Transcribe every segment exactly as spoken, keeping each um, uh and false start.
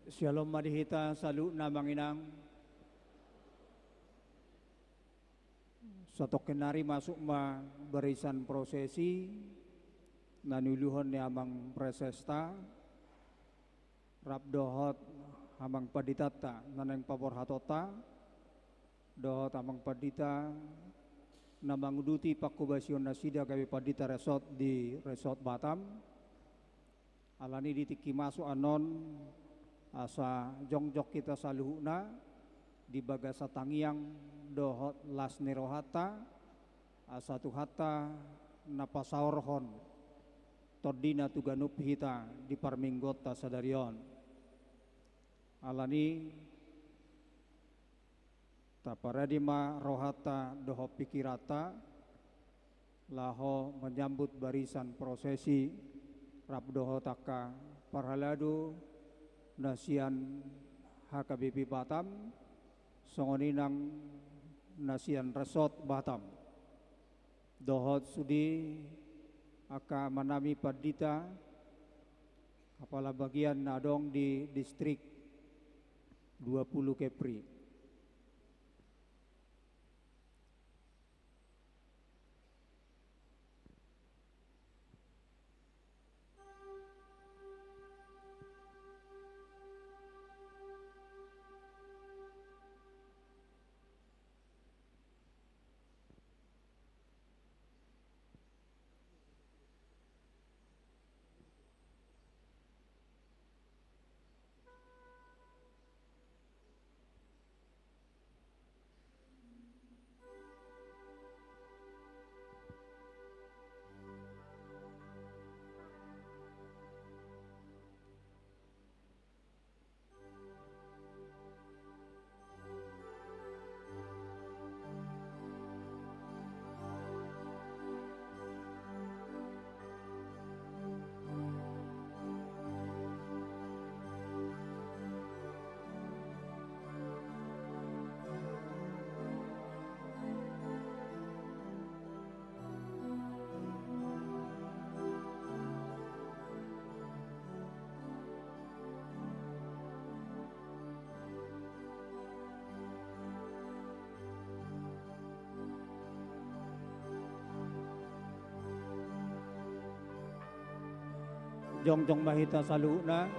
Syalom ma di hita saluhutna amang inang. Satongkin nari masuk ma barisan prosesi na niuluhon ni amang presesta rap dohot amang panditanta na naeng paborhatonta, dohot amang pandita na manguduti pangkobasion nasida gabe pandita resort di Resort Batam. Alani di tingki masuk annon, asa jongjong hita saluhutna di bagasan tangiang dohot las ni rohanta, asa Tuhanta na pasaorhon tondina tu ganup hita di parmingguonta sadari on. Alani, taparade ma rohanta dohot pikiranta laho manyambut barisan prosesi rap dohot angka parhalado na sian H K B P Batam, songon i nang na sian Resort Batam. Dohot sude angka amanami pandita, kapala bagian na adong di distrik dua pulu Kepri. Jongjong ma hita saluhutna.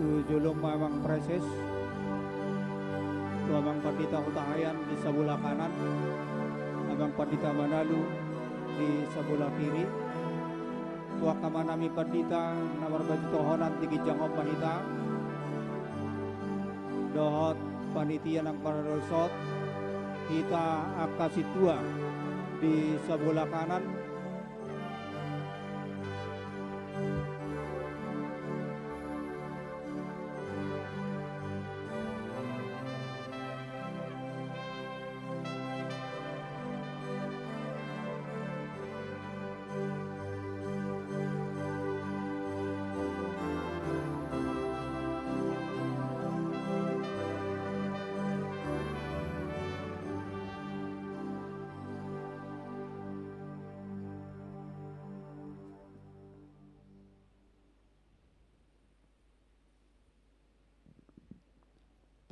Tu jolo ma amang preses, tu amang pandita Hutahaean di sabola kanan, amang pandita Manalu di sabola kiri. Tu angka amanami pandita na marbaju tohonan di ginjang on ma hita, dohot panitia nang paralosot, hita angka sintua di sabola kanan.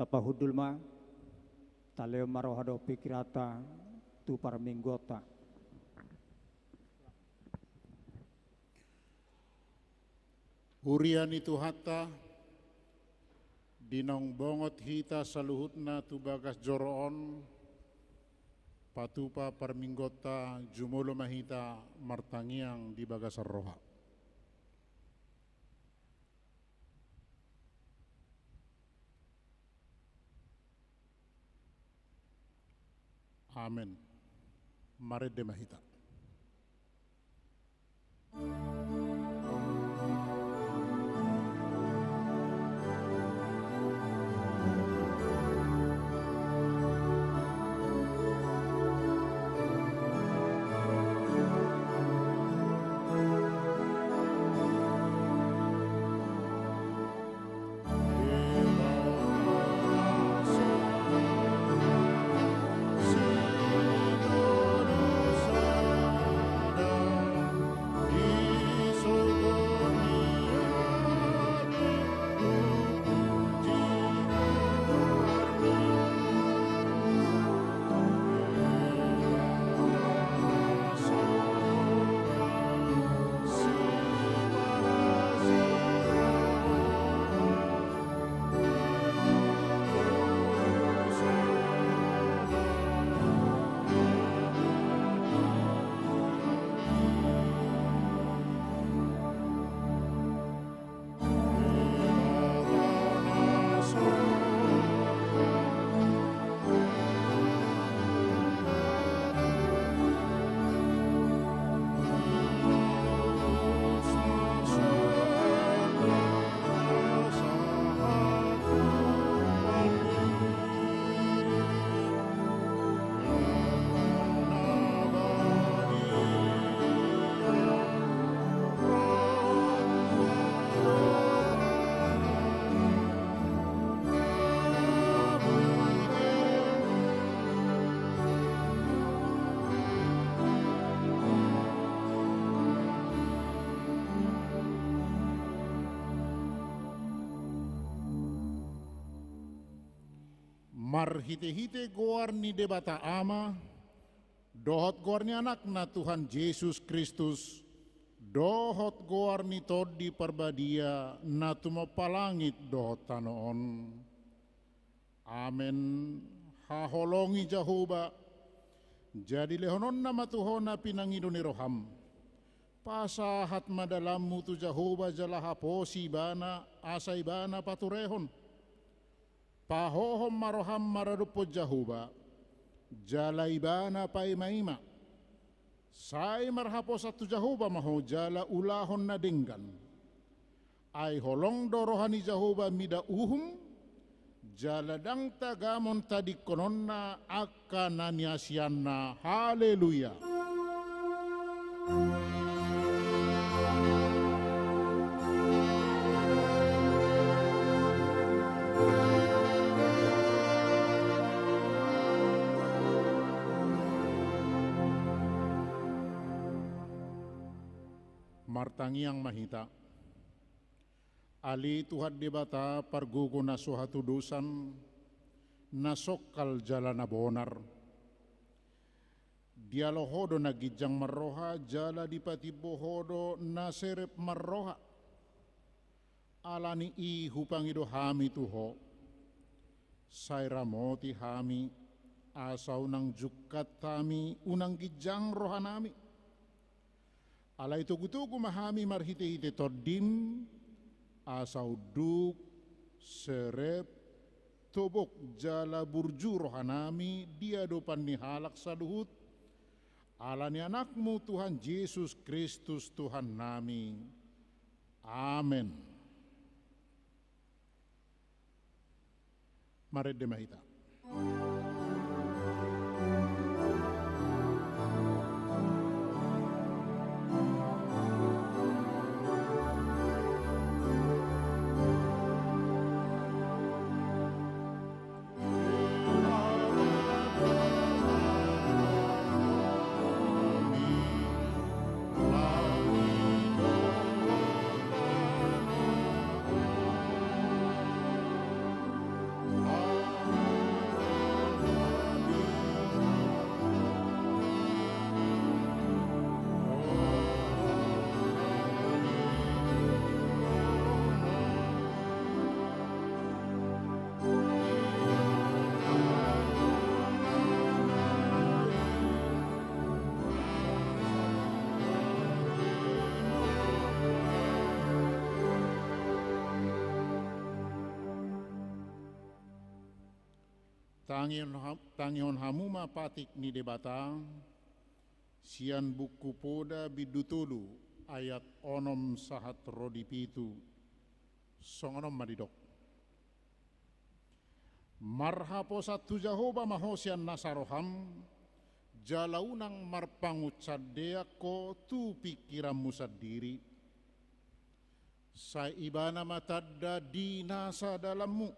Tapahundul ma, talehon ma roha dohot pikiranta tu parmingguonta. Huria ni Tuhanta, di naung bongot hita saluhutna tu bagas joro on, patupa parmingguonta, jumolo ma hita martangiang di bagasan roha. Amen. Marende ma hita. Marhitehite goar ni Debata Ama, dohot goar ni Anakna Tuhan Jesus Kristus, dohot goar ni Tondi Parbadia na tumompa langit dohot tano on. Amen. Haholongi Jahowa, jadi lehononna ma tu ho na pinangido ni roham. Pasahat ma dalanmu tu Jahowa jala haposi Ibana, asa Ibana paturehon. Pahohom ma roham maradophon Jahowa, jala Ibana paimaima. Sai marhaposan tu Jahowa ma ho jala ulahon na denggan. Ai holong do roha ni Jahowa mida uhum, jala ndang tagamon tadingkononna angka na niasianna. Haleluya. Martangiang ma hita. Ale Tuhan Debata pargogo na so hatudosan, na songkal jala na bonar. Dialo ho do na ginjang marroha, jala dipatimbo ho do na serep marroha. Ala ni i hupangido hami tu ho. Sai ramoti hami, asa unang jungkat hami, unang ginjang rohanami. Alai togutogu ma hami marhitehite Tondim, asa unduk, serep, tobok jala burju rohanami di adopan ni halak saluhut, ala ni Anakmu Tuhan Jesus Kristus Tuhannami. Amen. Marende ma hita. Tangihon ha-, tangihon hamu ma patik ni Debata, sian Buku Poda bindu tolu ayat onom sahat ro di pitu, songon on ma didok. Marhaposan tu Jahowa ma ho sian nasa roham, jala unang marpangunsandean ho tu pingkiranmu sandiri. Sai Ibana ma tanda di nasa dalanmu,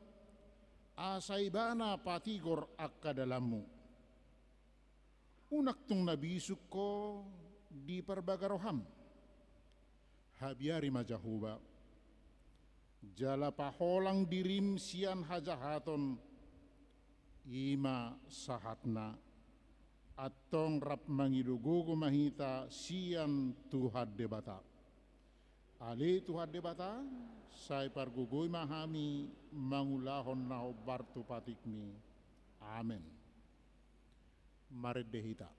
asa Ibana patigor angka dalanmu. Unang tung na bisuk ho di parbaga roham. Habiari ma Jahowa, jala paholang dirim sian hajahaton, i ma sahatna. Antong rap mangido gogo ma hita sian Tuhan Debata. Ale Tuhan Debata, sai pargogoi ma hami mangulahon na hombar tu patikmi. Amen. Marende hita.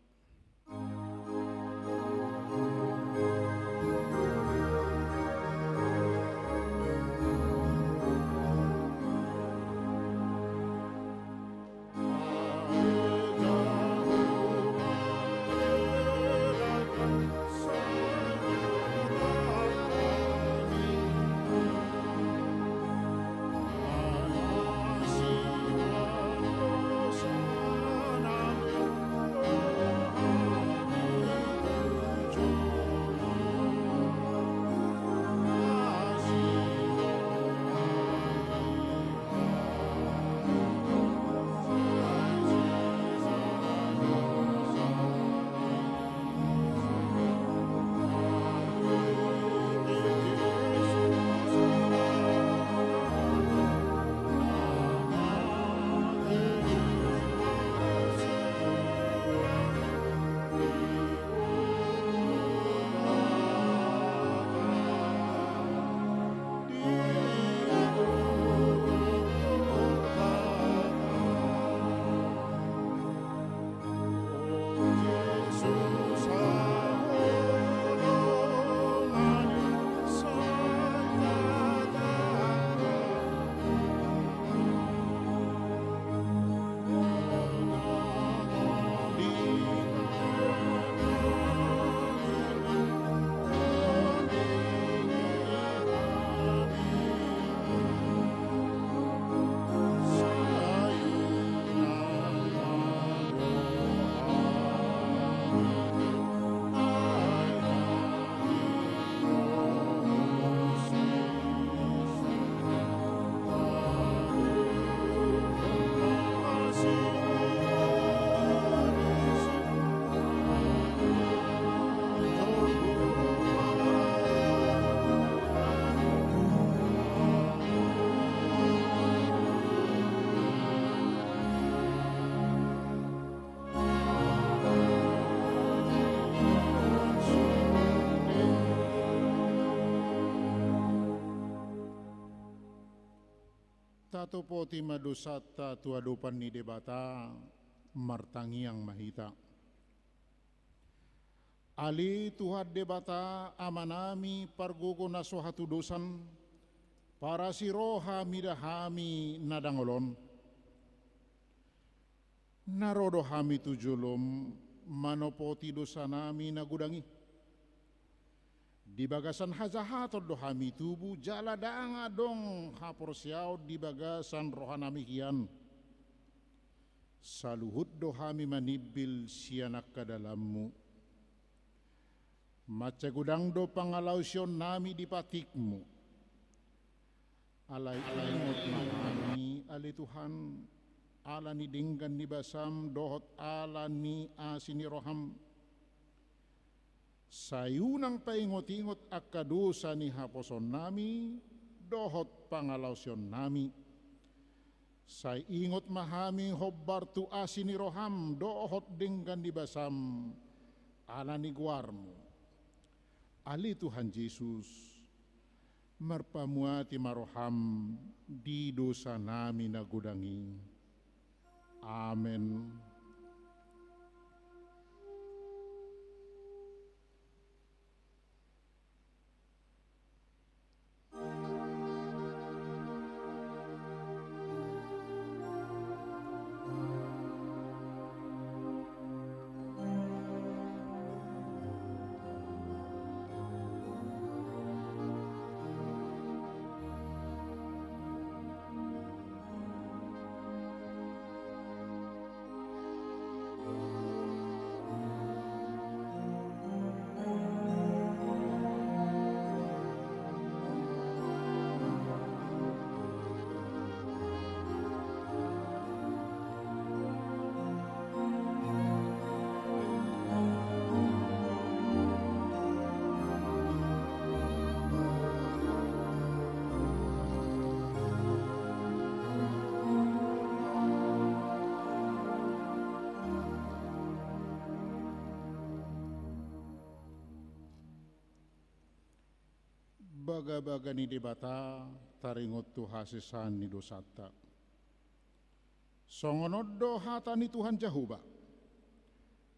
Tatopoti ma dosanta tu adopan ni Debata, martangiang ma hita. Ale Tuhan Debata Amanami pargogo na so hatudosan, parasi roha mida hami na dangol on. Na ro do hami tu jolom manopoti dosanami na godang i. Di bagasan hajahaton do hami tubu, jala ndang adong haporseaon di bagasan rohanami hian. Saluhut do hami manimbil sian angka dalanmu. Mansai godang do pangalaosionnami di patikmu. Alai ingot ma hami, ale Tuhan, ala ni denggan ni basam dohot ala ni asi ni roham. Sai unang paingot-ingot angka dosa ni haposoonnami dohot pangalaosionnami. Sai ingot ma hami hombar tu asi ni roham dohot denggan ni basam, ala ni goarmu. Ale Tuhan Jesus, marpamuati ma roham di dosanami na godang i. Amen. Bagabaga ni Debata taringot tu hasesaan ni dosanta. Songon on do hata ni Tuhan Jahowa: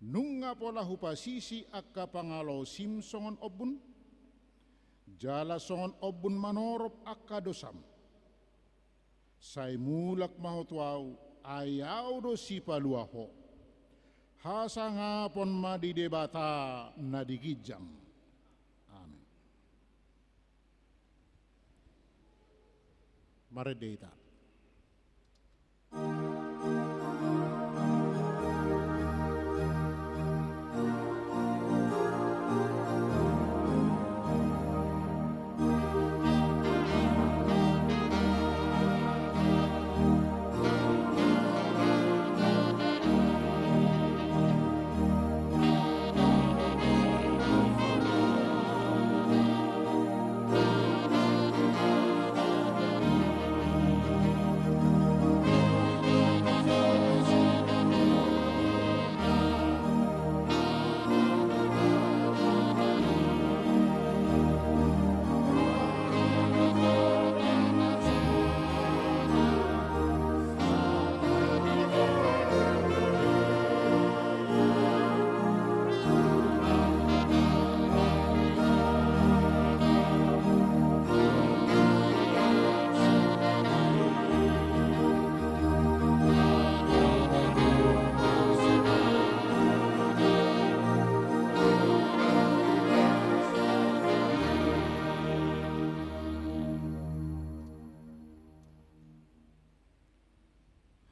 Nunga pola hupasisi angka pangalaosim songon ombun, jala songon ombun manorop angka dosam. Sai mulak ma ho tu Ahu, ai Ahu do Sipalua ho. Hasangapon ma di Debata na di ginjang. Amen. Marende hita.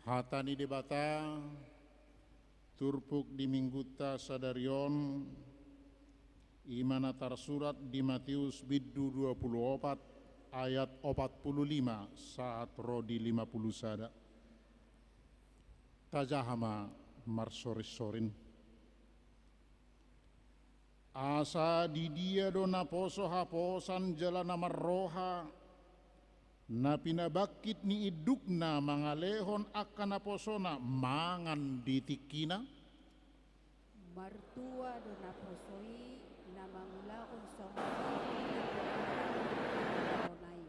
Hata ni Debata turpuk di Minggunta sadari on, i ma na tarsurat di Mateus bindu dua pulu opat ayat opat pulu lima sahat ro di lima pulu sada. Tajaha ma marsorinsorin. Asa di dia do naposo haposan jala na marroha, na pinabangkit ni indukna mangalehon angka naposona mangan di tingkina? Martua do naposo i na mangulahon songon i di hona i.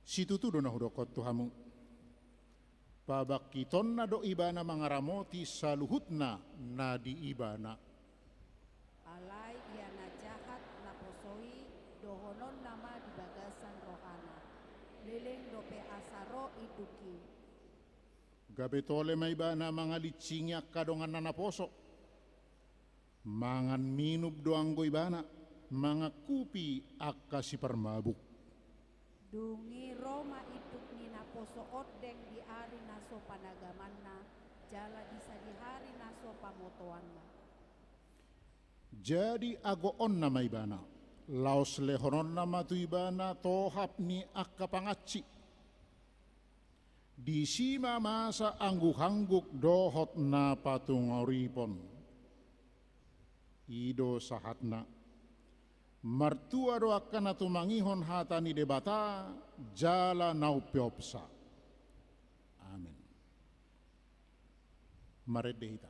Situtu do na hudokkon tu hamu: Pabangkitonna do ibana mangaramoti saluhutna na di ibana. Alai ia na jahat naposo i dohononna ma di bagasan rohana: Leleng dope asa ro induk i. Gabe tole ma ibana mangalinsingi angka donganna naposo. Mangan minum do anggo ibana, mangankupi angka siparmabuk. Dung i ro ma induk ni naposo ondeng di ari na so panagamanna, jala di sadihari na so pamotoanna. Jadi agoonna ma ibana, laos lehononna ma tu ibana tohap ni angka pangansi. Disi ma masa angguk-angguk dohot na patungoripon. I do sahatna. Martua do angka na tumangihon hata ni Debata jala na umpeopsa. Amen. Marende hita.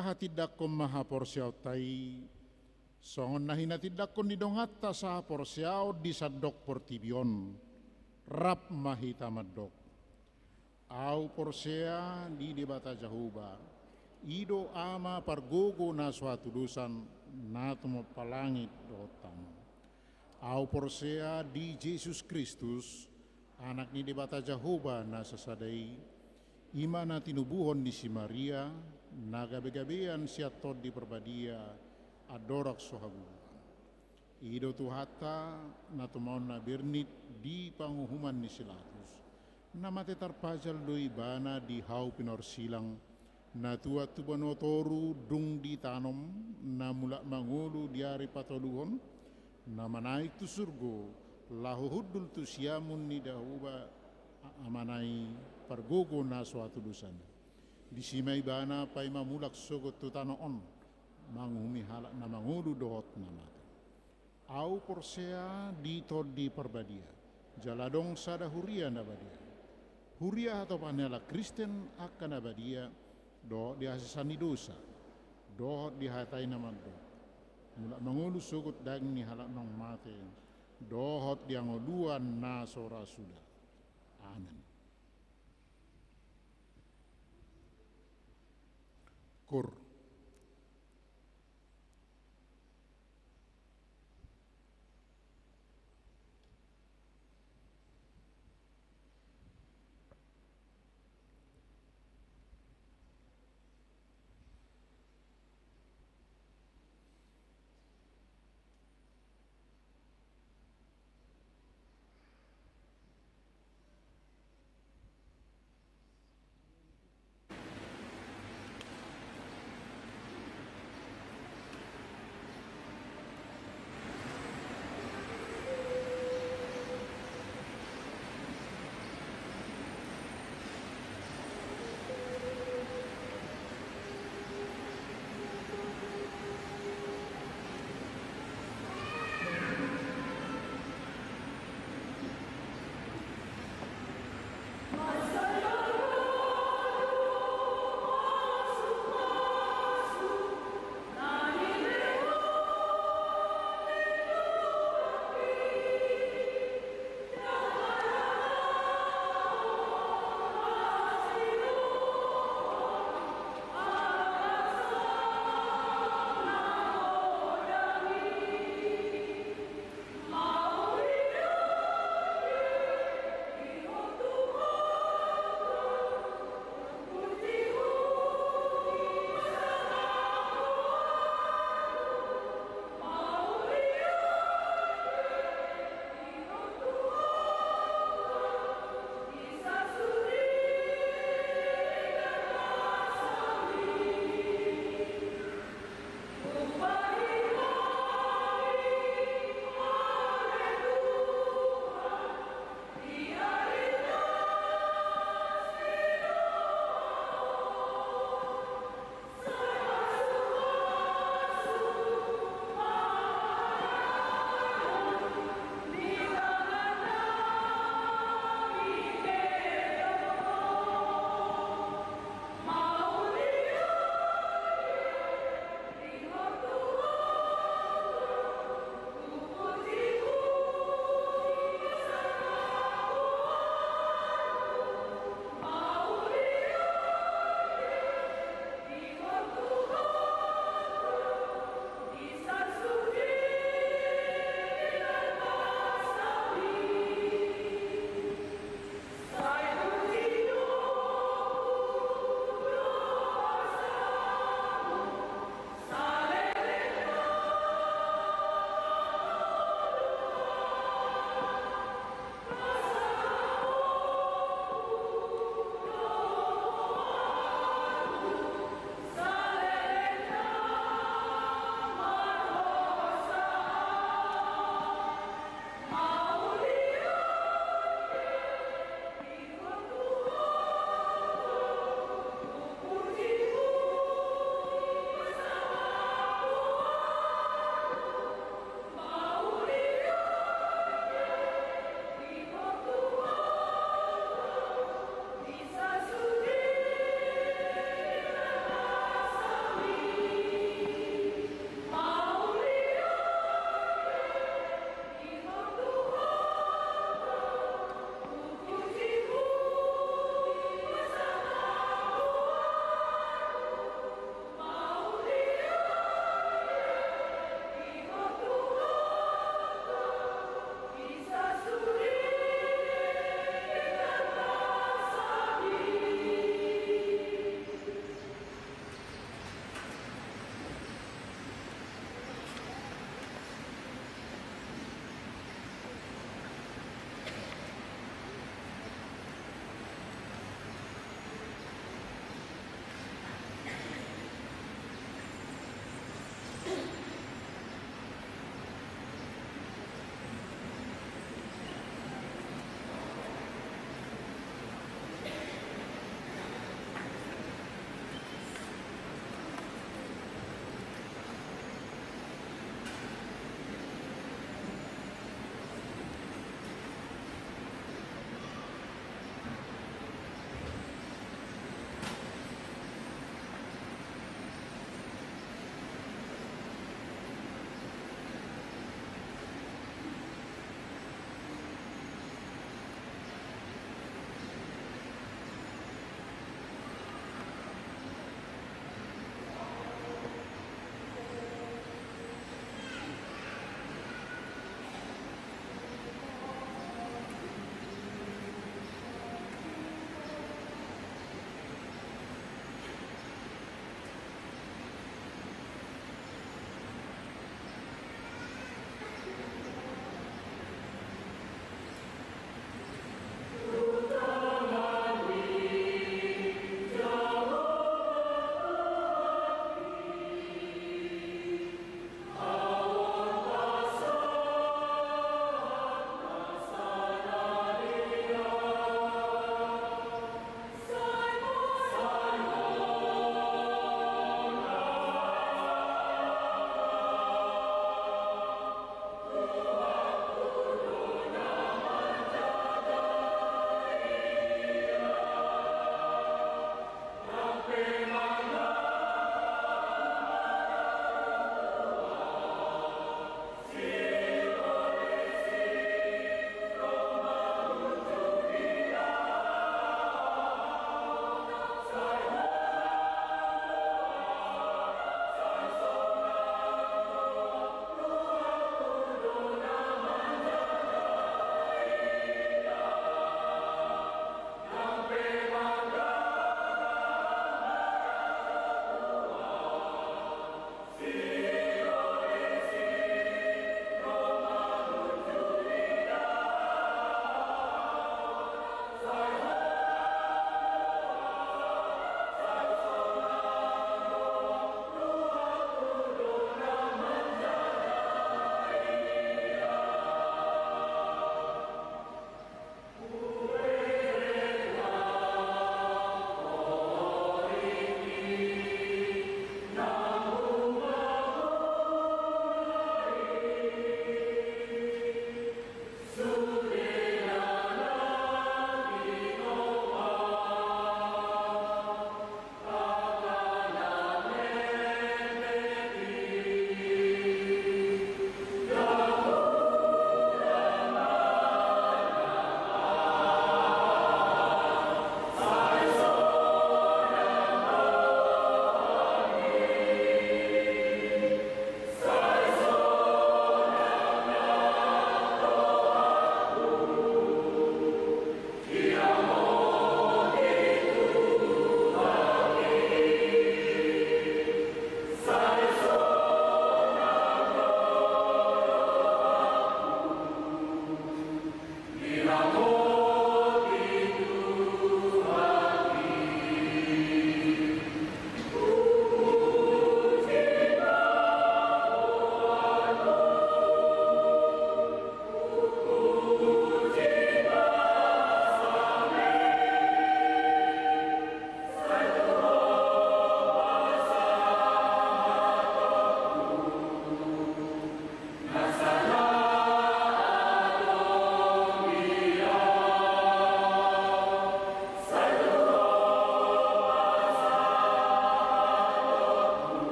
Hatindanghon ma haporseaonta i, songon na hinatindanghon ni donganta sahaporseaon di sandok portibi on, rap ma hita mandok. Ahu porsea di Debata Jahowa, i do Ama pargogo na so hatudosan, na tumompa langit dohot tano. Ahu porsea di Jesus Kristus, Anak ni Debata Jahowa na sasada i, i ma na tinubuhon ni si Maria, na gabegabean sian Tondi Parbadia, andorang so hagogoan. I do Tuhanta, na tumaon na bernit di panguhuman ni si Latus, na mate tarpajal do Ibana di hau pinorsilang, na tuat tu banua toru dung ditanom, na mulak mangolu di ari patoluhon, na manaek tu surgo, laho hundul tu siamun ni Jahowa Amana i, pargogo na so hatudosan. Disi ma Ibana paima mulak sogot tu tano on, manguhumi halak na mangolu dohot na mate. Ahu porsea di Tondi Parbadia, jala adong sada huria na badia. Huria hatopan ni halak Kristen angka na badia, dohot di hasesaan ni dosa, dohot di hata i na mandok, mulak mangolu sogot daging ni halak naung mate, dohot di hangoluan na so ra suda. Amen. Kur.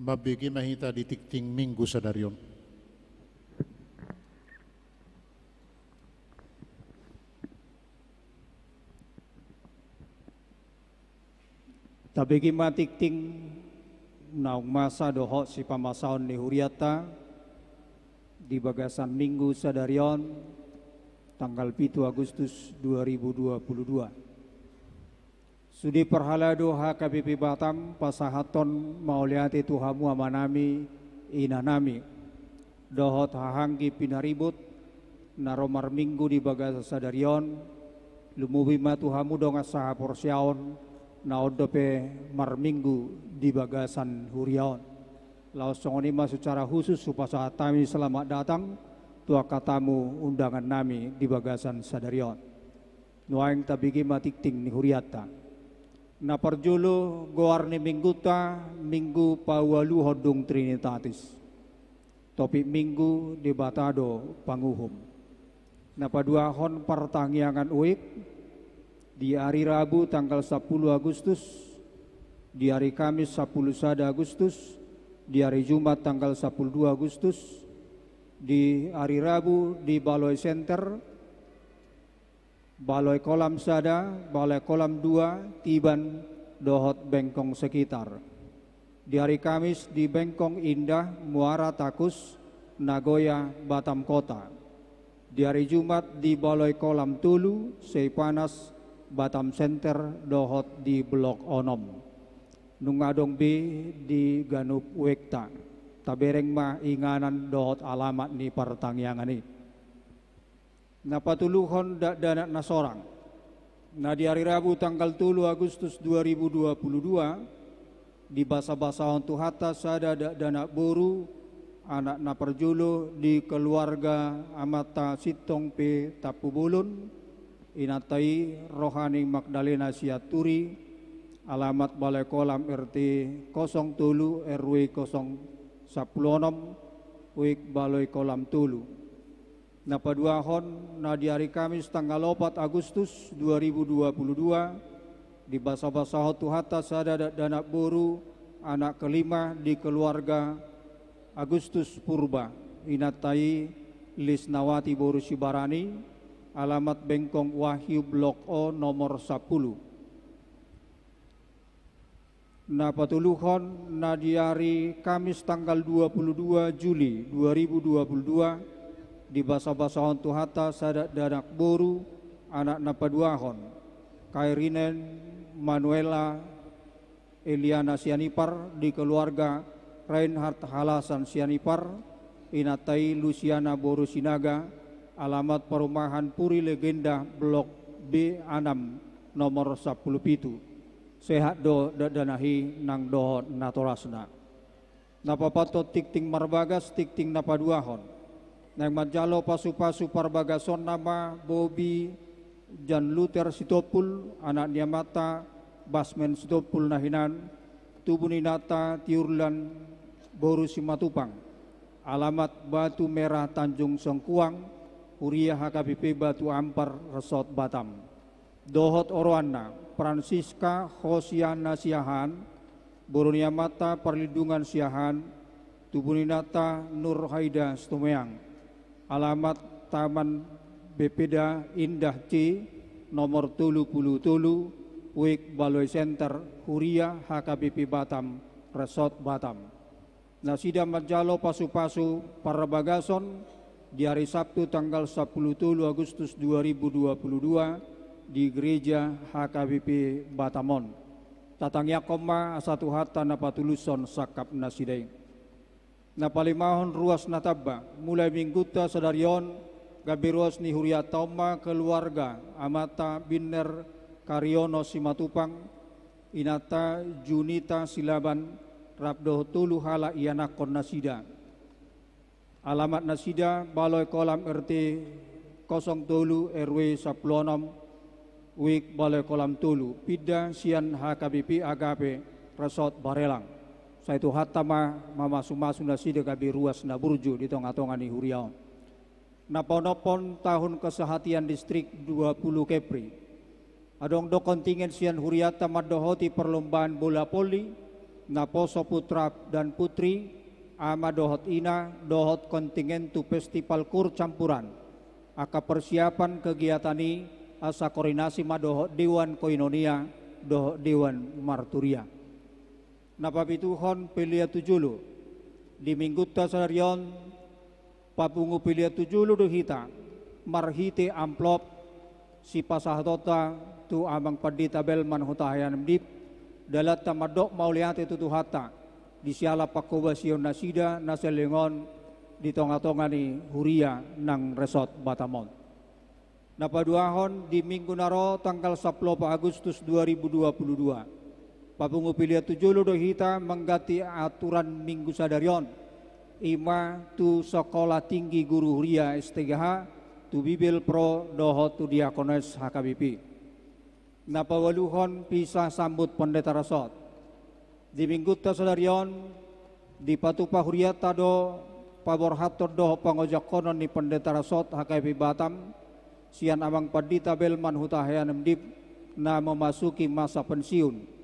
Mambege ma hita di tingting Minggu sadari on. Tabege ma tingting naung masa dohot sipamasaon ni hurianta di bagasan Minggu sadari on, tanggal pitu Agustus dua ribu dua puluh dua. Sude parhalado H K B P Batam pasahathon mauliate tu hamu amanami, inanami, dohot hahaanggi pinaribot na ro marminggu di bagasan sadari on. Lumobi ma tu hamu dongan sahaporseaon na on dope marminggu di bagasan huria on. Laos songon i ma secara khusus hupasahat hami selamat datang tu angka tamu undangan nami di bagasan sadari on. Nuaeng tabege ma tingting ni hurianta. Na parjolo, goar ni Minggunta, Minggu paualuhon dung Trinitatis. Topik Minggu, Debata do panguhum. Na paduahon, partangiangan uek. Di ari Rabu tanggal sampulu Agustus, di ari Kamis sampulu sada Agustus, di ari Jumat tanggal sampulu dua Agustus, di ari Rabu di Baloi Center, Baloi Kolam sada, Baloi Kolam dua, Tiban, dohot Bengkong sekitar. Di ari Kamis di Bengkong Indah, Muara Takus, Nagoya, Batam Kota. Di ari Jumat di Baloi Kolam tolu, Seipanas, Batam Center, dohot di Blok onom. Nunga adong be di ganup uekta. Tabereng ma inganan dohot alamat ni partangiangan i. Na patoluhon, dakdanak na sorang. Na di ari Rabu tanggal tolu Agustus dua ribu dua puluh dua, dibasabasahon Tuhanta sada dakdanak boru, anak na parjolo di keluarga amanta Sintong P Tampubolon, inanta i roha ni Magdalena Sianturi, alamat Baloi Kolam R T kosong tolu R W kosong sampulu onom, uek Baloi Kolam tolu. Na paduahon, na di ari Kamis tanggal opat Agustus dua ribu dua puluh dua, dibasabasahon Tuhanta sada dakdanak boru, anak kelima di keluarga Agustus Purba, inanta i Lisnawati boru Sibarani, alamat Bengkong Wahyu Blok O nomor sampulu. Na patoluhon, na di ari Kamis tanggal dua puluh dua Juli dua ribu dua puluh dua, dibasabasahon Tuhanta sada dakdanak boru, anak na paduahon, Kairinen Manuela Eliana Sianipar, di keluarga Reinhard Halasan Sianipar, inanta i Lusiana boru Sinaga, alamat perumahan Puri Legenda Blok B anam nomor sampulu pitu. Sehat do dakdanak i nang dohot natorasna. Na paopathon, tingting marbagas, tingting na paduahon. Naeng manjalo pasupasu parbagasonna ma Bobi Jan Luther Sitompul, anak ni amanta Basmen Sitompul na hinan, tubu ni inanta Tiurlan boru Simatupang, alamat Batu Merah Tanjung Sengkuang, huria H K B P Batu Ampar, Resort Batam. Dohot oroanna, Francisca Hosiana Siahaan, boru ni amanta Parlindungan Siahaan, tubu ni inanta Nur Haida Sitomeang. Alamat Taman Bepeda Indah C, nomor tolu pulu tolu, uek Baloi Center, huria H K B P Batam, Resort Batam. Nasida manjalo pasupasu parbagason di ari Sabtu tanggal sampulu tolu Agustus dua ribu dua puluh dua di Gereja H K B P Batam on. Tatangiangkon ma asa Tuhanta na patulushon sangkap nasida i. Na palimahon, ruas na tamba. Mulai Minggunta sadari on, gabe ruas ni hurianta on ma keluarga amanta Binner Karyono Simatupang, inanta Junita Silaban, rap dohot tolu halak ianakhon nasida. Alamat nasida Baloi Kolam R T kosong tolu R W sampulu onom, uek Baloi Kolam tolu, pinda sian H K B P Agape Resort Barelang. Sai Tuhanta ma mamasumasu nasida gabe ruas na burju di tongatonga ni huria on. Na paonomhon, tahun kesehatan distrik dua puluh Kepri. Adong do kontingen sian hurianta mandohoti perlombaan bola voli, Naposo putra dan putri, ama dohot ina, dohot kontingen tu festival kur campuran. Angka persiapan kegiatan i asa koordinasi ma dohot dewan koinonia, dohot dewan marturia. Na papituhon, pelean tu jolo. Di minggunta sadari on, papungu pelean tu jolo do hita, marhite amplop, sipasahatonta tu Amang Pandita Belman Hutahaean M Div, dalanta mandok mauliate tu Tuhanta, di siala pangkobasion nasida na saleleng on di tonga-tonga ni huria nang resort Batam on. Na paduahon, di minggu na ro tanggal sampulu opat Agustus dua ribu dua puluh dua. Papungu pelean tu jolo do hita mangganti aturan minggu sadari on. I ma tu Sekolah Tinggi Guru Huria S T G H, tu Bibelvrouw dohot tu Diakones H K B P. Na paualuhon, misa sambut pendeta resort. Di minggunta sadari on, dipatupa hurianta do paborhathon dohot pangojakhonon ni pendeta resort H K B P Batam, sian Amang Pandita Belman Hutahaean M Div, na memasuki masa pensiun.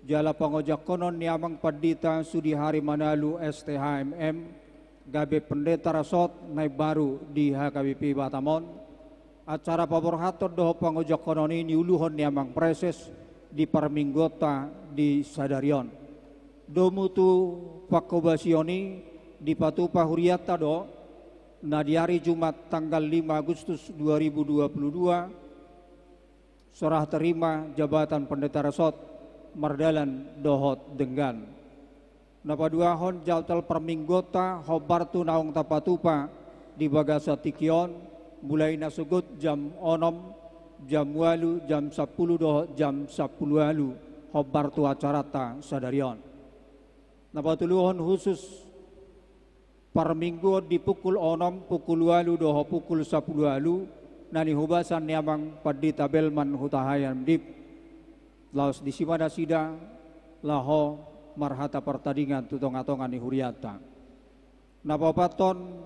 Jala pangojakhonon ni Amang Pandita Sudihari Manalu S T H M M, gabe pendeta resort na imbaru di H K B P Batam on. Acara paborhathon dohot pangojakhonon i niuluhon ni Amang Praeses di parmingguonta di sadari on. Domu tu pangkobasion i, dipatupa hurianta do, na di ari Jumat tanggal lima Agustus dua ribu dua puluh dua, serah terima jabatan pendeta resort mardalan dohot denggan. Na paduahon, jadwal parmingguonta hombar tu naung tapatupa di bagasan tingki on, mulai na sogot jam onom, jam ualu, jam sampulu dohot jam sampulu ualu, hombar tu acaranta sadari on. Na patoluhon, khusus parmingguon di pukul onom, pukul ualu dohot pukul sampulu ualu, na nihobasan ni Amang Pandita Belman Hutahaean M Div. Laos disi ma nasida laho marhata partadingan tu tonga-tonga ni hurianta. Na paopathon,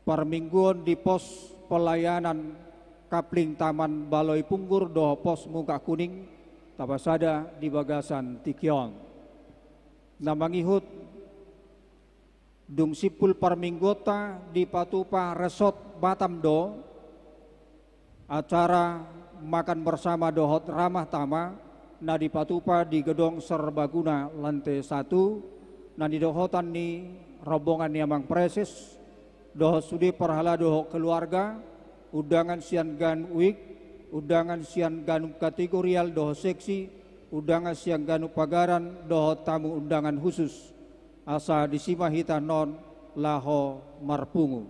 parmingguon di pos pelayanan Kapling Taman Baloi Punggur dohot pos Muka Kuning, tapasada di bagasan tingki on. Na mangihut, dung simpul parmingguonta, dipatupa resort Batam do acara makan bersama dohot ramah tamah, na dipatupa di gedung serbaguna lantai satu, na nidohotan ni rombongan ni Amang Praeses, dohot sude parhalado dohot keluarga, undangan sian ganup wijk, undangan sian ganup kategorial dohot seksi, undangan sian ganup pagaran dohot tamu undangan khusus. Asa disi ma hita annon laho marpungu.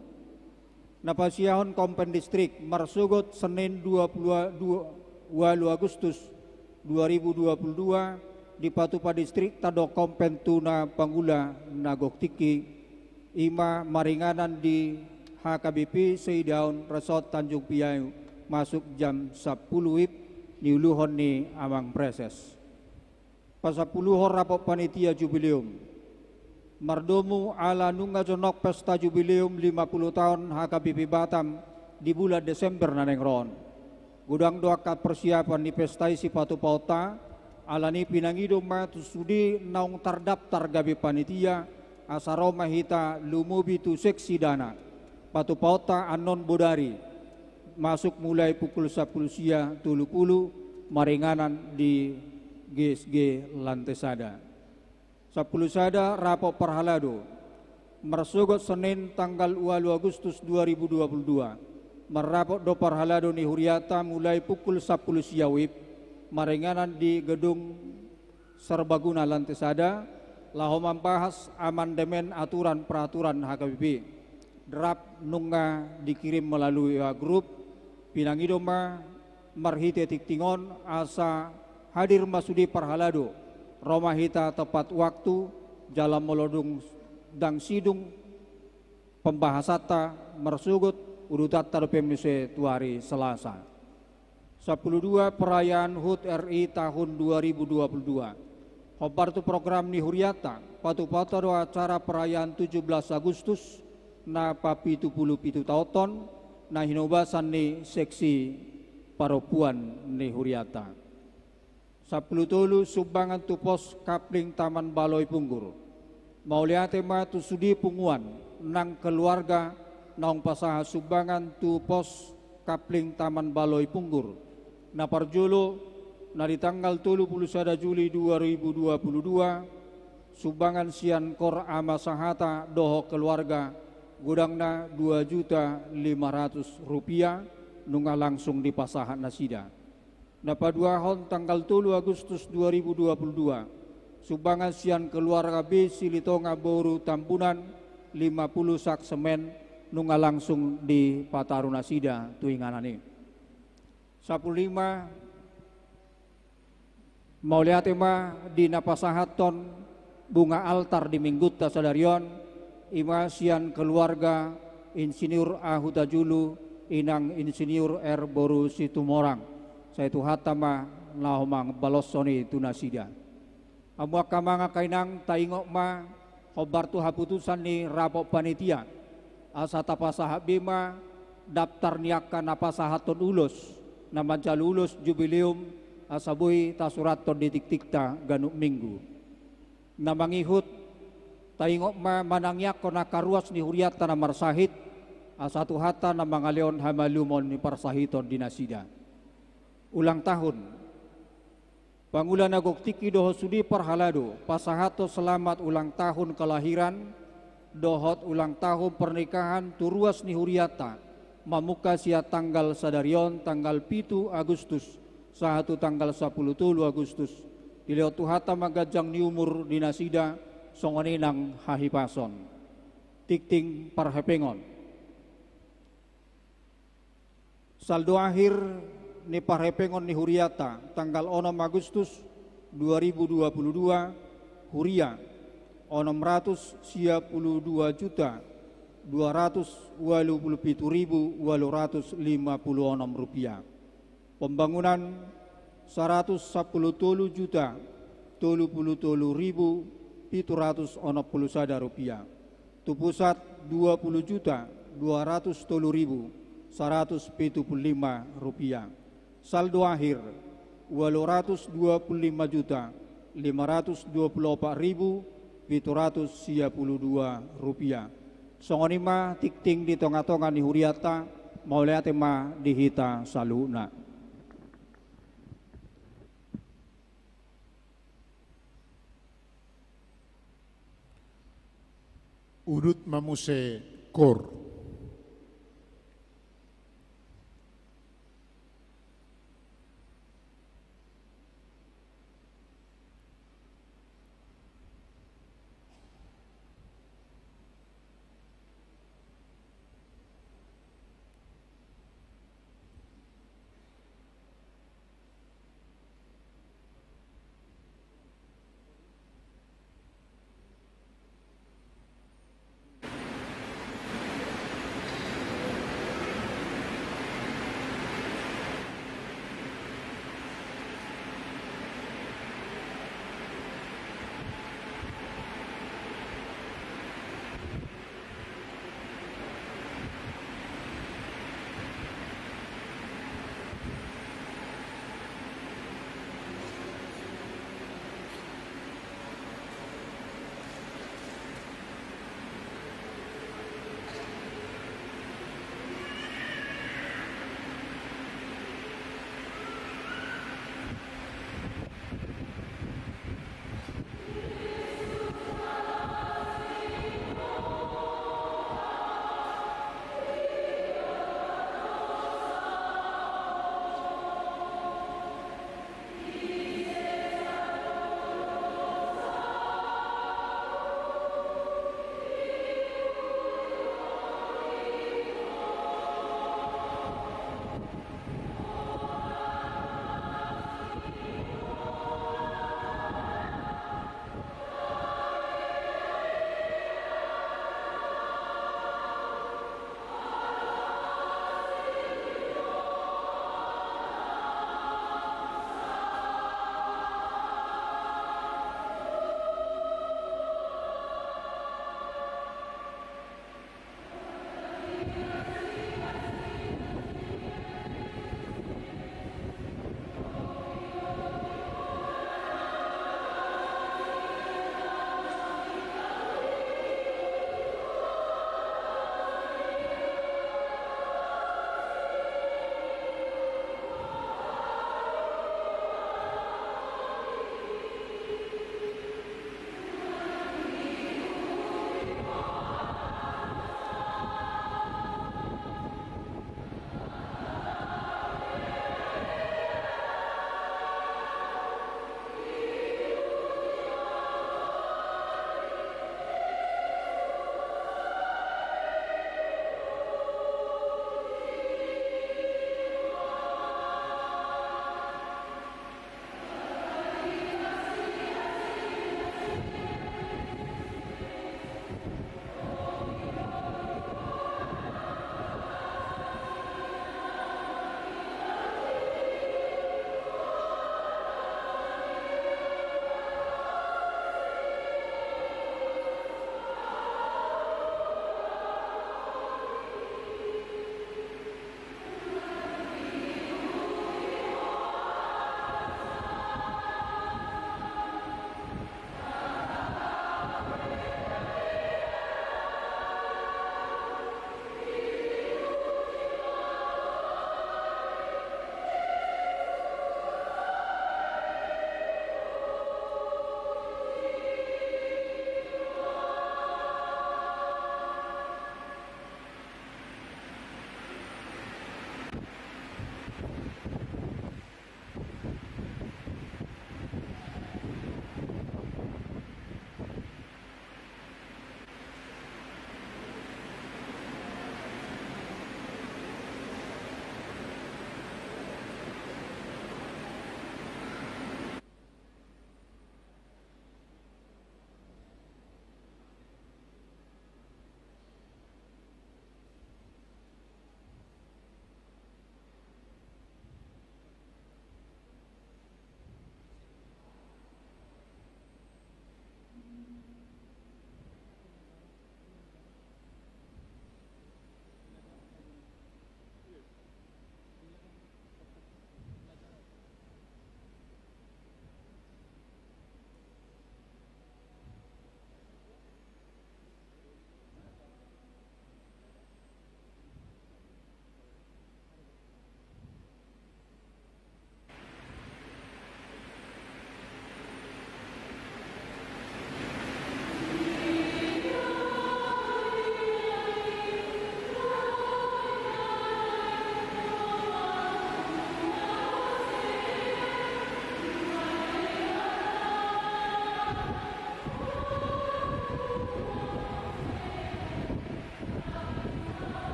Na pasiahon kompen distrik, marsogot Senin dua puluh dua, ualu Agustus dua ribu dua puluh dua, dipatupa distrikta do kompen tu na pangula na gok tingki, i ma maringanan di H K B P Seidaon Resort Tanjung Priok, masuk jam sampulu wib, niuluhon ni Amang Praeses. Pasampuluhon, rapot panitia jubileum. Mardomu ala nunga jonok pesta jubileum lima puluh taon H K B P Batam di bulan Desember na naeng ro on. Godang do angka persiapan ni pesta i sipatupaonta, alani i pinangido ma tu sude naung tardaftar gabe panitia, asa ro ma hita lumobi tu seksi dana. Patupaonta annon bodari, masuk mulai pukul sampulu sia tolu pulu, maringanan di G S G lantai sada. Sampulu sada, rapot parhalado. Marsogot Senin tanggal ualu Agustus dua ribu dua puluh dua, marrapot do parhalado ni hurianta mulai pukul sampulu sia wib, maringanan di gedung serbaguna lantai sada, laho mambahas amandemen aturan peraturan H K B P. Draft nunga dikirim melalui W A grup, pinangido ma marhite tingting on asa hadir ma sude parhalado, ro ma hita tepat waktu, jala molo dung ndang sidung pembahasanta marsogot, udutanta dope muse tu ari Selasa. Sampulu dua, perayaan hut R I tahun dua ribu dua puluh dua. Hombar tu program ni hurianta, patupaonta do acara perayaan tujuh belas Agustus, na papitu pulu pitu taonta on, na hinobasan ni seksi parompuan ni hurianta. Sampulu tolu, sumbangan tu pos Kapling Taman Baloi Punggur. Mauliate ma tu sude punguan nang keluarga naung pasahat sumbangan tu pos Kapling Taman Baloi Punggur. Na parjolo, na di tanggal tolu pulu sada Juli dua ribu dua pulu dua, sumbangan sian Kor Ama Sahata dohot keluarga, godangna dua juta lima ratus rupiah, nunga langsung dipasahat nasida. Na paduahon, tanggal tolu Agustus dua ribu dua pulu dua, sumbangan sian keluarga B Silitonga boru Tambunan, lima pulu sak semen, nunga langsung dipataru nasida tu inganan i. Sampulu lima, mauliate ma di na pasahathon bunga altar di Minggunta sadari on, i ma sian keluarga Insinyur A Hutajulu, inang Insinyur R boru Situmorang. Sai Tuhanta ma na hombar baloshon i tu nasida. Hamu angka amang, angka inang, taingot ma hombar tu haputusan ni rapot panitia, asa tapasahat be ma daptar ni angka na pasahathon ulos, na manjalo ulos jubileum, asa boi tasurathon di tingtingta ganup Minggu. Na mangihut, taingot ma manangiangkon angka ruas ni hurianta na marsahit, asa Tuhanta na mangalehon hamalumon ni parsahiton di nasida. Ulang tahun. Pangula na gok tingki dohot sude parhalado, pasahathon selamat ulang tahun kelahiran dohot ulang tahun pernikahan tu ruas ni hurianta, mamungka sian tanggal sadari on, tanggal pitu Agustus, sahat tu tanggal sampulu tolu Agustus. Dilehon Tuhanta ma ganjang ni umur di nasida, songon i nang hahipason. Tingting parhepengon. Saldo akhir ni parhepengon ni hurianta, tanggal onom Agustus dua ribu dua puluh dua, huria, onom ratus sia puluh dua juta dua ratus ualu puluh pitu ribu ualu ratus lima puluh onom rupiah. Pembangunan, saratus sampulu tolu juta tolu puluh tolu ribu pitu ratus onom puluh sada rupiah. Tu pusat, dua puluh juta dua ratus tolu ribu saratus pitu puluh lima rupiah. Saldo akhir, ualu ratus dua puluh lima juta lima ratus dua puluh opat ribu pitu ratus sia puluh dua rupiah. Songon i ma tingting di tonga-tonga ni hurianta, mauliate ma di hita saluhutna. Udut ma muse, Kor.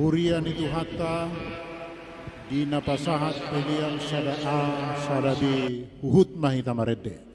Huria ni Tuhanta, di na pasahat pelean sada A, sada B, huhut ma hita marende.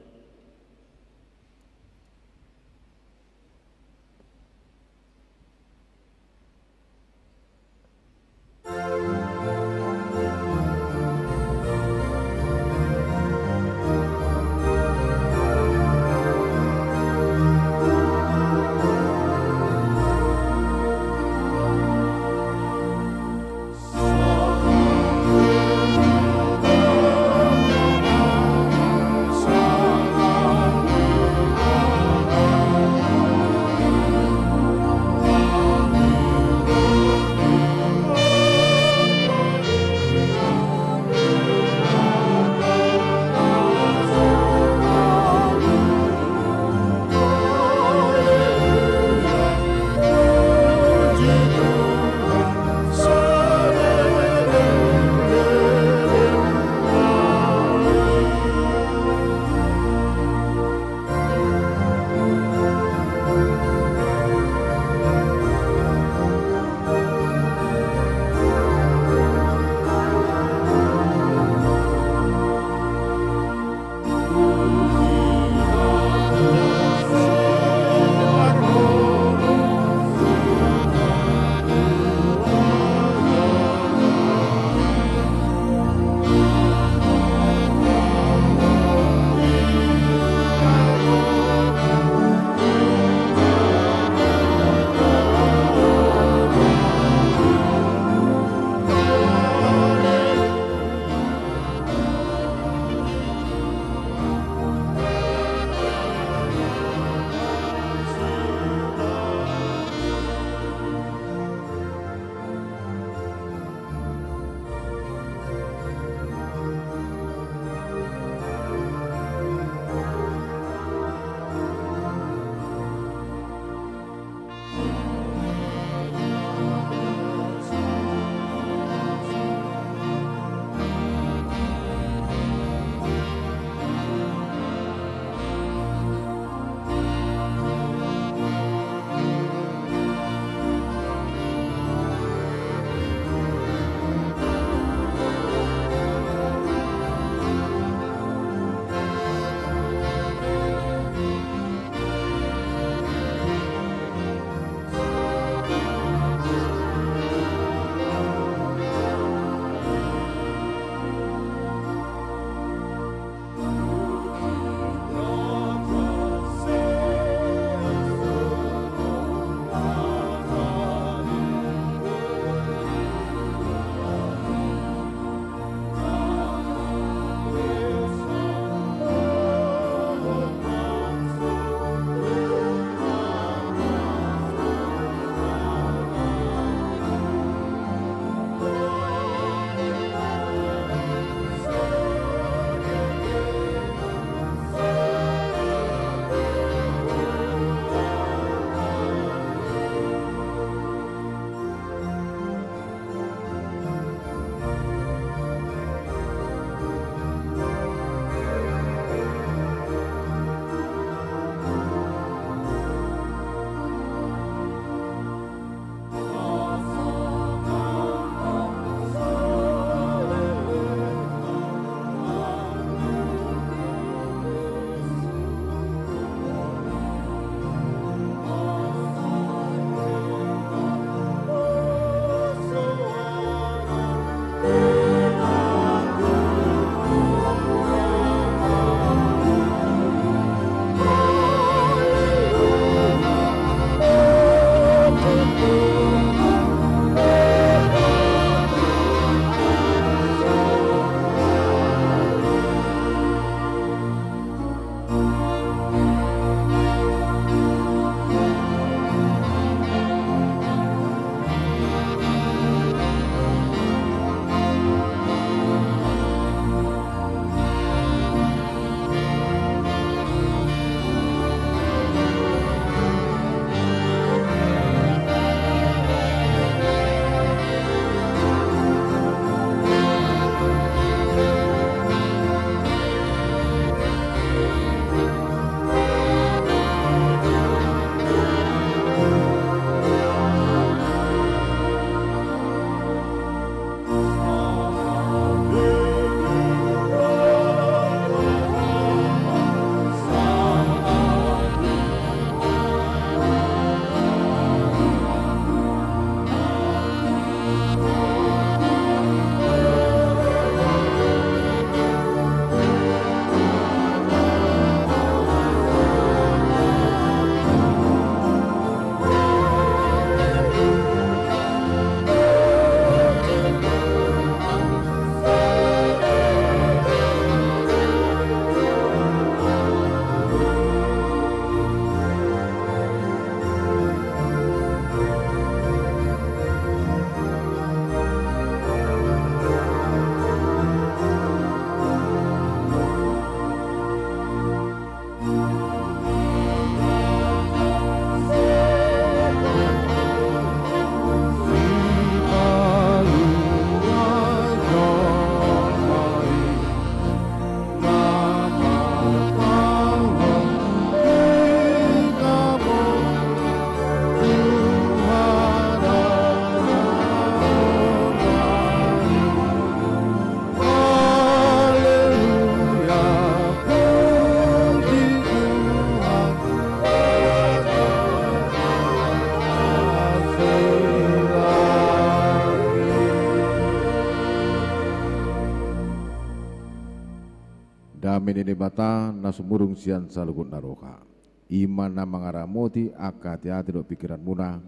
Amen. Debata na sumurung sian saluhut na roha, i ma na mangaramoti angka ateate dohot pingkiranmuna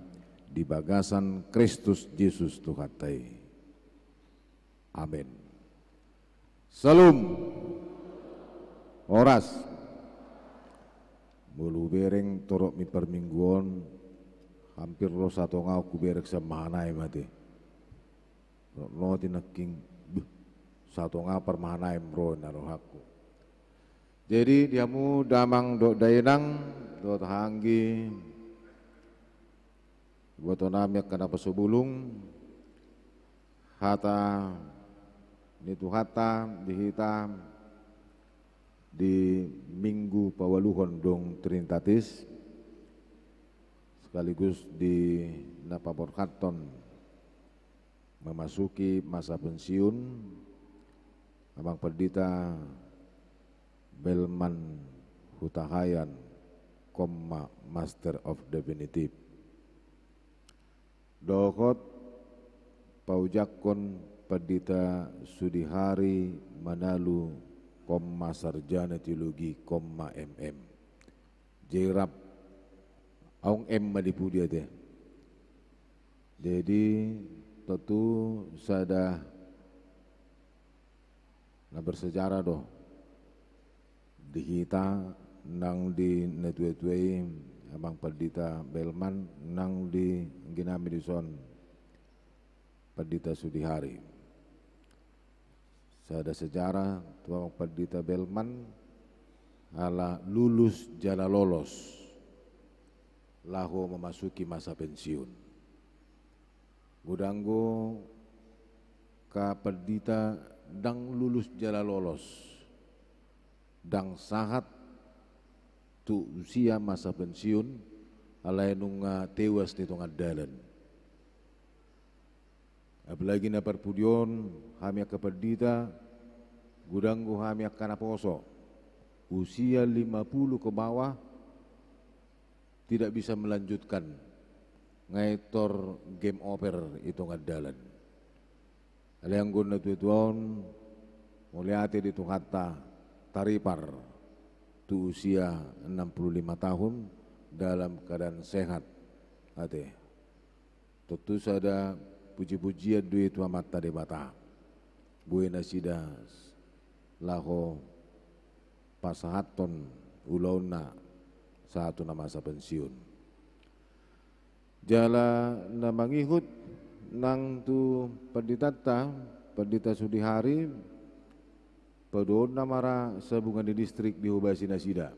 di bagasan Kristus Jesus Tuhanta i. Amen. Syalom. Horas. Molo hubereng toropmi parmingguon, hampir ro satonga hubereng sian Mahanaim ate. Roti nangkin, beh, satonga par Mahanaim ro na rohangku. Jadi di hamu damang dohot dainang dohot haha anggi, iboto nami angka na pasobulung, hata ni Tuhanta di hita di Minggu paualuhon dung Trinitatis, sekaligus di na paborhathon memasuki masa pensiun, Amang Pandita Belman Hutahaean, komma Master of Definitive. Dohot paujangkon Pandita Sudihari Manalu, komma Sarjana Teologi, komma M M. Jadi rap aung M ma di pudi ate. Jadi tontu sada na bersejarah do di hita, nang di natuatua i Amang Pandita Belman, nang di anggi nami dison Pandita Sudihari. Sada sejarah tu Amang Pandita Belman, ala lulus jala lolos laho memasuki masa pensiun. Godang do angka pandita ndang lulus jala lolos, ndang sahat tu usia masa pensiun, alai nunga teuas di tonga dalan. Apalagi na parpudi on, hami angka pandita, godang do hami angka naposo usia lima puluh ke bawah, tidak bisa melanjutkan, nunga tor game over di tonga dalan. Alai anggo natuatua on, mauliate di Tuhanta, taripar tu usia enam puluh lima tahun dalam keadaan sehat ate. Tontu sada pujipujian do i tu Amanta Debata, boi nasida laho pasahathon ulaonna sahat tu na masa pensiun. Jala na mangihut nang tu panditanta, Pandita Sudihari, padohonna ma ra sabungan ni distrik dihobasi nasida.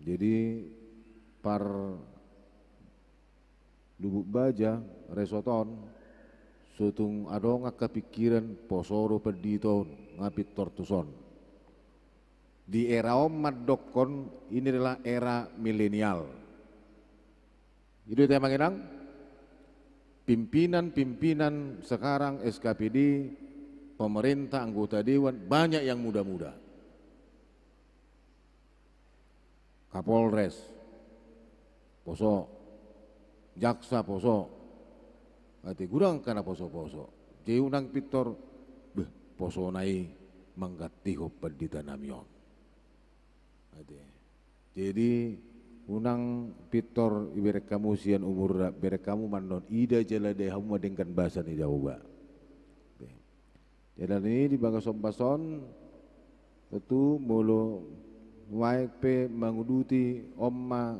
Jadi par Lubuk Baja, resort on, so tung adong angka pingkiran poso do pandita on, nga pintor tuson. Di era on mandokkon, ini adalah era milenial. I do ate amang inang, pimpinan-pimpinan sekarang S K P D, pemerintah, anggota dewan, banyak yang muda-muda. Kapolres poso, jaksa poso, ate godang angka na poso-poso. Jadi unang pintor, beh, posona i manggantihon pandita nami on. Ate. Jadi unang pintor ibereng hamu sian umurna, bereng hamu ma annon, ida jala dai hamu ma denggan basa ni Jahowa. Ate. Jala i di bagas ombas on, tontu molo nuaeng pe manguduti on ma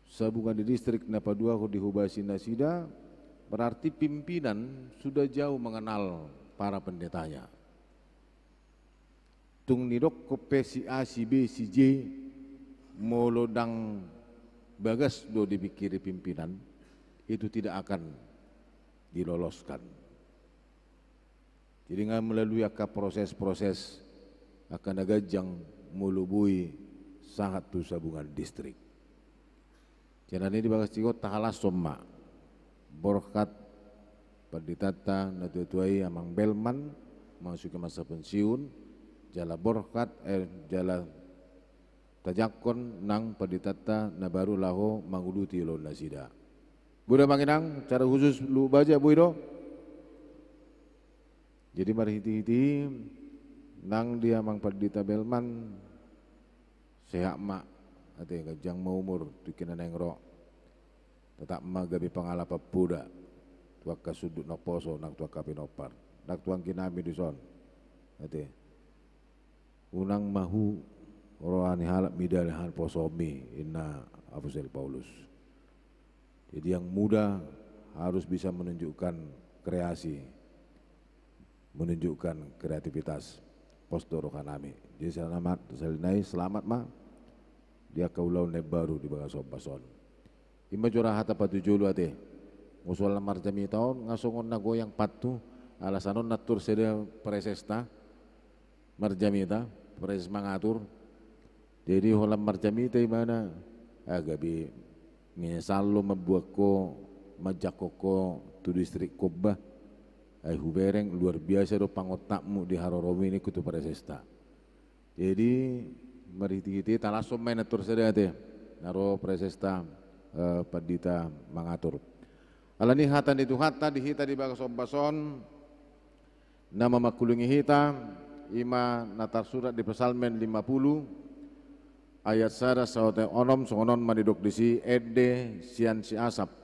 sabungan ni distrik na paduahon dihobasi nasida, berarti pimpinan sudah jauh mengenal para pendetanya. Tung nidokkon pe si A, si B, si J, molo ndang bagas do dipingkiri pimpinan, itu tidak akan diloloskan. Jadi nga melalui angka proses-proses, angka na ganjang molo boi sahat tu sabungan distrik. Jadi na i di bagas tingki on tahalashon ma borhat panditanta na tuatua i Amang Belman, memasuki masa pensiun, jala borhat, eh, jala tajangkon nang panditanta na baru laho manguduti ulaon nasida. Boi do amang inang, secara khusus Lubuk Baja, boi do? Jadi marhitehite i Nang di Amang Pandita Belman, sehat ma, ate, ganjang ma umur, tingki na naeng ro. Tetap ma gabe pangalapan poda, tu angka sundut na poso, nang tu angka pinompar, nang tu anggi nami dison. Ate. Unang ma huroha ni halak mida lehan posomi, inna Apostel Paulus. Jadi yang muda harus bisa menunjukkan kreasi, menunjukkan kreativitas. Pos do roha nami. Jadi selamat, sahali nai selamat ma di angka ulaon na imbaru di bagasan ombas on. Ima jora hata patujolo ate. Molo holan marjamita on, nga songon na goyang pantu, alasan on na tor sada presesta marjamita, pres mangatur. Jadi holan marjamita ibana, ah, gabe menyesal do mambuat ho, manjangkon ho tu distrik Khobah. Ai hubereng, luar biasa do pangontakmu di haroromi ningku tu presesta. Jadi marhitehite talashon ma i na tor sada ate, na ro presesta, eh, pandita mangatur. Alani hata ni Tuhanta di hita di bagasan ombas on, na mamangkulingi hita, ima na tarsurat di Psalmen lima puluh, ayat sada sahat onom, songon on ma didok disi, ende sian si Asap.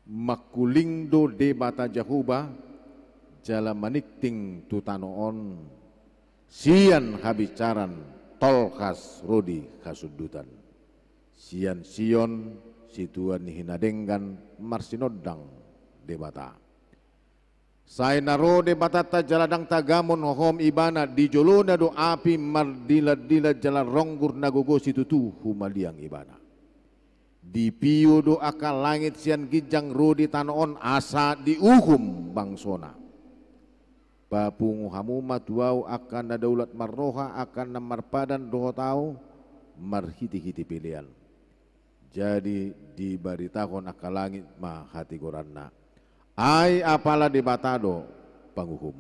Mangkuling do Debata Jahowa, jala maningting tu tano on, sian habinsaran tolhas ro di hasundutan. Sian Sion, situan ni hinadenggan, marsinondang Debata. Sai na ro Debatanta jala ndang tagamon hohom ibana, di jolona do api mardilat-dilat jala ronggur na gogo situtu humaliang ibana. Dipio do angka langit sian ginjang ro di tano on asa diuhum bangsona. Papungu hamu ma tu ahu angka na daulat marroha, angka na marpadan dohot ahu marhitehite pelean. Jadi dibaritahon angka langit ma hatigoranna. Ai apala Debata do panguhum.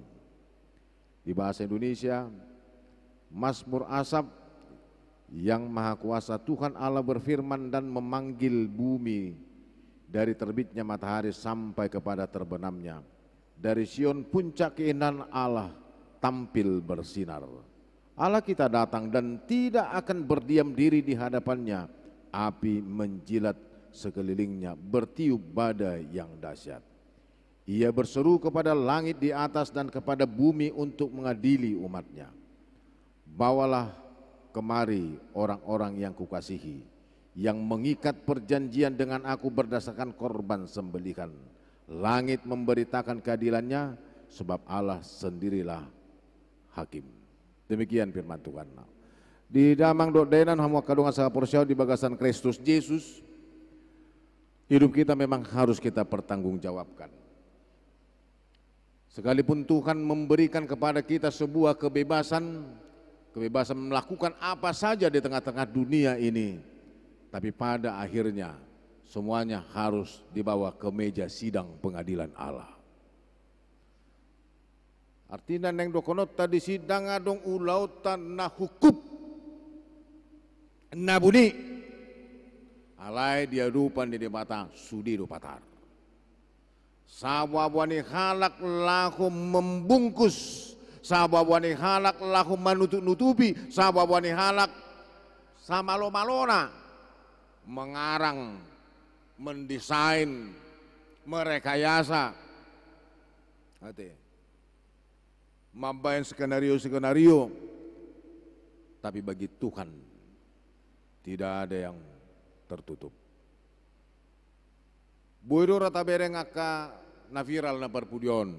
Di bahasa Indonesia, Mazmur Asaf, Yang Maha Kuasa Tuhan Allah berfirman dan memanggil bumi dari terbitnya matahari sampai kepada terbenamnya. Dari Sion puncak keindahan Allah tampil bersinar. Allah kita datang dan tidak akan berdiam diri di hadapannya. Api menjilat sekelilingnya, bertiup badai yang dahsyat. Ia berseru kepada langit di atas dan kepada bumi untuk mengadili umatnya. Bawalah kemari orang-orang yang kukasihi, yang mengikat perjanjian dengan aku berdasarkan korban sembelihan. Langit memberitakan keadilannya, sebab Allah sendirilah hakim. Demikian firman Tuhan. Di damang dohot dainang, hamu angka dongan sahaporseaon di bagasan Kristus Jesus, hidup kita memang harus kita pertanggungjawabkan. Sekalipun Tuhan memberikan kepada kita sebuah kebebasan, kebebasan melakukan apa saja di tengah-tengah dunia ini, tapi pada akhirnya semuanya harus dibawa ke meja sidang pengadilan Allah. Artina naeng dohononta disi, ndang adong ulaonta na hungkup, na buni, alai di adopan ni Debata sude do patar. Saboaboa ni halak laho membungkus, saboaboa ni halak laho manutup-nutupi, saboaboa ni halak samalo-malona mengarang, mendesain, merekayasa. Ate. Mambaen skenario-skenario, tapi bagi Tuhan tidak ada yang tertutup. Boi do ra tabereng angka na viral na parpudi on,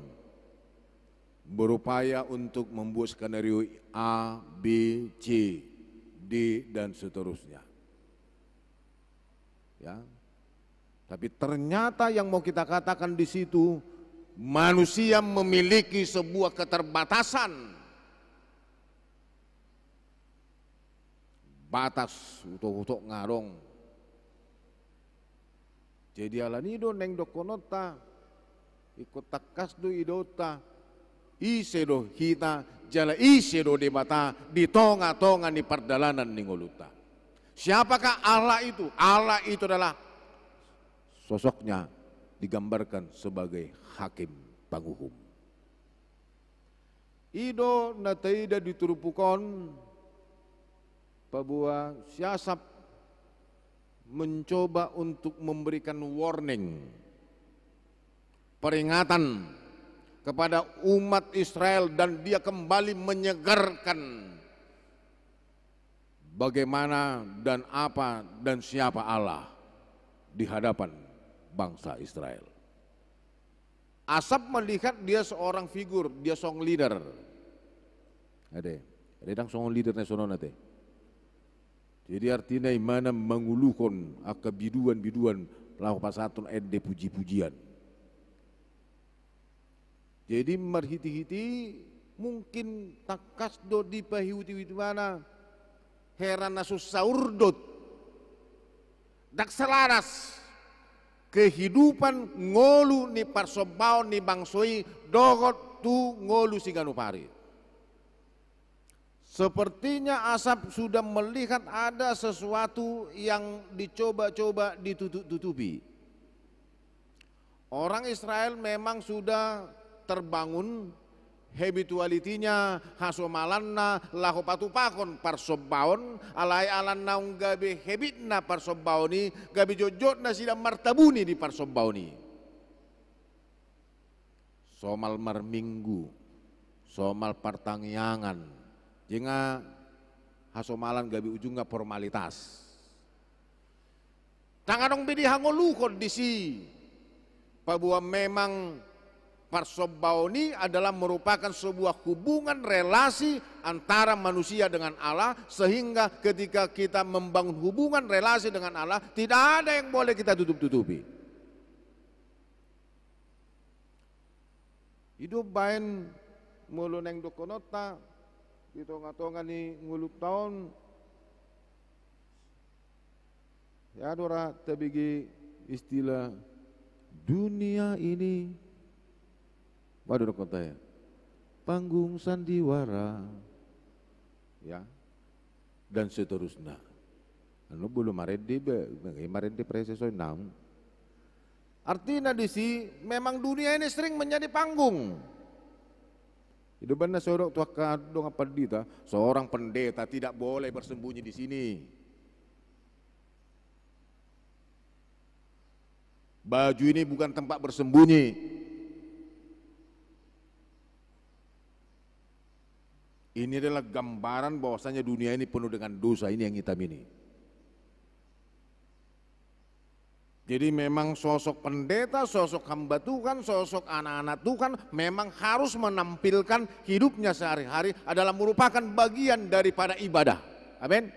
berupaya untuk membuat skenario A, B, C, D, dan seterusnya. Ya. Tapi ternyata yang mau kita katakan di situ, manusia memiliki sebuah keterbatasan. Batas, utok-utok nga adong. Jadi alani do naeng dohononta, ingkon tangkas do idaonta, ise do hita, jala ise do Debata di tonga-tonga ni pardalanan ni ngolunta. Siapakah Allah itu? Allah itu adalah sosoknya digambarkan sebagai hakim panguhum. I do na taida di turpuk on, paboa si Asap mencoba untuk memberikan warning, peringatan kepada umat Israel, dan dia kembali menyegarkan bagaimana dan apa dan siapa Allah di hadapan bangsa Israel. Asap melihat dia seorang figur, dia song leader. Ade, ade, ndang song leader na songon ate. Jadi artina imana manguluhon angka biduan-biduan laho pasahathon ende puji-pujian. Jadi marhite-hite mungkin tangkas do dipaihut-ihut ibana hera na so saurdot, ndang salaras kehidupan ngolu ni parsombaon ni bangso i dohot tu ngolu siganup ari. Sepertinya Asap sudah melihat ada sesuatu yang dicoba-coba ditutup-tutupi. Orang Israel memang sudah terbangun habituality-nya, hasomalanna laho patupahon parsombaon, alai ala naung gabe habit-na parsombaon i, gabe jotjot nasida martabuni di parsombaon i. Somal marminggu, somal partangiangan, jala hasomalan gabe ujungna formalitas. Ndang adong be dihangoluhon disi, paboa memang parsombaon i adalah merupakan sebuah hubungan relasi antara manusia dengan Allah, sehingga ketika kita membangun hubungan relasi dengan Allah, tidak ada yang boleh kita tutup-tutupi. I do umbaen molo naeng dohononta di tonga-tonga ni ngolunta on, ia do ra tabege istilah dunia ini. Waduh, dohononta ia panggung sandiwara, ya, dan seterusnya. Anu, belum marende be, marende presesoi naung. Artina disi memang dunia ini sering menjadi panggung. I do umbaen na so didok tu angka dongan pandita, seorang pendeta tidak boleh bersembunyi di sini. Baju ini bukan tempat bersembunyi. Ini adalah gambaran bahwasanya dunia ini penuh dengan dosa, ini yang hitam ini. Jadi memang sosok pendeta, sosok hamba Tuhan, sosok anak-anak Tuhan memang harus menampilkan hidupnya sehari-hari adalah merupakan bagian daripada ibadah. Amin.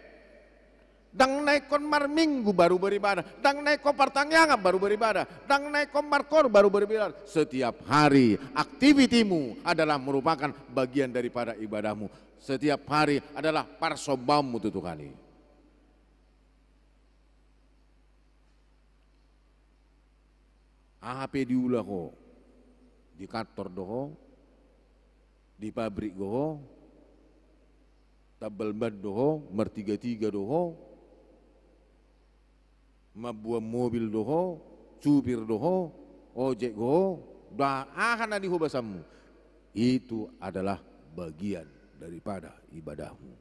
Ndang na ingkon marminggu baru beribadah, ndang na ingkon partangiangan baru beribadah, ndang na ingkon markoor baru beribadah. Setiap hari aktivitimu adalah merupakan bagian daripada ibadahmu. Setiap hari adalah parsombaonmu tu Tuhan i. Aha pe diula ho, di kantor do ho, di pabrik do ho, tambal ban do ho, martiga-tiga do ho, mamboan mobil do ho, supir do ho, ojek do ho, da aha na di ho basanmu, itu adalah bagian daripada ibadahmu.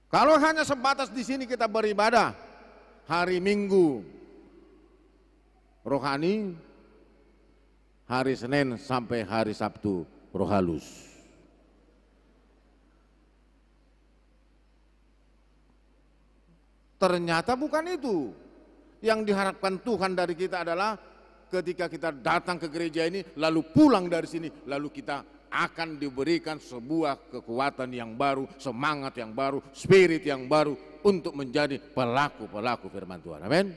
Kalau hanya sebatas di sini kita beribadah, hari Minggu rohani, hari Senin sampai hari Sabtu roh halus. Ternyata bukan itu. Yang diharapkan Tuhan dari kita adalah ketika kita datang ke gereja ini, lalu pulang dari sini, lalu kita akan diberikan sebuah kekuatan yang baru, semangat yang baru, spirit yang baru untuk menjadi pelaku-pelaku firman Tuhan. Amin.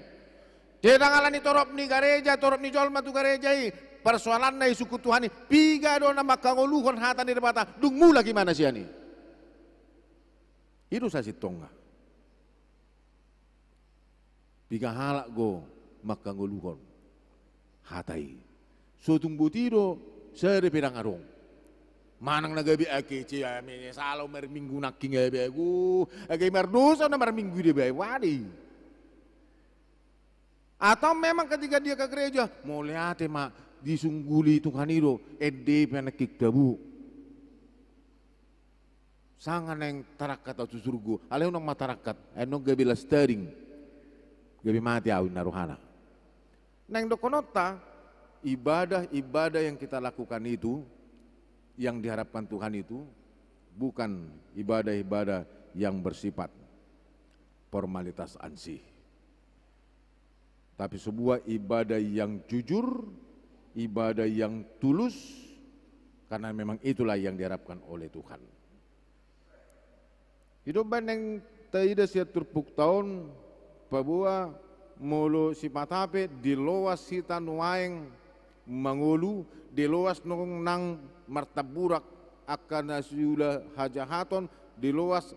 Ndang ala ni torop ni gareja, torop ni jolma tu gareja i, persoalanna i sungkun Tuhan i, piga do na manghangoluhon hata ni Debata, dung mulak ibana sian i. I do sasintongna. Piga halak do manghangoluhon hata i. So tung boti do, sada pe ndang adong. Manang na gabe ake ce ame salo marminggu nangkin gabe ago, ake mardosa na marminggu i dibae, wadi. Atau memang ketika dia ke gereja, mauliate ma, Disungguli Tuhan i do, ende pe nangkin tabu. Sanga naeng tarangkat ahu tu surgo, alai unang ma tarangkat, ai annon gabe lastering, gabe mate ahu, ninna rohana. Naeng dohononta, ibadah-ibadah yang kita lakukan itu, yang diharapkan Tuhan itu, bukan ibadah-ibadah yang bersifat formalitas ansih. Tapi sebuah ibadah yang jujur, ibadah yang tulus, karena memang itulah yang diharapkan oleh Tuhan. I do umbahen naeng taida sian turpukta on, paboa molo sipata pe diloas hita nuaeng mangolu, diloas nang martamburak angka na siula hajahaton, diloas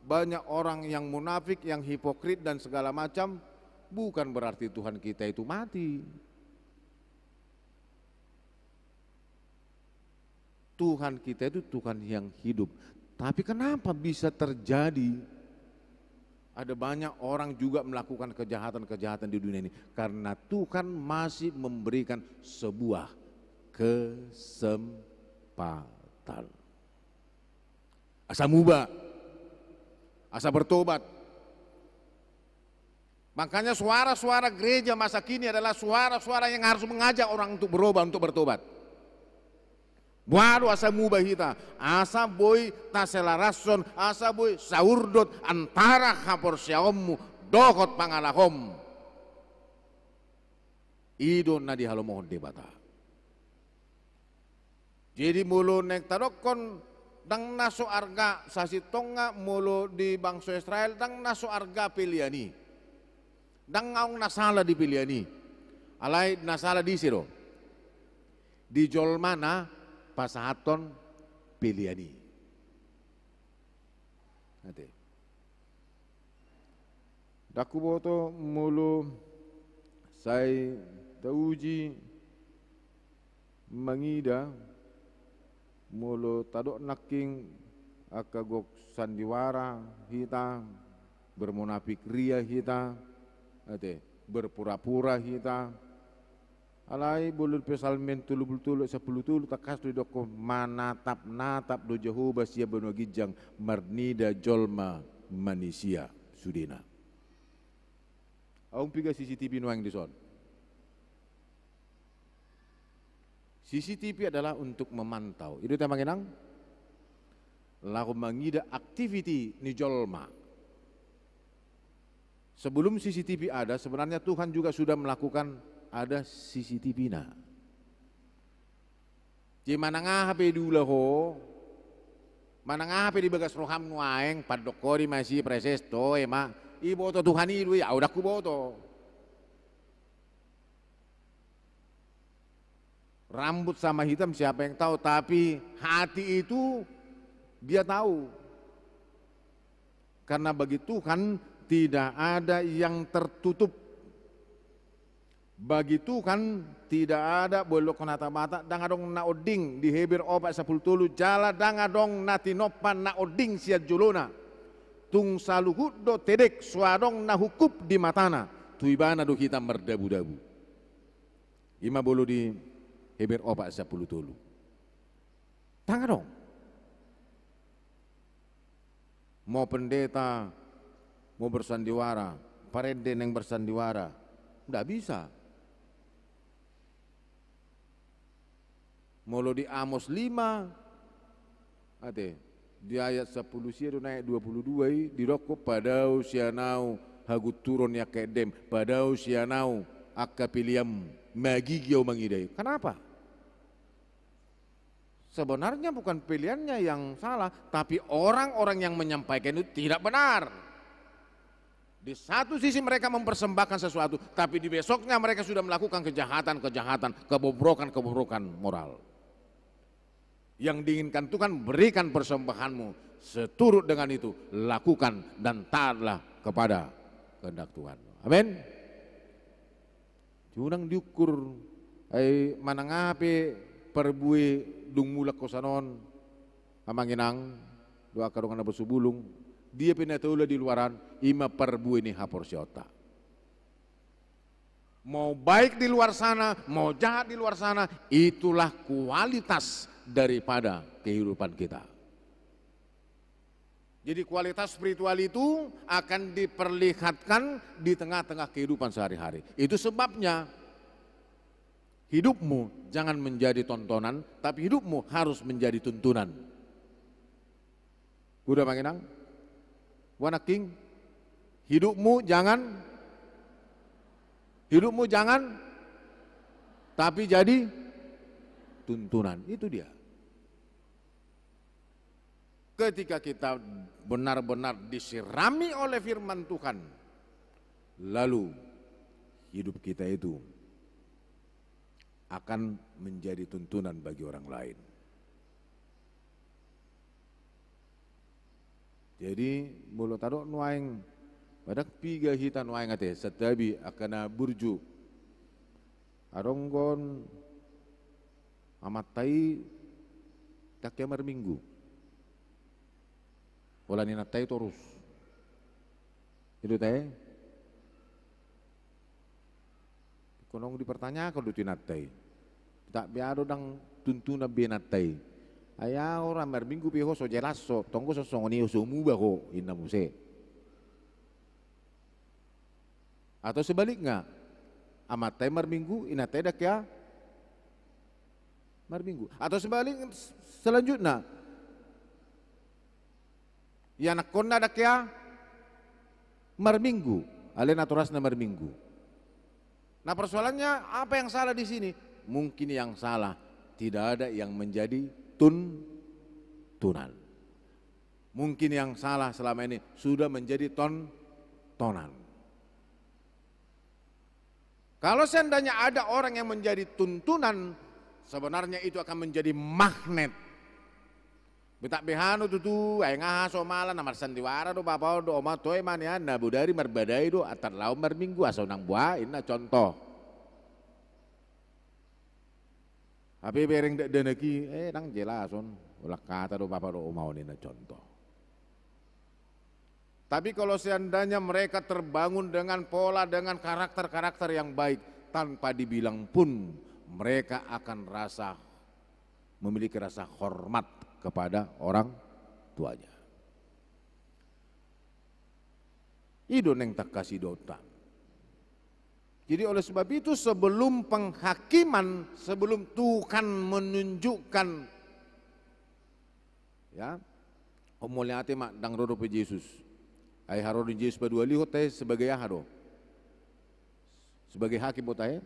banyak orang yang munafik, yang hipokrit dan segala macam, bukan berarti Tuhan kita itu mati. Tuhan kita itu Tuhan yang hidup. Tapi kenapa bisa terjadi ada banyak orang juga melakukan kejahatan-kejahatan di dunia ini? Karena Tuhan masih memberikan sebuah kesempatan. Asa muba, asa bertobat. Makanya suara-suara gereja masa kini adalah suara-suara yang harus mengajak orang untuk berubah, untuk bertobat. Boha do asa muba hita, asa boi taselarashon, asa boi saurdot antara haporseaonmu dohot pangalahom. I do na dihalomohon Debata. Jadi molo naeng tadokkon, ndang na so arga, sasintongna molo di bangso Israel ndang na so arga pelean i. Ndang adong na sala di pelean i. Alai na sala di ise do? Di jolma na pasahathon pelean i. Ate. Ndang huboto molo sai tauji mangida, molo tadok nangkin angka gok sandiwara hita, bermunafik ria hita, ate, berpura-pura hita, alai molo di Psalmen tolu pulu tolu ayat sampulu tolu, tangkas do didok, manatap-natap do Jahowa sian banua ginjang marnida jolma manisia sudena. Adong piga C C T V nuaeng dison? C C T V adalah untuk memantau. I do, Amang Inang, laho mangida activity ni jolma. Sebelum C C T V ada, sebenarnya Tuhan juga sudah melakukan ada C C T V-na. Jadi manang aha pe diula ho, manang aha pe di bagas roham nuaeng, pandok ho di masi preses to, ema, iboto Tuhan i do i, au ndang huboto. Rambut sama hitam siapa yang tahu, tapi hati itu Dia tahu. Karena bagi Tuhan tidak ada yang tertutup. Bagi Tuhan tidak ada, boha do hata Batak, ndang adong na onding di Heber opat sampulu tolu, jala ndang adong na tinompa na onding sian jolona. Tung saluhut do tedek, so adong na hungkup di matana, tu Ibana do hita mardabu-dabu. I ma molo di Heber opat sampulu tolu. Ndang adong. Mau pendeta, mau bersandiwara, parende naeng bersandiwara, nggak bisa. Molo di Amos lima, ate, di ayat sampulu sia do naeng dua pulu dua i, didok ho, padao sian ahu hagunturon ni angka endem, padao sian ahu angka peleanmu, magigi ahu mangida i. Kenapa? Sebenarnya bukan peleannya yang salah, tapi orang-orang yang menyampaikan itu tidak benar. Di satu sisi mereka mempersembahkan sesuatu, tapi di besoknya mereka sudah melakukan kejahatan-kejahatan, kebobrokan-kebobrokan moral. Yang diinginkan Tuhan, berikan persembahanmu, seturut dengan itu lakukan dan taatlah kepada kehendak Tuhan. Amin. Unang diukur, ai manang aha pe parbue dung mulak ho sian on, Amang Inang, dohot angka dongan na porsubulung, dia pe na taula di luaran, i ma parbue ni haporseaonta. Mau baik di luar sana, mau jahat di luar sana, itulah kualitas daripada kehidupan kita. Jadi, kualitas spiritual itu akan diperlihatkan di tengah-tengah kehidupan sehari-hari. Itu sebabnya hidupmu jangan menjadi tontonan, tapi hidupmu harus menjadi tuntunan. Udah, Mang Inang? Wana King? Hidupmu jangan, hidupmu jangan, tapi jadi tuntunan. Itu dia. Ketika kita benar-benar disirami oleh firman Tuhan, lalu hidup kita itu akan menjadi tuntunan bagi orang lain. Jadi, molo tadok nuaeng, padahal piga hita nuaeng ate, santabi angka na burju. Adong do amanta i dang hea marminggu. Holan inanta i torus. I do ate. Ingkon dipertanyakan do tu inanta i. Dang be adong, dang tuntunan be inanta i. Ai ahu ra marminggu pe ho so jelas ho, tong do songon i ho so muba ho, inna muse. Atau sebaliknya, amanta i marminggu, inanta i dang hea marminggu. Atau sebalik, selanjutnya, ianakhonna dang hea marminggu, alai natorasna marminggu. Nah, persoalannya apa yang salah di sini? Mungkin yang salah tidak ada yang menjadi tuntunan. Mungkin yang salah selama ini sudah menjadi tontonan. Kalau seandainya ada orang yang menjadi tuntunan, sebenarnya itu akan menjadi magnet. Be tak be hanu tutu, ai nga aha so mala, na marsandiwara do bapa on do oma on, toe ma nian, na bodari marbadai do, antar laho marminggu, asa unang boha, inna contoh. Hape bereng dakdanak i, eh, dang jelas on, holan hata do bapa do oma on, inna contoh. Tapi kalau seandainya mereka terbangun dengan pola, dengan karakter-karakter yang baik, tanpa dibilang pun mereka akan rasa, memiliki rasa hormat kepada orang tuanya. I do naeng tangkas idaonta. Jadi, oleh sebab itu, sebelum penghakiman, sebelum Tuhan menunjukkan, ya, o mauliate ma, dang ro dope Jesus. Ai haroro ni Jesus paduahalihon ate sebagai aha do? Sebagai hakim do ate.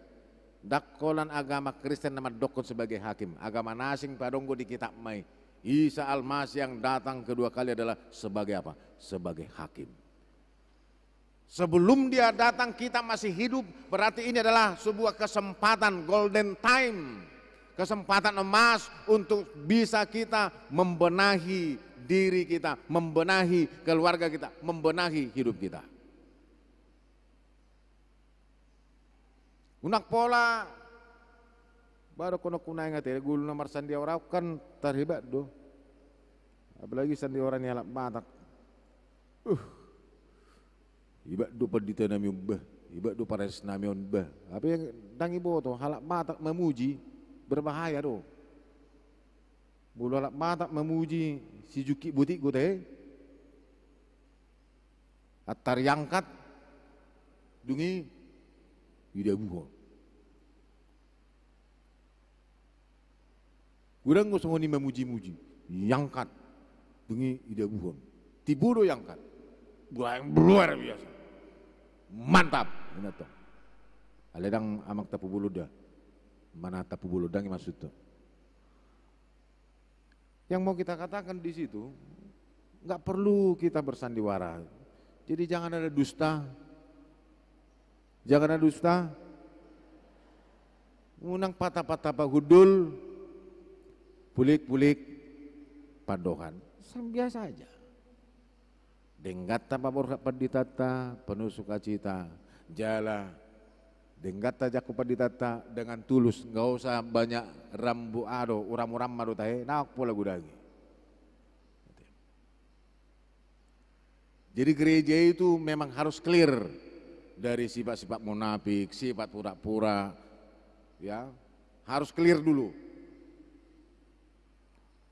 Dang holan agama Kristen na mandokkon sebagai hakim. Agama na asing pe adong do di kitab i. Isa Almasih yang datang kedua kali adalah sebagai apa? Sebagai hakim. Sebelum dia datang, kita masih hidup, berarti ini adalah sebuah kesempatan, golden time, kesempatan emas untuk bisa kita membenahi diri kita, membenahi keluarga kita, membenahi hidup kita. Unang pola, baru kono kunai ngate, gulu na marsandiwara kan tarhebat do. Apalagi sandiwara ni halak Batak. Uh. Hebat do pandita nami on bah, hebat do pares nami on bah. Tapi dang iboto, halak Batak memuji, berbahaya do. Molo halak Batak memuji si jungkit botik do ate, antar iangkat, dung i idabuhon. Godang do songon i memuji-muji, iangkat, dung i idabuhon. Timbo do iangkat. Wah, luar biasa. Mantap, inna tong. Alai dang amang Tampubolon da. Mana Tampubolon, dang i maksudhu. Yang mau kita katakan di situ, nggak perlu kita bersandiwara. Jadi jangan ada dusta. Jangan ada dusta. Unang patap-patap hundul, pulik-pulik pandohan. Sang biasa aja. Denggan ta paborhat panditanta, penuh sukacita. Jala denggan ta jangkon panditanta dengan tulus, nggak usah banyak rambu ado, uram-uram ma do tahe, nang pola godang i. Jadi gereja itu memang harus clear. Dari sifat-sifat munafik, sifat pura-pura, ya, harus clear dulu.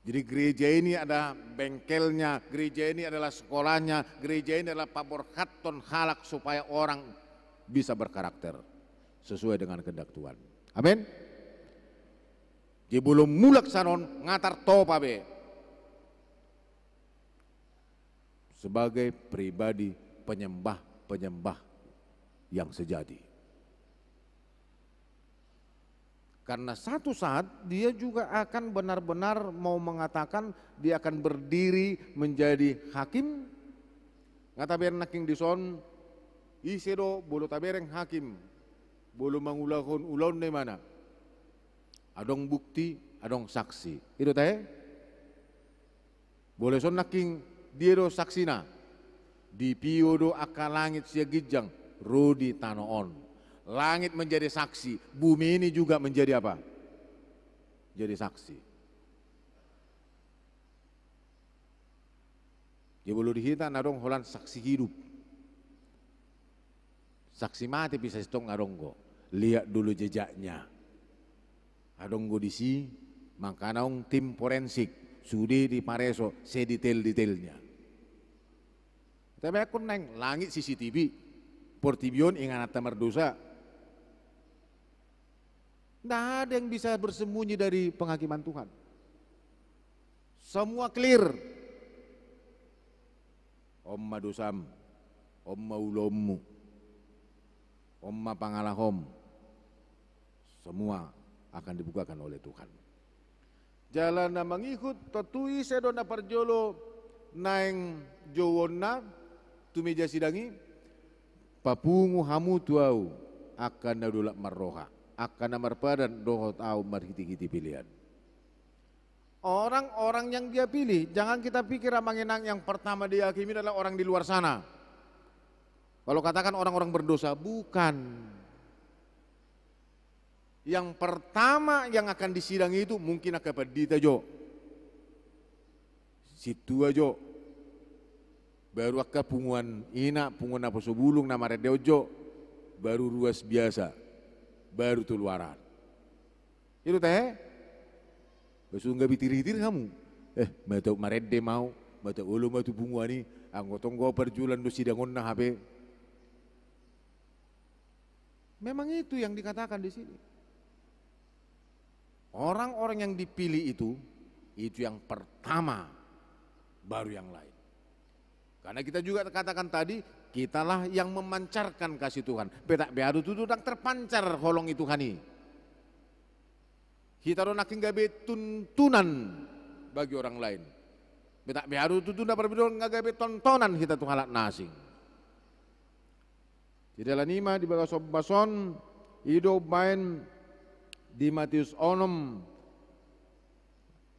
Jadi gereja ini ada bengkelnya, gereja ini adalah sekolahnya, gereja ini adalah paborhathon halak supaya orang bisa berkarakter sesuai dengan kehendak Tuhan. Amin. Jadi molo mulak sian on nga tartopa be sebagai pribadi penyembah-penyembah yang sejati. Karena satu saat dia juga akan benar-benar mau mengatakan dia akan berdiri menjadi hakim. Nga tabereng nangkin dison, ise do molo tabereng hakim, molo mangulahon ulaon na imana. Adong bukti, adong saksi. I do tahe? Molo dison nangkin, dia do saksina? Dipio do angka langit sian ginjang, ro di tano on. Langit menjadi saksi, bumi ini juga menjadi apa? Jadi saksi. Jadi molo di hita na adong holan saksi hidup. Saksi mate pe sasintong adong do. Lihat dulu jejaknya. Adong do disi, makana adong tim forensik, sude dipareso sedetail-detailnya. Tabereng naeng, langit C C T V, portibi on ingananta mardosa. Nggak ada yang bisa bersembunyi dari penghakiman Tuhan. Semua clear. On ma dosam, on ma ulaonmu, on ma pangalahom, semua akan dibukakan oleh Tuhan. Jala na mangihut, tontu ise do na parjolo naeng jouonna tu meja sidang i? Papungu hamu tu ahu angka na dolok marroha, angka na marpadan dohot ahu marhite-hite pelean. Orang-orang yang dia pilih, jangan kita pikir, Amang Inang, yang pertama dihakimi adalah orang di luar sana. Kalau katakan orang-orang berdosa, bukan. Yang pertama yang akan disidang itu mungkin angka pandita jo, sintua jo, baru angka punguan ina, punguan naposo bulung na marende on jo, baru ruas biasa, baru tu luaran. I do tahe? Ba so gabe titir-titir hamu. Eh, mata marende ma ahu, mata olo ma tu punguan i, anggo tong do parjolo do sidangonna hape. Memang itu yang dikatakan di sini. Orang-orang yang dipilih itu, itu yang pertama, baru yang lain. Karena kita juga katakan tadi, kitalah yang memancarkan kasih Tuhan. Petak be ahu tutu ndang terpancar holong ni Tuhan i. Hita do nangkin gabe tuntunan bagi orang lain. Petak be ahu tutu na parbinoan nga gabe tontonan hita tu halak na asing. Di dalan i ma di bagasan bason, i do umbahen di Matius onom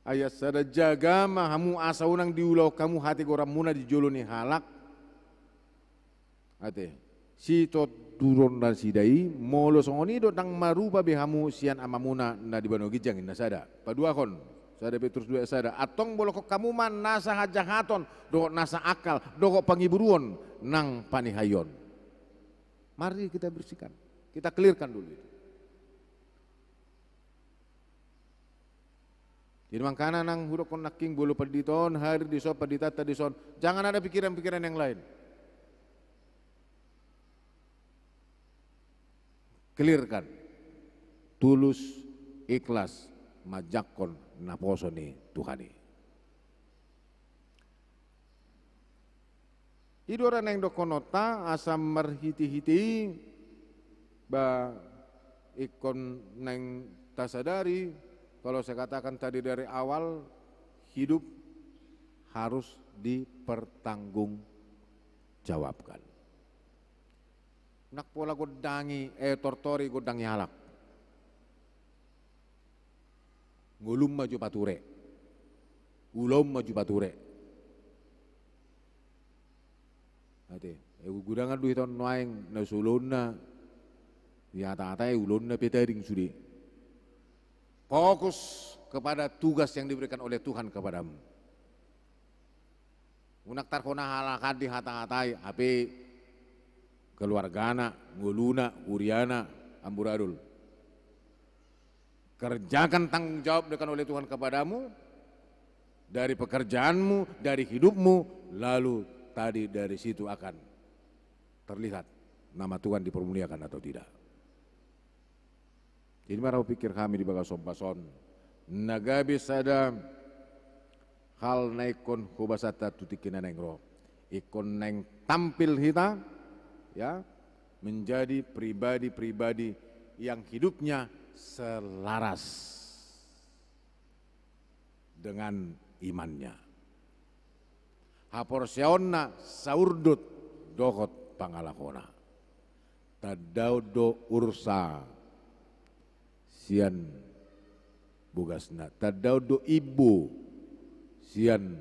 ayat sada, jaga ma hamu asa unang diulahon hamu hatigoranmuna di jolo ni halak. Ate, sitoturon nasida i, molo songon i do ndang marupa be hamu sian Amamuna na di banua ginjang, ninna sada. Paduahon, sada Petrus dua sada, antong bolongkon hamu ma nasa hajahaton, dohot nasa angkal, dohot pangiburuon, nang panihaion. Mari kita bersihkan, kita clearkan dulu itu. Jadi makana nang hudokkon nangkin, molo pandita on hadir dison, panditanta dison, jangan ada pikiran-pikiran yang lain. Clearkan. Tulus, ikhlas manjangkon naposo ni Tuhan i. I do ra naeng dohononta, asa marhite-hite i, ba ingkon naeng tasadari, kalau saya katakan tadi dari awal, hidup harus dipertanggungjawabkan. Ndang pola gondangi, eh, tortori gondangi halak. Ngolum ma jo pature. Ulaon ma jo pature. Ate, eh, gudangan do hita on nuaeng, na so ulaonna, di hata-hata i, ulaonna pe tading sude. Fokus kepada tugas yang diberikan oleh Tuhan kepadamu. Unang tarhona halak an dihata-hatai, hape keluargana, ngoluna, huriana, amburadul. Kerjakan tanggung jawab diberikan oleh Tuhan kepadamu, dari pekerjaanmu, dari hidupmu, lalu tadi dari situ akan terlihat nama Tuhan dipermuliakan atau tidak. Jadi, mari pikir hami di bagas ombas on. Na gabe sada hal na ingkon hubasata tu tingki na naeng ro. Ingkon naeng tampil hita, ya, menjadi pribadi-pribadi yang hidupnya selaras dengan imannya. Haporseaonna saurdot dohot pangalahona. Tandaon do ursa sian bogasna. Tandaon do imbo sian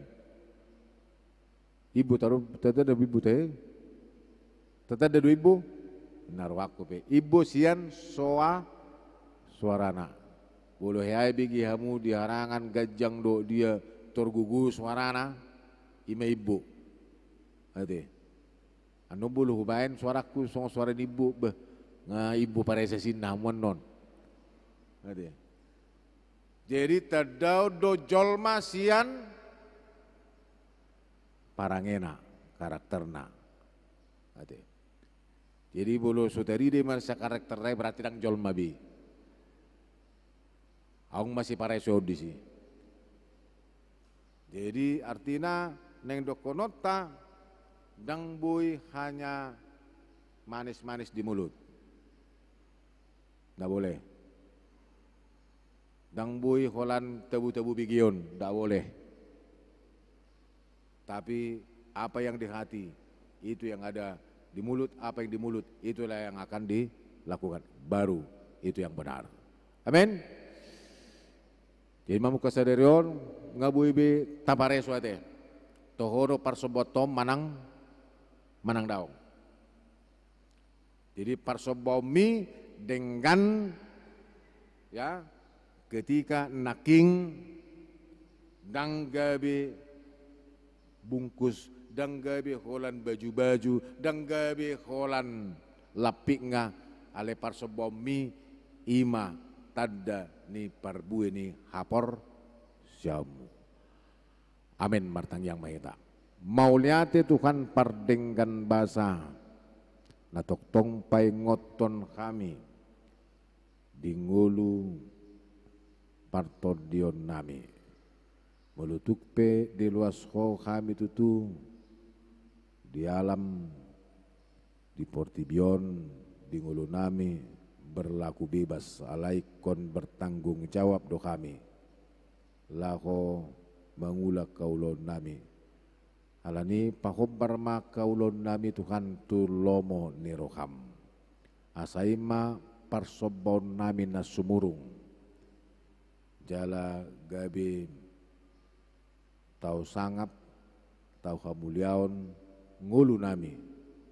imbo taru, tanda do imbo te. Tanda do imbo. Na rohangku pe. Imbo sian soa, soarana. Molo hea bege hamu di harangan ganjang dohot dia torgugu soarana, ima imbo. Ate. Annon molo hubaen soarangku songon soara ni imbo, beh, nga imbo parese sinna hamu annon. Ate. Jadi tandaon do jolma sian parangena, karakterna. Ate. Jadi molo so tarida i ma sian karakterna i, berarti ndang jolma be. Adong ma sipareseon disi. Jadi artina naeng dohononta, ndang boi hanya manis-manis di mulut. Ndak boleh. Ndang boi holan tabu-tabu begeon, ndak boleh. Tapi apa yang di hati, itu yang ada di mulut, apa yang di mulut, itulah yang akan dilakukan. Baru itu yang benar. Amin. Jadi mamungka sadari on, nga boi be tapareso ate. Toho do parsombaonta on manang, manang daong. Jadi parsombaonmi denggan, ya, ketika nangkin ndang gabe bungkus, ndang gabe holan baju-baju, ndang gabe holan lampikna, alai parsombaonmi ima tanda ni parbue ni haporseaonmu. Amin, martangiang ma hita. Mauliate Tuhan pardenggan basa, na tongtong paingothon hami di ngolu partondionnami. Molo tung pe diloas Ho hami tutu di alam, di portibi on, di ngolunami, berlaku bebas, alai ingkon bertanggung jawab do hami laho mangula haulaonnami. Alani pahombar ma haulaonnami Tuhan tu lomo ni roham. Asa i ma parsombaonnami na sumurung. Jala gabe tau sangap, tau hamuliaon ngolunami.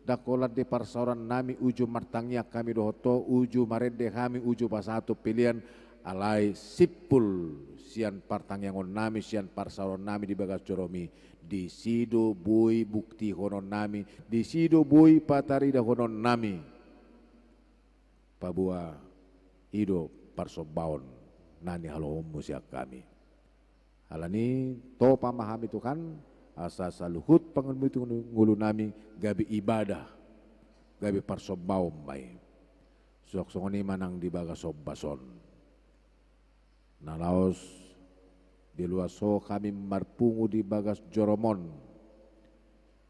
Ndang holan di parsaorannami uju martangiang hami dohot Ho, uju marende hami, uju pasahathon pelean, alai simpul sian partangiangonnami, sian parsaorannami di bagas joromi, disi do boi buktihononnami, disi do boi pataridahononnami. Paboa i do parsombaon na nihalomomu sian hami. Alani topa ma hami Tuhan, asa saluhut pangalualuhon ngolunami gabe ibadah, gabe parsombaon ma i. Suang songon i ma nang di bagas ombas on. Na laos diloas Ho hami marpungu di bagas jorom on,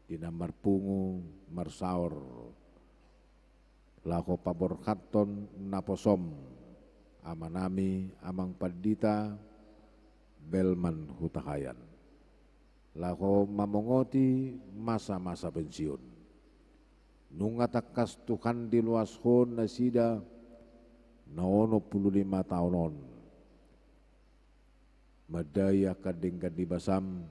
di na marpungu marsaor laho paborhathon naposom amanami Amang Pandita Belman Hutahaean, laho mamongoti masa-masa pensiun. Nunga tangkas Tuhan diloas Ho nasida na onom pulu lima taon on. Mandai angka denggan ni basam,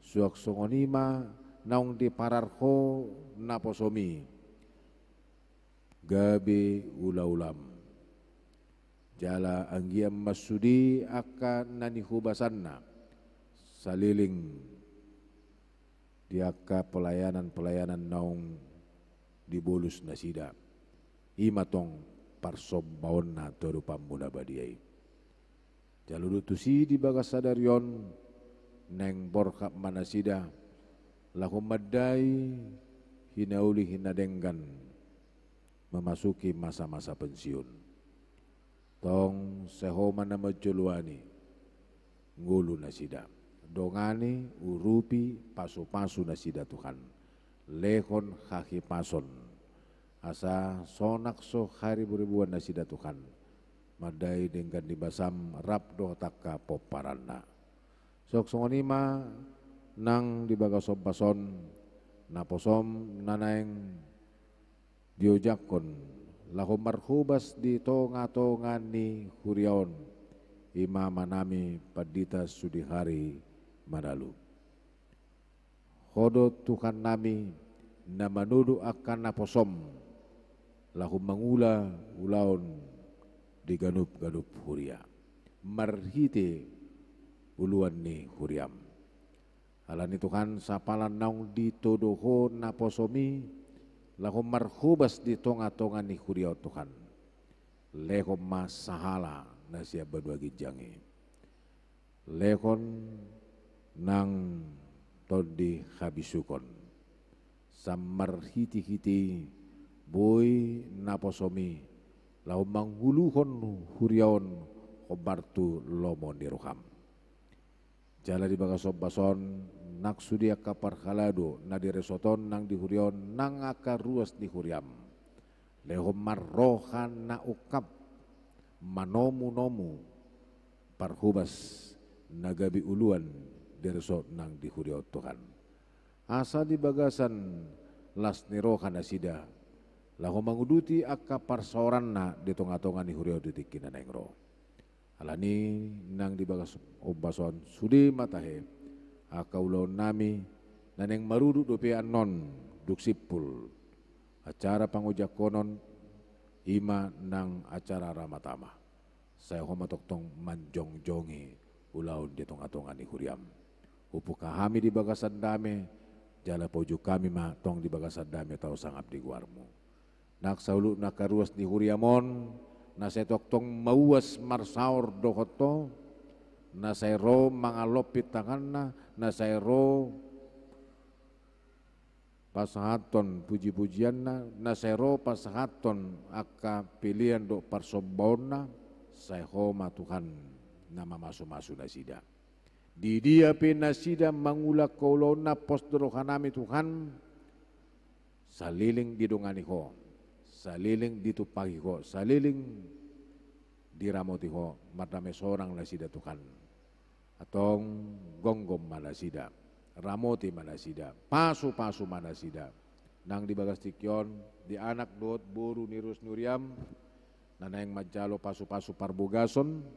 suang songon i ma naung diparar Ho naposom i gabe ula-ulam. Jala anggiat ma sude angka na nihubasanna saleleng di angka pelayanan-pelayanan naung dibolus nasida. I ma tong parsombaonna tu adopanmu na badia i. Jalo do tusi di bagas sadari on, naeng borhat ma nasida, laho mandai hinauli hinadenggan, memasuki masa-masa pensiun. Tong sai Ho ma na manjoloani ngolu nasida. Dongani, urupi, pasu-pasu nasida Tuhan. Lehon hahipason. Asa sonang so haribu-ribuan nasida Tuhan. Mandai denggan ni basaM rap dohot angka pomparanna. Songon i ma nang di bagas ombas on, naposoM na naeng diojakhon, laho marhobas di tonga-tonga ni huria on, i ma amanami Pandita Sudihari Manalu. Ho do Tuhannami, na manodo angka naposoM, laho mangula ulaon di ganup-ganup huria, marhite uluan ni huriaM. Alani Tuhan, sapala naung ditodo Ho naposoMi, laho marhobas di tonga-tonga ni huria on Tuhan. Lehon ma sahala na sian banua ginjang i. Lehon nang tondi habisuhon. Asa marhite-hite boi naposoMi, laho manguluhon huria on hombar tu lomo ni rohaM. Jala di bagas ombas on, nang sude angka parhalado na di resort on nang di huria on nang angka ruas ni huriaM. Lehon ma roha na ungkap, manomu-nomu parhobas na gabe uluan di resort nang di huria on Tuhan. Asa di bagasan las ni roha nasida, laho manguduti angka parsaoranna di tonga-tonga ni huria on di tingki na naeng ro. Alani nang di bagas ombas on sude ma tahe, angka ulaonnami na naeng marudut dope annon dung simpul acara pangojanghonon, i ma nang acara ramatama. Sai Ho ma tongtong manjongjongi ulaon di tonga-tonga ni huriaM. Hupuka hami di bagasan dame, jala paujung hami ma tong di bagasan dame tau sangap di goarMu. Nang saluhutna angka ruas ni huriaM on, na sai tongtong mauas marsaor dohot Ho, na sai ro mangalompit tanganna, na sai ro pasahathon puji-pujianna, na sai ro pasahathon angka pelean dohot parsombaonna, sai Ho ma Tuhan na mamasu-masu nasida. Di dia pe nasida mangulahon ulaonna, pos do rohanami Tuhan, saleleng didongani Ho, saleleng ditumpahi Ho, saleleng diramoti Ho, mardame sonang nasida Tuhan. Antong gomgom ma nasida, ramoti ma nasida, pasu-pasu ma nasida. Nang di bagas tingki on, di anak dohot boru ni ruas ni huriaM, na naeng manjalo pasu-pasu parbogason,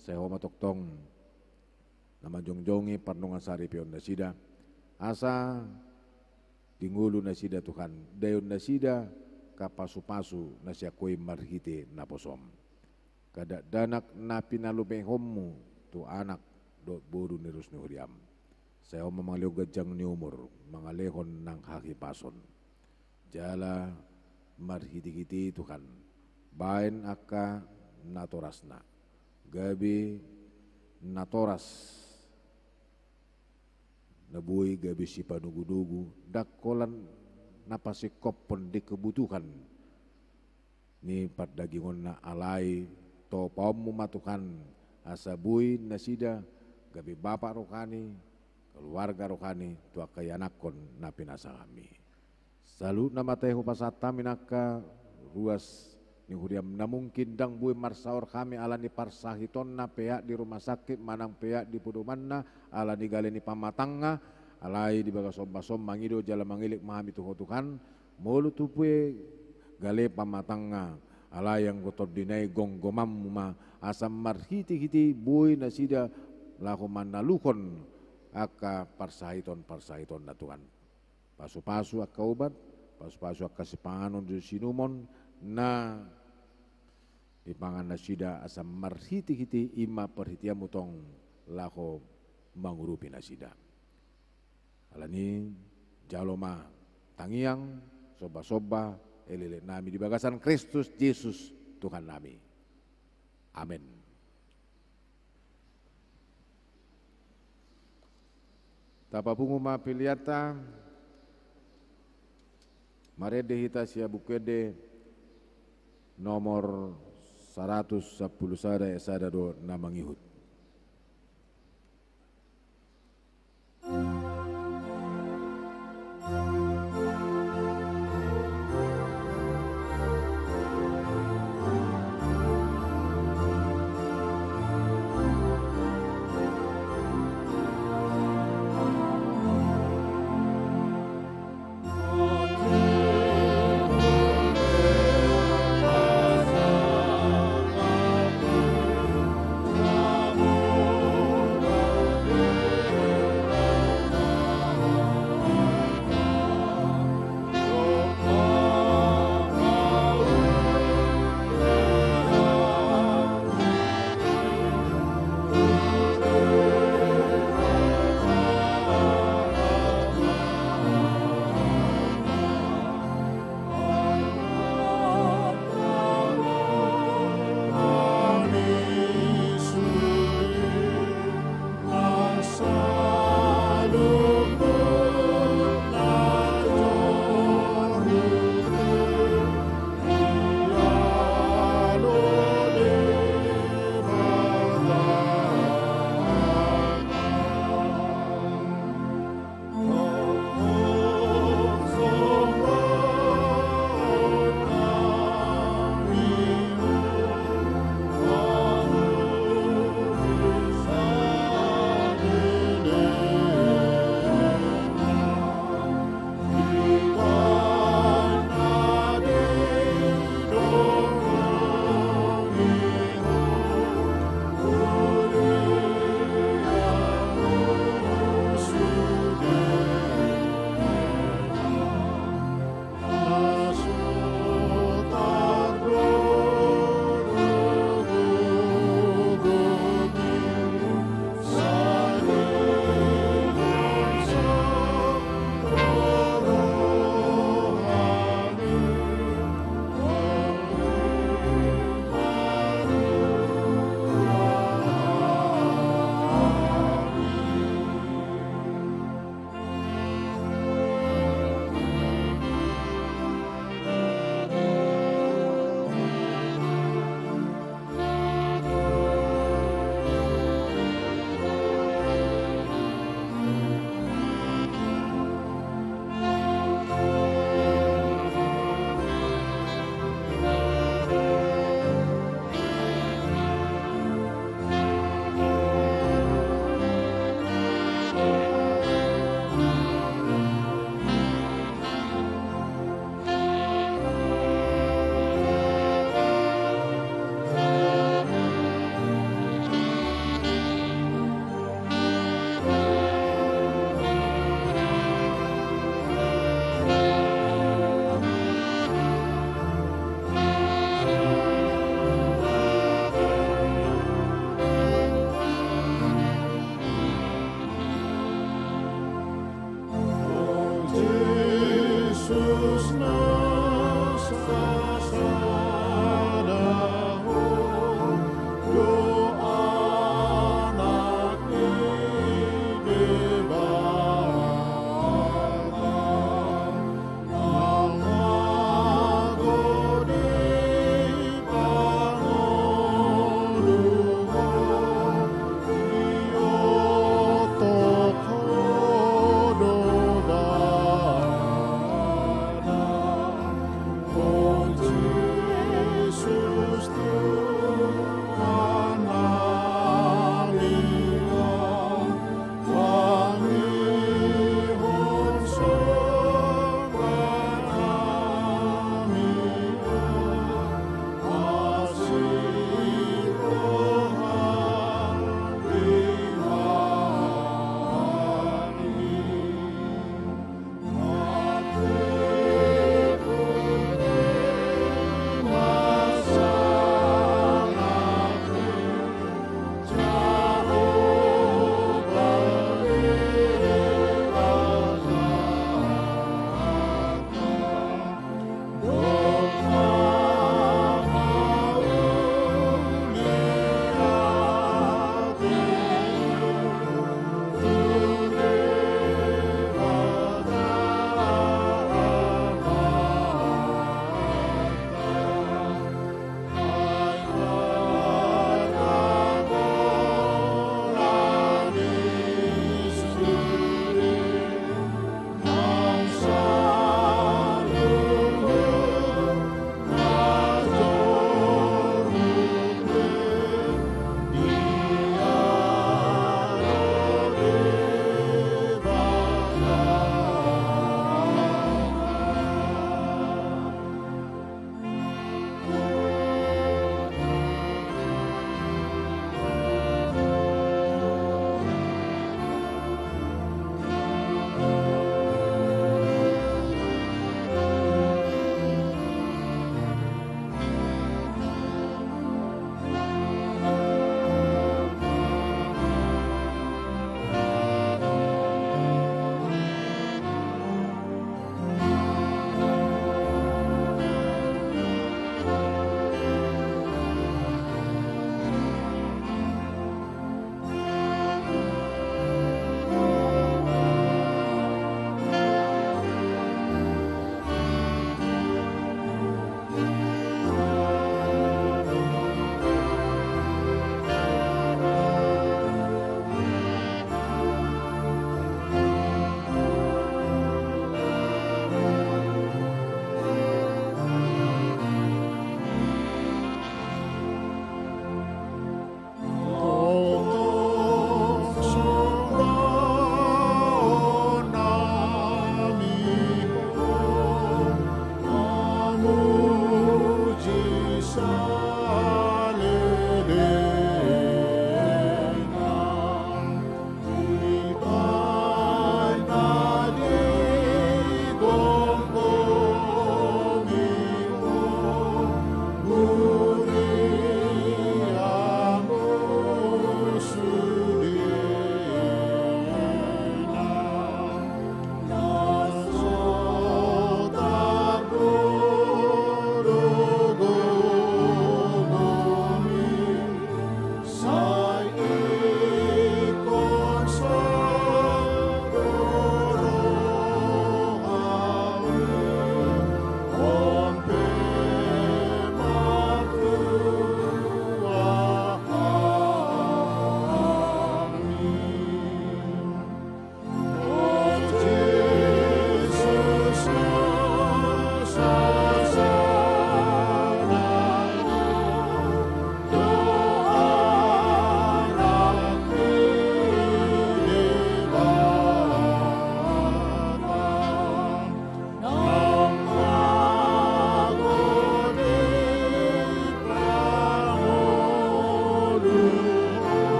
sai Ho ma tongtong na manjongjongi pardongansaripeon nasida, asa di ngolu nasida Tuhan, daeon nasida angka pasu-pasu na sian Ho i marhite naposoM. Angka dakdanak na pinalumehonMu tu anak dohot boru ni ruas ni huriaM, sai Ho ma mangalehon ganjang ni umur, mangalehon nang hahipason. Jala marhite-hite i Tuhan, baen angka natorasna, gabe natoras na boi gabe sipanugu-nugu, ndang holan na pasingkophon di kebutuhan ni pardagingonna, alai topaonMu ma Tuhan, asa boi nasida gabe bapak rohani, keluarga rohani tu angka ianakhon na pinasahatMi. Saluhutna ma tahe hupasahat hami nang angka ruas ni huriaM, na mungkin ndang boi marsaor hami ala ni parsahitonna, peak di rumah sakit manang peak di podomanna, ala ni gale ni pamatangna, alai di bagas ombas on mangido jala mangelek ma hami tu Ho Tuhan, molo tung pe gale pamatangna, alai anggo tondina i gomgomanMu ma, asa marhite-hite i boi nasida laho manaluhon angka parsahiton-parsahitonna Tuhan. Pasu-pasu angka obat, pasu-pasu angka sipanganon dohot siinumon na dipangan nasida, asa marhite-hite i ma parhiteanMu tong laho mangurupi nasida. Alani i jalo ma tangiang, somba-somba, elek-elek nami di bagasan Kristus Jesus Tuhan nami. Amen. Tapapungu ma peleanta, marende hita sian Buku Ende nomor saratus sampulu sada, ayat sada do na mangihut.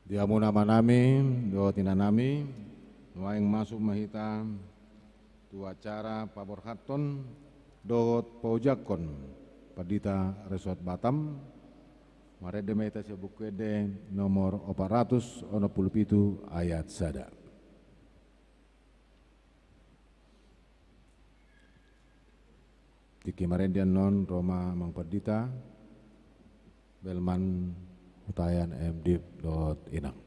Di hamu amanami dohot inanami, nuaeng masuk ma hita tu acara paborhathon dohot paojakhon Pandita Resort Batam. Marende ma hita sian Buku Ende nomor opat ratus onom pulu pitu ayat sada. Tingki marende annon ro ma Amang Pandita Belman Hutahaean M Div dohot inang.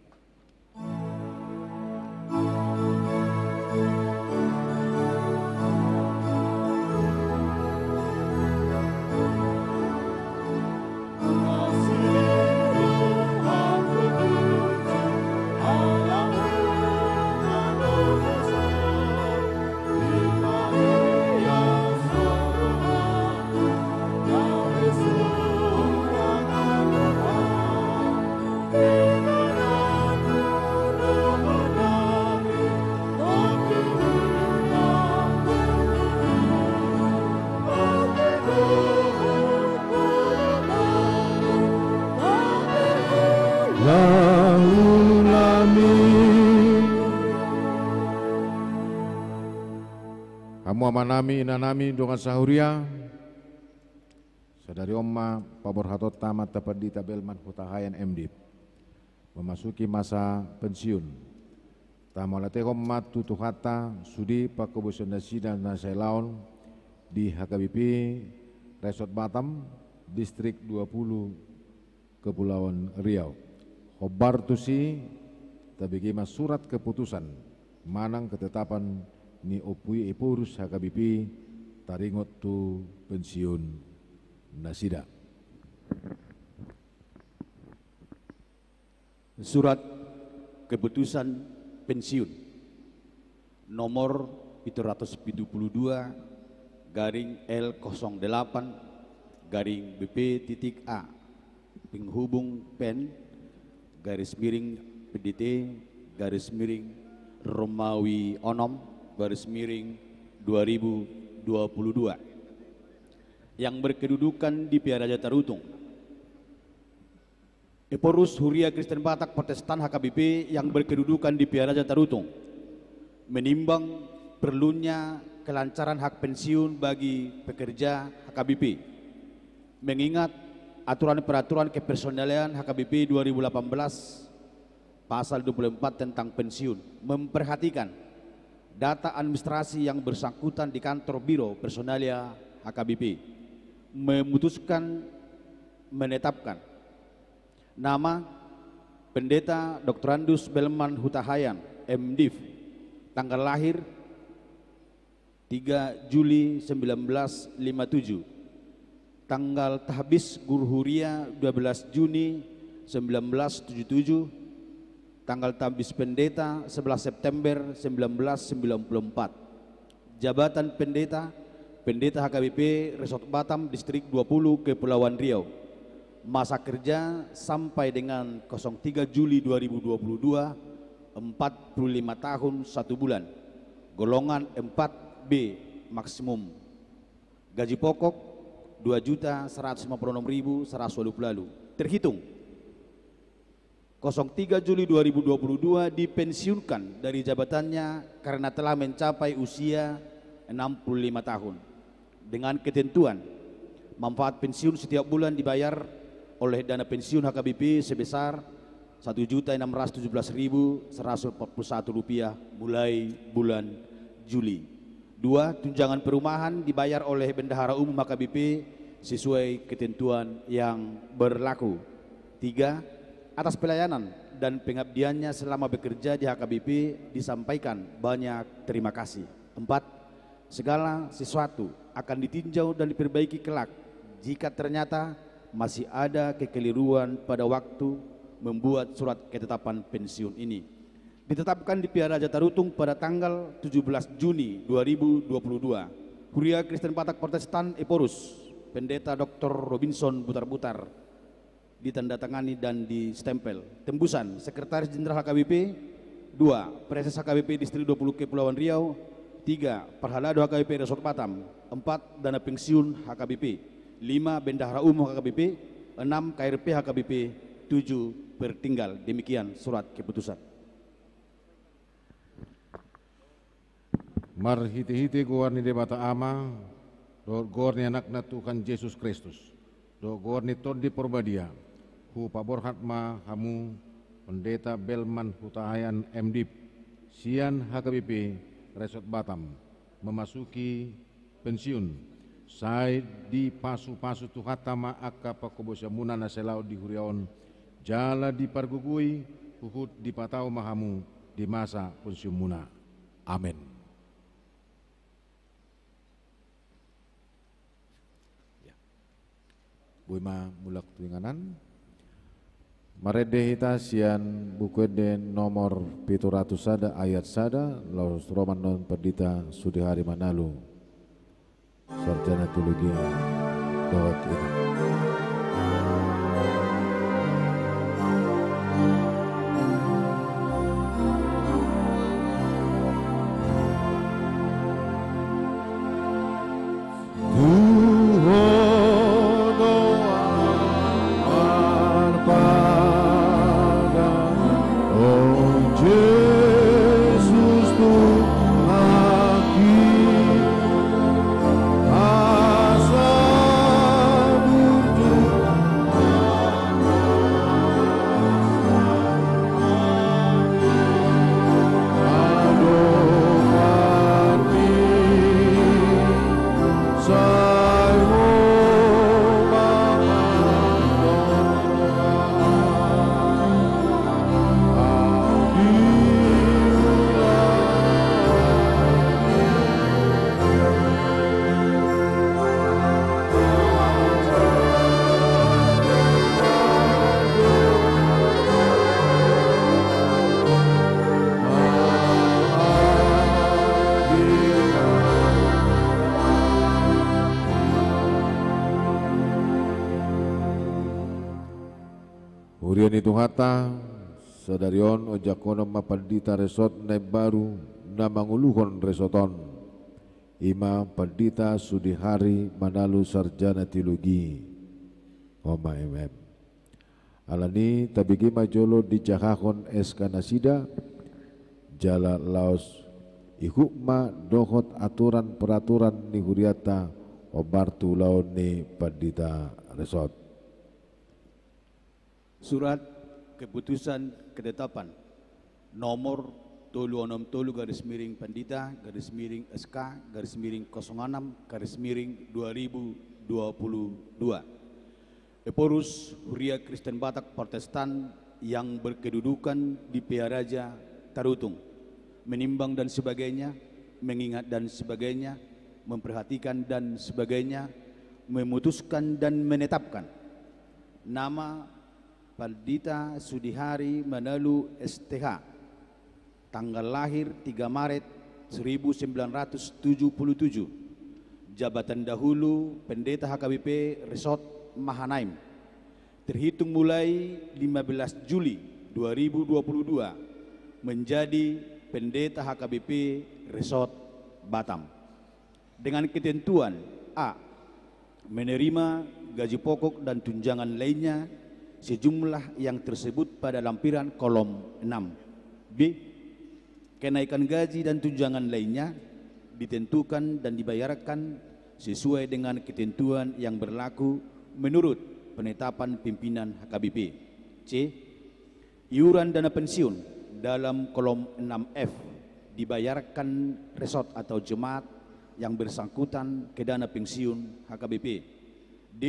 Hamu amanami, inanami, dongan sahuria, sadari on ma paborhatonta Amanta Pandita Belman Hutahaean M Div memasuki masa pensiun. Tamauliatehon ma tu Tuhanta sude panghobasion nasida na sai ulaon di H K B P Resort Batam, Distrik dua puluh, Kepulauan Riau. Hombar tusi tabege ma surat keputusan manang ketetapan ni Ompu Ephorus H K B P taringot tu pensiun nasida. Surat keputusan pensiun nomor pitu ratus pitu pulu dua garing L kosong delapan garing B P titik A, penghubung Pen garis miring P D T garis miring Romawi onom garis miring dua ribu dua puluh dua, yang berkedudukan di Pearaja Tarutung. Ephorus, Huria Kristen Batak Protestan H K B P yang berkedudukan di Pearaja Tarutung, menimbang perlunya kelancaran hak pensiun bagi pekerja H K B P, mengingat aturan peraturan kepersonalian H K B P dua ribu delapan belas pasal dua puluh empat tentang pensiun, memperhatikan data administrasi yang bersangkutan di kantor Biro Personalia H K B P, memutuskan menetapkan nama Pendeta Doktorandus Belman Hutahaean, M Div, tanggal lahir tiga Juli sembilan belas lima tujuh, tanggal tahbis Guru Huria dua belas Juni sembilan belas tujuh tujuh, tanggal tahbis Pendeta sebelas September sembilan belas sembilan puluh empat. Jabatan Pendeta, Pendeta H K B P Resort Batam, Distrik dua puluh, Kepulauan Riau. Masa kerja sampai dengan kosong tiga Juli dua ribu dua puluh dua, empat puluh lima tahun satu bulan. Golongan empat B maksimum. Gaji pokok dua juta seratus lima puluh enam ribu seratus walu pulu walu. Terhitung kosong tiga Juli dua ribu dua puluh dua dipensiunkan dari jabatannya karena telah mencapai usia enam puluh lima tahun. Dengan ketentuan, manfaat pensiun setiap bulan dibayar oleh dana pensiun H K B P sebesar satu juta enam ratus tujuh belas ribu seratus empat puluh satu rupiah mulai bulan Juli. Dua, tunjangan perumahan dibayar oleh Bendahara Umum H K B P sesuai ketentuan yang berlaku. Tiga, atas pelayanan dan pengabdiannya selama bekerja di H K B P disampaikan banyak terima kasih. Empat, segala sesuatu akan ditinjau dan diperbaiki kelak jika ternyata masih ada kekeliruan pada waktu membuat surat ketetapan pensiun ini. Ditetapkan di Pearaja Tarutung pada tanggal tujuh belas Juni dua ribu dua puluh dua. Huria Kristen Batak Protestan Ephorus, Pendeta Doktor Robinson Butarbutar, ditandatangani dan distempel. Tembusan, Sekretaris Jenderal H K B P. Dua, Praeses H K B P Distrik dua puluh Kepulauan Riau. Tiga, Parhalado H K B P Resort Batam. Empat, dana pensiun H K B P. Lima, Bendahara Umum H K B P. Enam, K R P H K B P. tujuh pertinggal. Demikian surat keputusan. Marhitehite goar ni Debata Ama, dohot goar ni Anakna Tuhan Jesus Kristus, dohot goar ni Tondi Porbadia, hupaborhat ma hamu Pendeta Belman Hutahaean M Div, sian H K B P Resort Batam, memasuki pensiun. Sai dipasupasu Tuhanta ma angka panghobasionmuna na sai laon di huria on, jala dipargogoi huhut dipatau ma hamu di masa pensiunmuna. Amen. Ya. Boi ma mulak tu inganan. Marende hita sian Buku Ende nomor pitu ratus sada ayat sada, laos ro ma annon Pandita Sudihari Manalu, sarjana teologi, dohot ina. Huria ni Tuhanta, sadari on ojakhonon ma pandita resort na imbaru na manguluhon resort on. I ma Pandita Sudihari Manalu, sarjana teologi. Homa M M. Alani i tabege ma jolo dijahahon S K nasida, jala laos ihut ma dohot aturan peraturan ni hurianta hombar tu ulaon ni pandita resort. Surat keputusan ketetapan nomor tolu onom tolu garis miring pandita garis miring S K garis miring kosong enam garis miring dua ribu dua puluh dua. Ephorus, Huria Kristen Batak Protestan yang berkedudukan di Pearaja Tarutung, menimbang dan sebagainya, mengingat dan sebagainya, memperhatikan dan sebagainya, memutuskan dan menetapkan nama Pandita Sudihari Manalu S T H, tanggal lahir tiga Maret seribu sembilan ratus tujuh puluh tujuh, jabatan dahulu Pendeta H K B P Resort Mahanaim, terhitung mulai lima belas Juli dua ribu dua puluh dua, menjadi Pendeta H K B P Resort Batam. Dengan ketentuan: A, menerima gaji pokok dan tunjangan lainnya sejumlah yang tersebut pada lampiran kolom enam. B, kenaikan gaji dan tunjangan lainnya ditentukan dan dibayarkan sesuai dengan ketentuan yang berlaku menurut penetapan pimpinan H K B P. C, iuran dana pensiun dalam kolom enam F dibayarkan resort atau jemaat yang bersangkutan ke dana pensiun H K B P. D,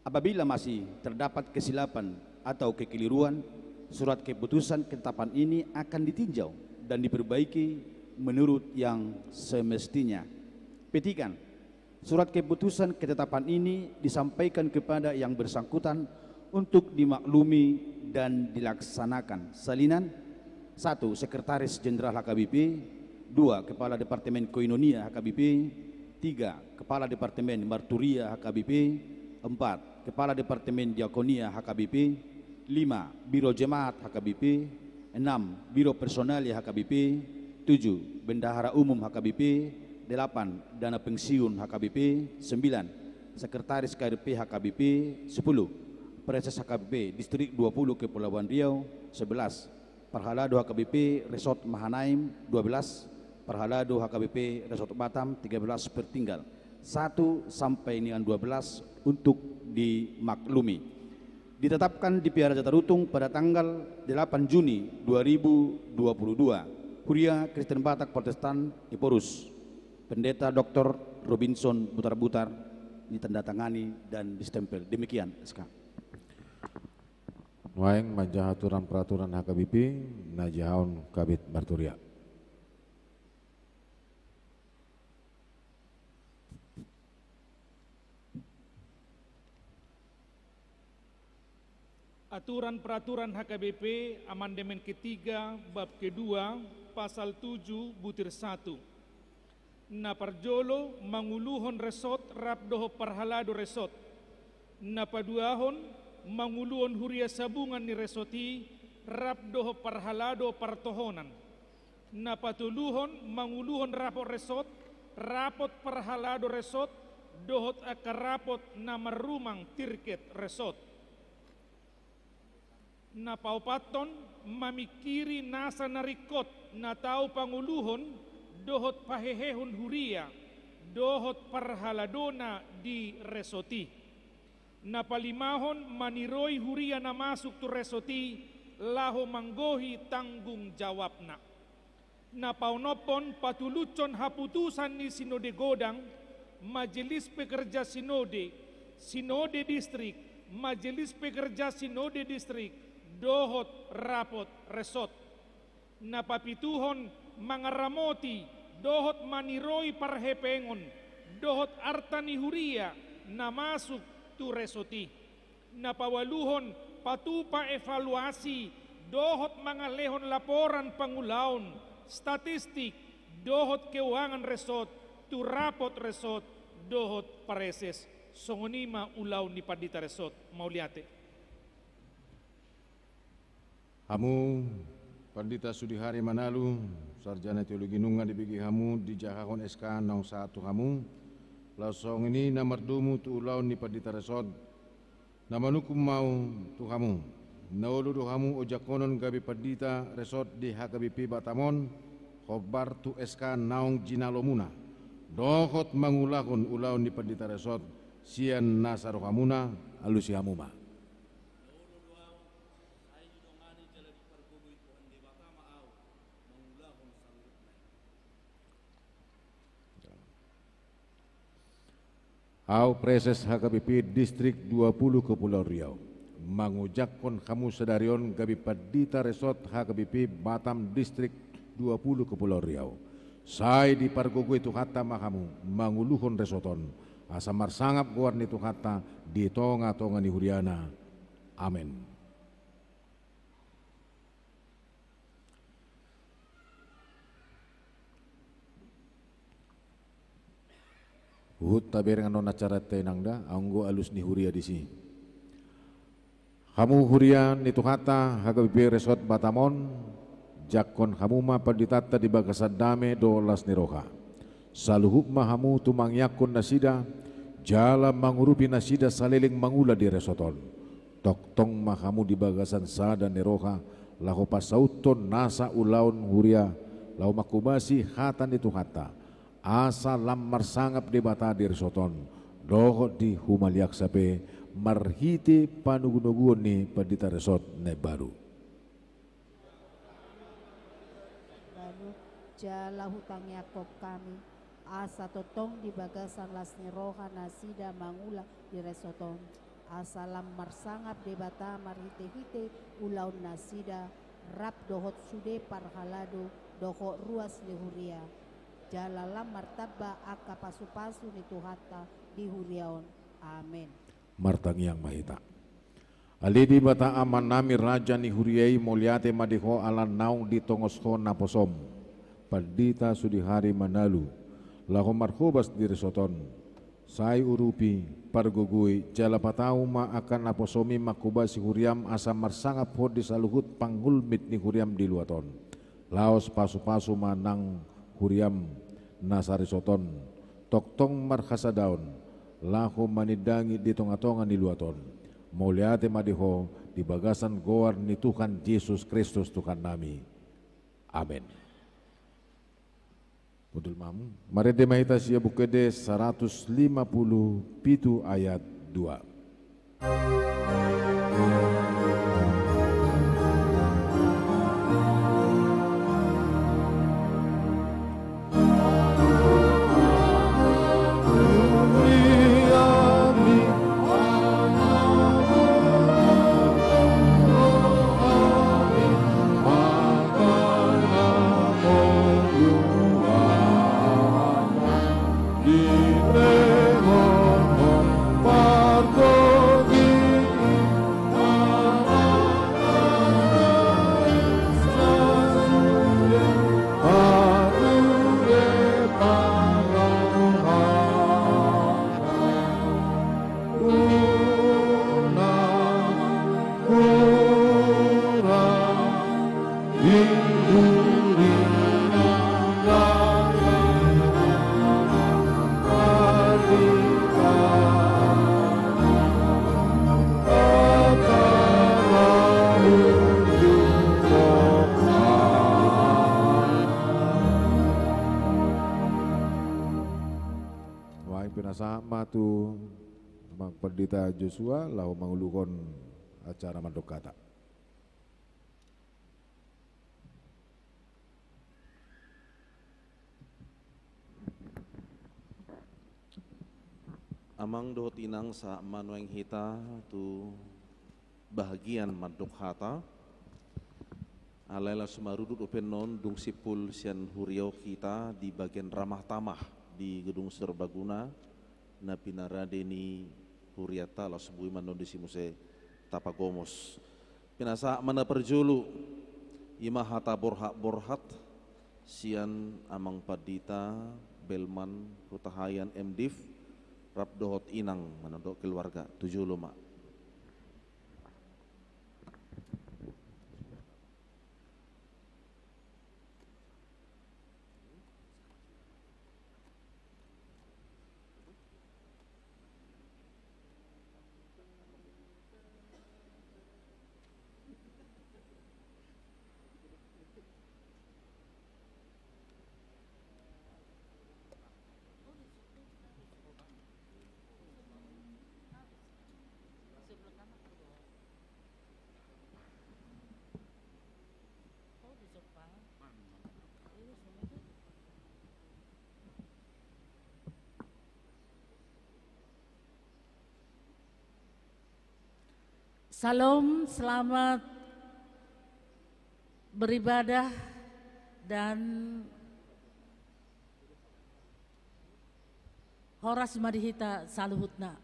apabila masih terdapat kesilapan atau kekeliruan, surat keputusan ketetapan ini akan ditinjau dan diperbaiki menurut yang semestinya. Petikan, surat keputusan ketetapan ini disampaikan kepada yang bersangkutan untuk dimaklumi dan dilaksanakan. Salinan: satu, Sekretaris Jenderal H K B P. Dua, Kepala Departemen Koinonia H K B P. Tiga, Kepala Departemen Marturia H K B P. Empat, Kepala Departemen Diakonia H K B P. Lima, Biro Jemaat H K B P. Enam, Biro Personalia H K B P. Tujuh, Bendahara Umum H K B P. Delapan, Dana Pensiun H K B P. Sembilan, Sekretaris K R P H K B P. Sepuluh, Praeses H K B P Distrik dua puluh Kepulauan Riau, sebelas. Parhalado H K B P Resort Mahanaim, dua belas. Parhalado H K B P Resort Batam, tiga belas, pertinggal satu sampai dengan dua belas untuk dimaklumi. Ditetapkan di Piara Jatarutung pada tanggal delapan Juni dua ribu dua puluh dua, Huria Kristen Batak Protestan Ephorus, Pendeta Doktor Robinson Butarbutar, ditandatangani dan distempel. Demikian S K. Nuaeng manjaha aturan peraturan H K B P na dijahahon Kabid Marturia. Aturan peraturan H K B P, amandemen ketiga, bab kedua, pasal tujuh, butir satu. Na parjolo, manguluhon resort rap dohot parhalado resort. Na paduahon, manguluhon huria sabungan ni resort i rap dohot parhalado partohonan. Na patoluhon, manguluhon rapot resort, rapot parhalado resort, dohot angka rapot na marrumang tirket resort. Na paopathon, mamingkiri nasa na ringkot na tau panguluhon dohot pahehehon huria dohot parhaladona di resort i. Na palimahon, maniroi huria na masuk tu resort i laho manggohi tanggung jawabna. Na paonomhon, patulushon haputusan ni sinode godang, majelis pekerja sinode, sinode distrik, majelis pekerja sinode distrik, dohot rapot resort. Na papituhon, mangaramoti dohot maniroi parhepengon dohot arta ni huria na masuk tu resort i. Na paualuhon, patupa evaluasi dohot mangalehon laporan pangulaon, statistik, dohot keuangan resort tu rapot resort dohot praeses. Songon i ma ulaon ni pandita resort. Mauliate. Hamu, Pandita Sudihari Manalu, sarjana teologi, nunga dibege hamu dijahahon S K naung sahat tu hamu, laos songon i na mardomu tu ulaon ni pandita resort, na manungkun ma au tu hamu. Na olo do hamu ojangkonon gabe pandita resort di H K B P Batam on, hombar tu S K naung jinalomuna, dohot mangulahon ulaon ni pandita resort sian nasa rohamuna, alusi hamu ma. Na olo do au, sai didongani jala dipargogoi Tuhan Debata ma au mangulahon saluhutna i. Au praeses H K B P Distrik dua puluh Kepulauan Riau, mangojangkon hamu sadari on gabe pandita resort H K B P Batam Distrik dua puluh Kepulauan Riau. Sai dipargogoi Tuhanta ma hamu manguluhon resort on, asa marsangap goar ni Tuhanta di tongatonga ni huriana. Amen. Huhut tabereng annon acaranta, inang, da, anggo alus ni huria disi. Hamu huria ni Tuhanta, H K B P Resort Batam on, jangkon hamu ma panditanta di bagasan dame dohot las ni roha. Saluhut ma hamu tumangiangkon nasida, jala mangurupi nasida saleleng mangula di resort on. Tongtong ma hamu di bagasan sada ni roha, laho pasauthon nasa ulaon huria, laho manghobasi hata ni Tuhanta. Asa lam marsangap Debata di resort on, dohot di humaliangsa pe, marhite panogunoguon ni pandita resort na imbaru. Baru, jala hutangiangkon hami, asa tongtong di bagasan las ni roha nasida mangula di resort on. Asa lam marsangap Debata marhitehite ulaon nasida, rap dohot sude parhalado dohot ruas ni huria. Jala lam martamba angka pasupasu ni Tuhanta di huria on. Amen. Martangiang ma hita. Ale Debata Amanami, Raja ni huria i, mauliate ma di Ho ala naung ditongas Ho naposom, Pandita Sudihari Manalu, laho marhobas di resort on. Sai urupi, pargogoi, jala patau ma angka naposom i manghobasi huriam asa marsangap Ho di saluhut pangulmit ni huriam di luat on. Laos pasupasu ma nang huriam na saresort on, tongtong marhasadaon, laho manindangi di tongatonga ni luat on. Mauliate ma di Ho di bagasan goar ni Tuhan Jesus Kristus Tuhannami. Amen. Hundul ma hamu. Marende ma hita sian Buku Ende saratus lima pulu pitu ayat dua. Pinasahat ma tu Amang Pandita Joshua laho manguluhon acara mandok hata. Amang dohot inang, sahat ma nuaeng hita tu bahagian mandok hata. Alai laos marudut dope annon dung simpul sian huria on hita di bagian ramah tamah di gedung serbaguna na pinarade ni hurianta, laos boi ma annon disi muse tapagomos. Pinasahat ma na parjolo, i ma hata borhat-borhat sian Amang Pandita Belman Hutahaean, M Div, rap dohot inang manang dohot keluarga, tu jolo ma. Salam, selamat beribadah dan horas ma di hita saluhutna.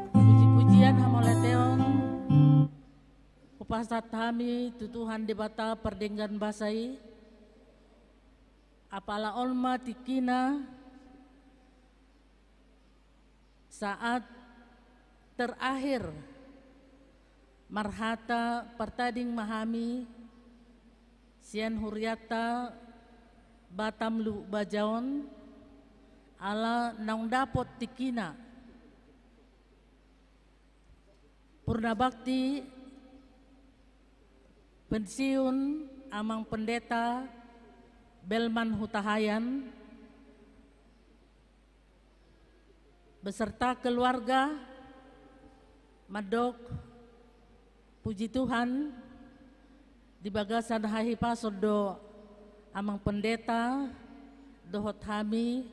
Puji-pujian hamauliateon hupasahat hami tu Tuhan Debata pardenggan basa i. Apala on ma tingkina saat terakhir marhata partading ma hami sian hurianta Batam Luhut Baja on, ala naung dapot tingkina purna bakti pensiun Amang Pendeta Belman Hutahaean beserta keluarga, mandok puji Tuhan, di bagasan hahipason do Amang Pendeta dohot hami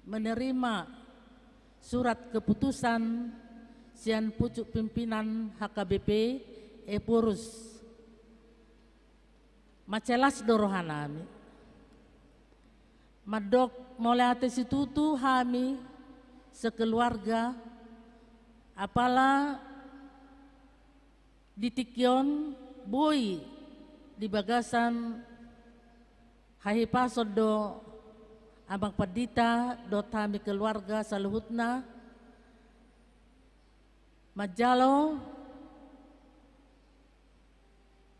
menerima surat keputusan sian pucuk pimpinan H K B P Epurus. Mansai las do rohanami. Mandok mauliate situtu hami sekeluarga, apala di tingki on boi di bagasan hahipason do Amang Pandita dohot hami keluarga saluhutna manjalo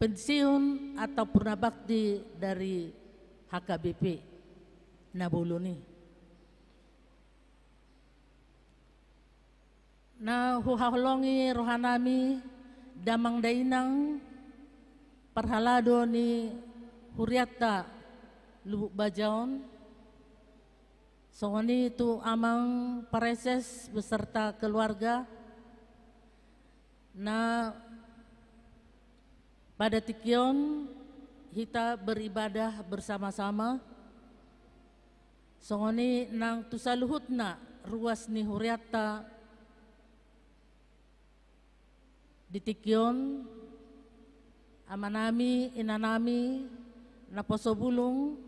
pensiun atau purna bakti dari H K B P na bolon i. Na huhaholongi rohanami damang dainang parhalado ni hurianta Lubuk Baja on, songon i tu amang Praeses beserta keluarga, na pada tingki on hita beribadah bersama-sama, songon i nang tu saluhutna ruas ni hurianta di tingki on, amanami, inanami, naposo bulung,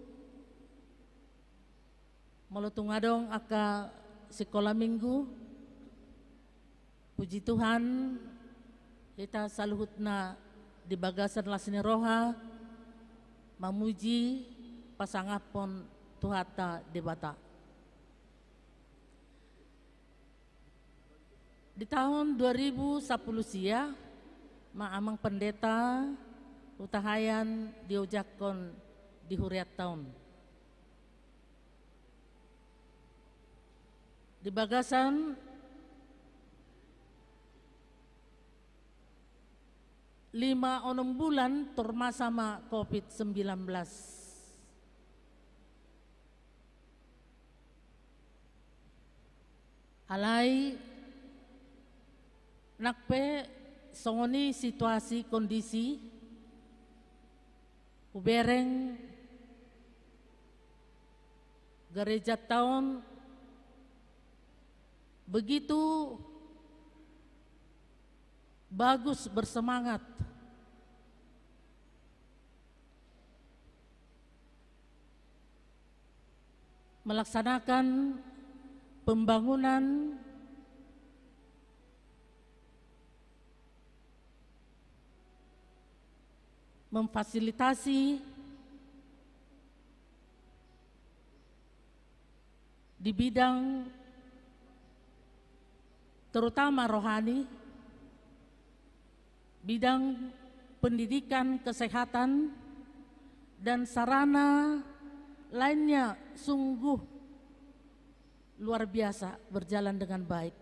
molo tung adong angka sikola minggu, puji Tuhan, hita saluhutna di bagasan las ni roha mamuji pasangaphon Tuhanta Debata. Di taon dua ribu sampulu sia ma amang pendeta Hutahaean diojakhon di hurianta on. Di bagasan lima onom bulan tor masa ma covid sembilan belas. Alai nang pe songon i situasi kondisi, hubereng garejanta on begitu bagus, bersemangat melaksanakan pembangunan, memfasilitasi di bidang terutama rohani, bidang pendidikan, kesehatan, dan sarana lainnya sungguh luar biasa berjalan dengan baik.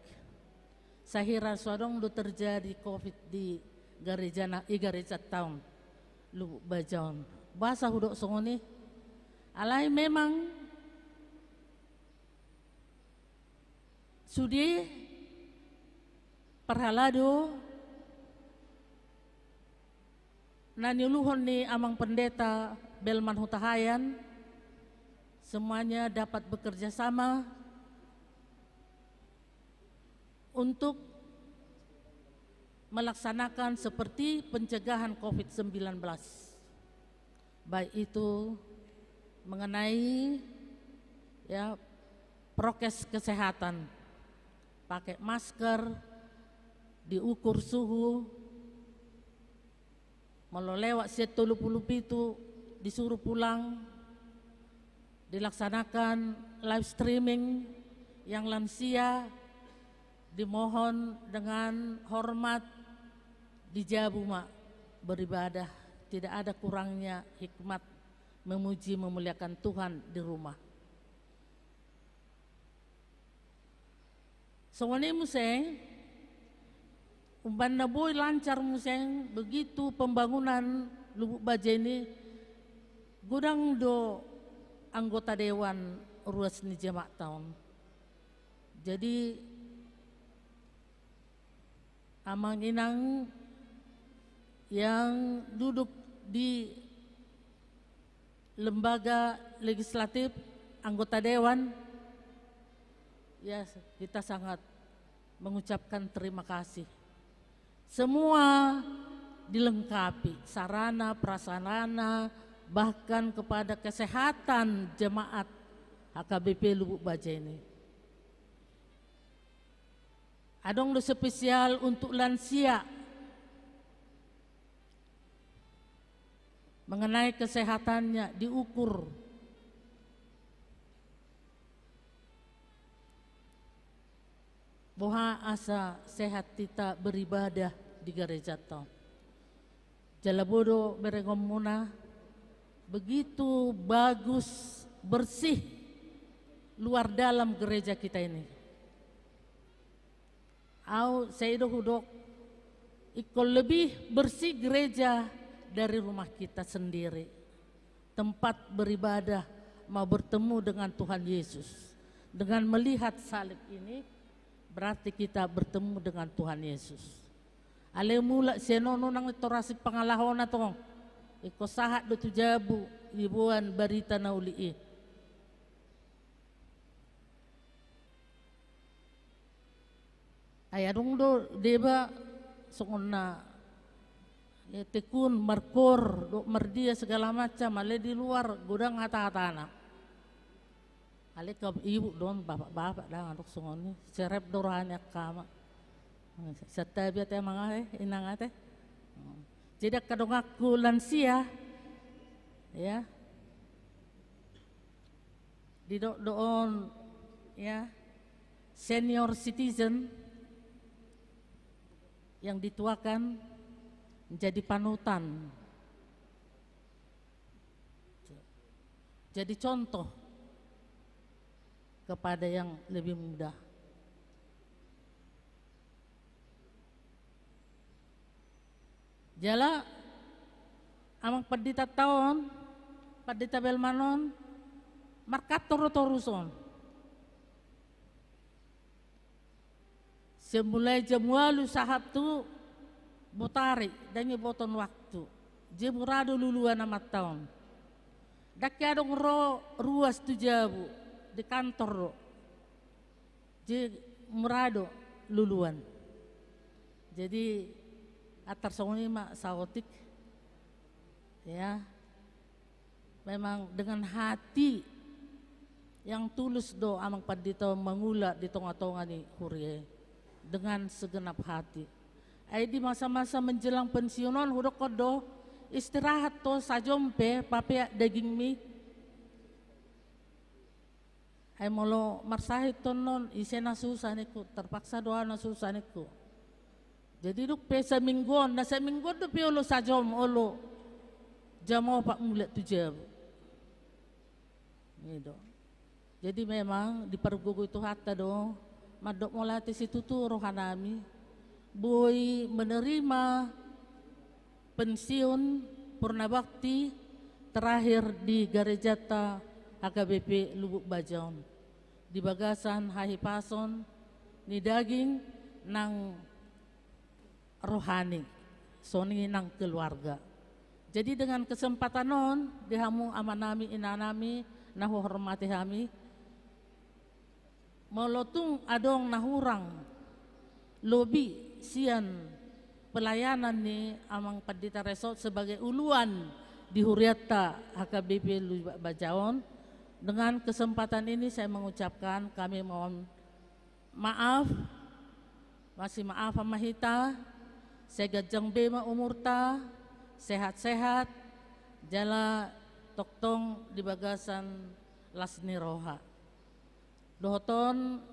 Sahira so adong do terjadi covid di garejana, i garejanta on, Lubuk Baja on. Boasa hudok songon i? Alai memang sude parhalado na niuluhon ni amang pendeta Belman Hutahaean, semuanya dapat bekerja sama untuk melaksanakan seperti pencegahan covid sembilan belas. Baik itu mengenai, ya, prokes kesehatan, pakai masker, diukur suhu, molo lewat sian tolu pulu pitu disuruh pulang, dilaksanakan live streaming, yang lansia dimohon dengan hormat di jabu ma beribadah, tidak ada kurangnya hikmat memuji memuliakan Tuhan di rumah. Songon i muse, umbahen na boi lancar muse begitu pembangunan Lubuk Baja ini, godang do anggota dewan ruas ni jemaat on. Jadi, amang inang yang duduk di lembaga legislatif, anggota dewan, ya, kita sangat mengucapkan terima kasih. Semua dilengkapi, sarana, prasarana, bahkan kepada kesehatan jemaat H K B P Lubuk Baja ini. Adong do spesial untuk lansia, mengenai kesehatannya diukur. Boha asa sehat hita beribadah di garejanta on. Jala boi do berengonmuna, begitu bagus, bersih, luar dalam gereja kita ini. Au sai do hudok, ingkon lebih bersih gereja dari rumah kita sendiri. Tempat beribadah mau bertemu dengan Tuhan Yesus. Dengan melihat salib ini, berarti kita bertemu dengan Tuhan Yesus. Alai mulak sian on unang torasing pangalahona tong. Ingkon sahat do tu jabu, diboan barita na uli i. Ai adong do deba songon na, ya, tekun, markoor, dohot mardia segala macam, alai di luar godang hata-hatana. Alai angka ibu do on, bapak-bapak ndang adong songon i, serep do roha ni angka ama. Santabi ate amang ate, inang ate. Jadi angka donganku lansia, ya, didok do on, ya, senior citizen yang dituakan menjadi panutan, jadi contoh kepada yang lebih muda. Jala amang pandita ta on, pandita Belman on, markantor do torus on. Sian mulai jam ualu sahat tu botari, ndang diboto waktu. Jadi mura do luluan amanta on. Ndang adong ro ruas tu jabu, di kantor do. Jadi mura do luluan. Jadi antar songon i ma saotik. Ya. Memang dengan hati yang tulus do amang pandita mangula di tonga-tonga ni huria i. Dengan segenap hati. Ai di masa-masa menjelang pensiun on hudokkon do, istirahat ho sajom pe, papeak dagingmi. Ai molo marsahit ho annon, ise na susah ningku, terpaksa do au na susah ningku. Jadi dung pe saminggu on, na saminggu on dope olo sajom, olo jam opat mulak tu jabu. I do. Jadi memang dipargogoi Tuhanta do, mandok mauliate situtu rohanami, boi menerima pensiun purna bakti terakhir di garejanta H K B P Lubuk Bajaon, di bagasan hahipason ni daging nang rohani, songon i nang keluarga. Jadi dengan kesempatan on, di hamu amanami, inanami, na huhormati hami, molo tung adong na hurang lobi sian pelayanan ni amang pandita Resort sebagai uluan di hurianta H K B P Lubuk Bajaon, dengan kesempatan ini saya mengucapkan kami mohon maaf, masimaafan ma hita, sai ganjang be ma umurta, sehat-sehat, jala tongtong di bagasan las ni roha. Dohot on,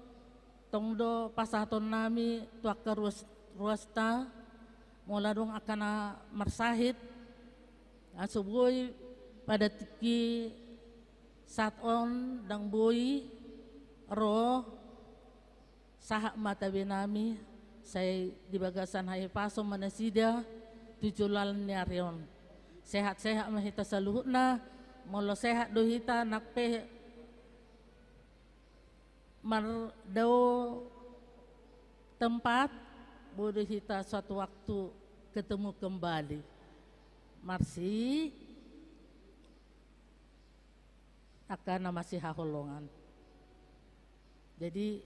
tong do pasahatonnami tu angka ruas, ruasta, molo adong angka na marsahit, asa boi pada tingki saat on ndang boi ro, sahat ma tabenami, sai di bagasan hahipason ma nasida tu joloan ni ari on. Sehat-sehat ma hita saluhutna, molo sehat do hita nang pe mardao tempat, boi do hita suatu waktu ketemu kembali. Marsi, angka na masihaholongan. Jadi,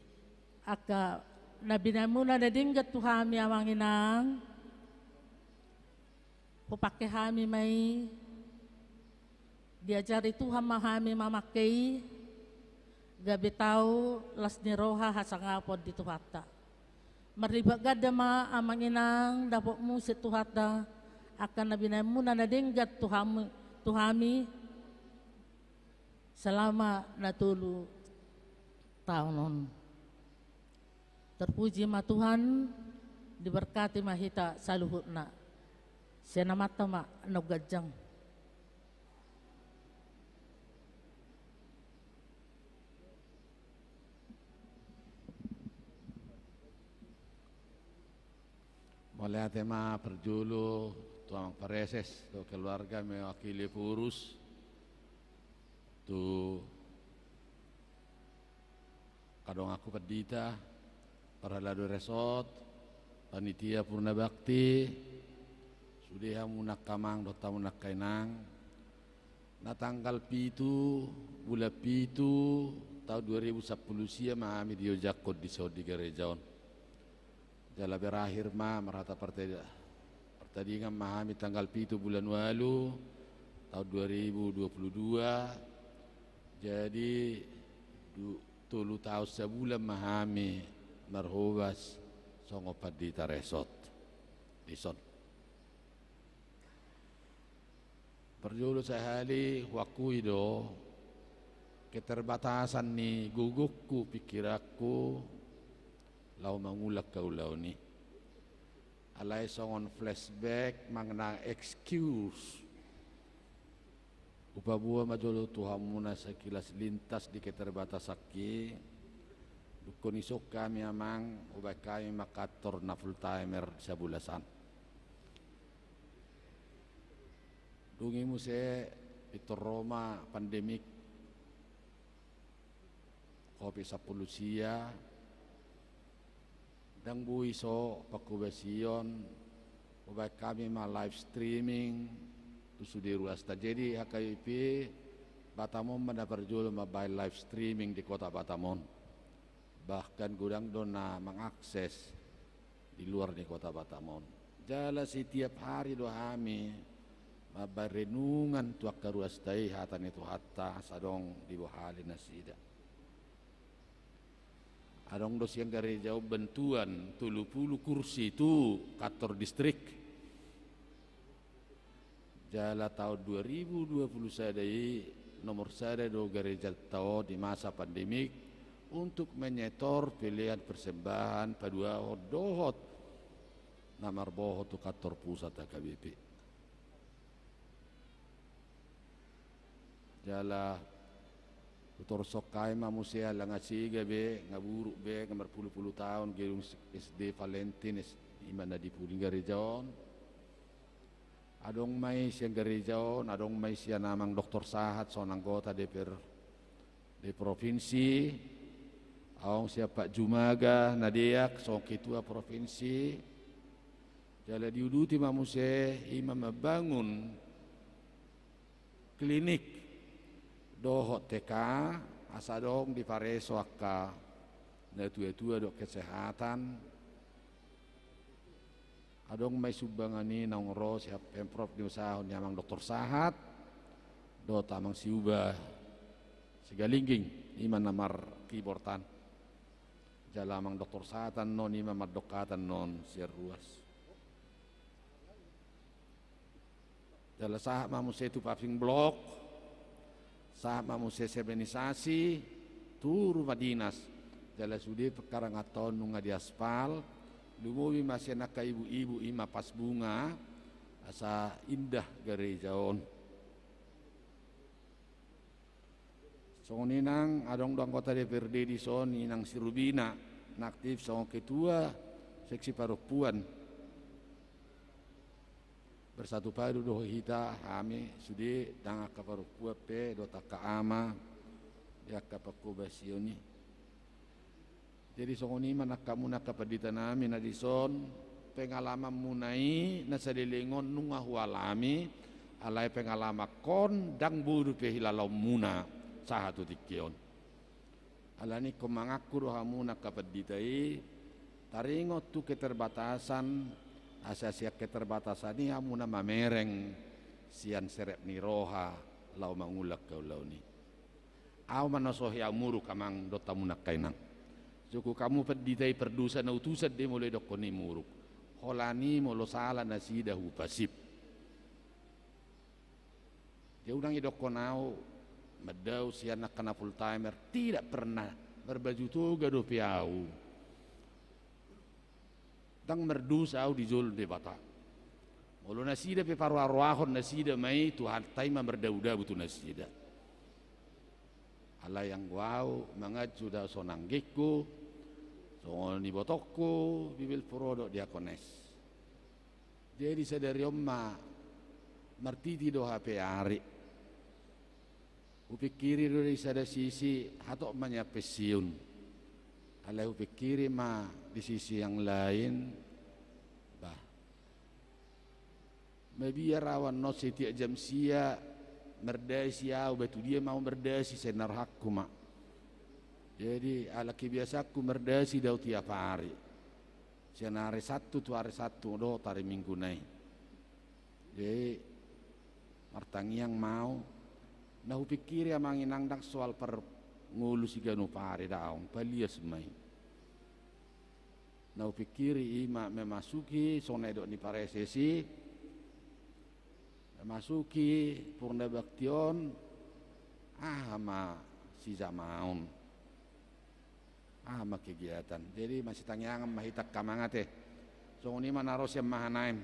angka na binaenmuna na denggan tu hami amang inang, hupangke hami ma i, diajari Tuhan ma hami mamangke i, gabe tau las ni roha hasangapon di Tuhanta. Marlipat ganda ma amang inang dapotmu sian Tuhanta, angka na binaenmuna na denggan tu hami, tu hami, selama na tolu taon on. Terpuji ma Tuhan, diberkati ma hita saluhutna. Sian Amanta ma naung ganjang. Mauliate ma parjolo tu amang pareses, tu keluarga mewakili pengurus, tu angka donganku pandita, parhalado resort, panitia purna bakti, sude hamu angka amang dohot hamu angka inang. Na tanggal pitu bulan pitu taon dua ribu sampulu sia ma hami diojakhon dison di gareja on. Jala berakhir ma marhata partadi-, partadingan ma hami tanggal pitu bulan ualu taon dua ribu dua pulu dua. Jadi du-, tolu taon sabulan ma hami marhobas songon pandita resort dison. Parjolo sahali huakui do keterbatasan ni gogongku, pikiranku, laho mangula angka ulaon i. Alai songon flashback manang excuse, hupaboa ma jolo tu hamuna sekilas lintas di keterbatasanki. Dungkon dison hami amang, hubaen hami ma kantor na full timer sabolasan. Dung i muse pintor ro ma pandemik covid sampulu sia, ndang boi so panghobasion, hubaen hami ma live streaming tu sude ruasta. Jadi H K B P Batam on ma na parjolo mambaen live streaming di kota Batam on. Bahkan godang do na mangakses di luar ni kota Batam on. Jala setiap hari do hami mambaen renungan tu angka ruasta i, hata ni Tuhanta asa adong dibohali nasida. Adong do sian gareja on bantuan tolu pulu kursi tu kantor distrik. Jala taon dua ribu dua pulu sada i nomor sada do garejanta on di masa pandemik untuk menyetor pelean persembahan paduahon dohot na marbohot tu kantor pusat H K B P. Jala hutorus hami ma muse ala nga sega be, nga buruk be, nga marpulu-pulu taon gedung S D Valentin, S-, i ma na di pudi gareja on. Adong ma i sian gareja on, adong ma i sian amang Doktor Sahat songon anggota D P R D provinsi, adong sian Pak Jumaga na deak songon ketua provinsi. Jala diuduti ma muse i ma mambangun klinik dohot T K, asa adong dipareso angka natua-tua dohot kesehatan. Adong ma i sumbangan i naung ro sian Pemprov diusahahon ni amang Doktor Sahat dohot amang Siuba Sigalingging, i ma na markeyboardan. Jala amang Doktor Sahat annon i ma mandok hata annon sian ruas. Jala sahat ma muse tu paving block, sahat ma muse semenisasi, tu rumah dinas. Jala sude pangkaranganta on nunga diaspal, lumobi ma sian angka ibu-ibu i ma pas bunga, asa indah gareja on. Songon i nang adong do anggota D P R D dison, inang si Rubina, na aktif songon ketua seksi parompuan. Bersatu padu do hita, hami sude, ndang angka parompuan pe dohot angka ama di angka panghobasion i. Jadi songon i ma nang hamuna angka pandita nami na dison, pengalamanmuna i na saleleng on nunga hualami, alai pengalamanhon ndang boi dope hilalaonmuna sahat tu tingki on. Alani ingkon mangaku do hamuna angka pandita i, taringot tu keterbatasan, asa sian keterbatasan i hamuna mamereng sian serep ni roha laho mangula angka ulaon i. Ahu ma na so hea muruk amang dohot hamuna angka inang. Cukup hamu pandita i pardosa na utusan do i molo idokkon i muruk. Holan i molo sala nasida hupasip. Dia unang idokkon ahu mandao sian angka na full timer, tidak pernah, marbaju toga dope ahu. Ndang mardosa ahu di jolo ni Debata. Molo nasida pe paroa-roahon nasida ma i, Tuhanta i ma mardabu-dabu tu nasida. Alai anggo ahu manganju do ahu songon anggingku, songon ibotongku, Bibelvrouw dohot diakones. Jadi sadari on ma martiti do hape ari. Hupikiri do di sada sisi hatop ma nian pensiun. Alai hupikiri ma di sisi yang lain, bah, mabiar au annon setiap jam sia mardasi au, bah tu dia ma au mardasi, sai na rohangku ma. Jadi ala kebiasaanku mardasi do au tiap ari. Sian ari Sabtu tu ari Sabtu dohot ari Minggu na i. Jadi martangiang ma au. Na hupikiri amang inang ndang soal parngolu siganup ari daong, palias ma i. Na hupikiri i ma memasuki songon na didok ni pareses i, memasuki purna bakti on, aha ma sijamaon, aha ma kegiatan. Jadi masitangiangan ma hita angka amang ate. Songon i ma na ro sian Mahanaim.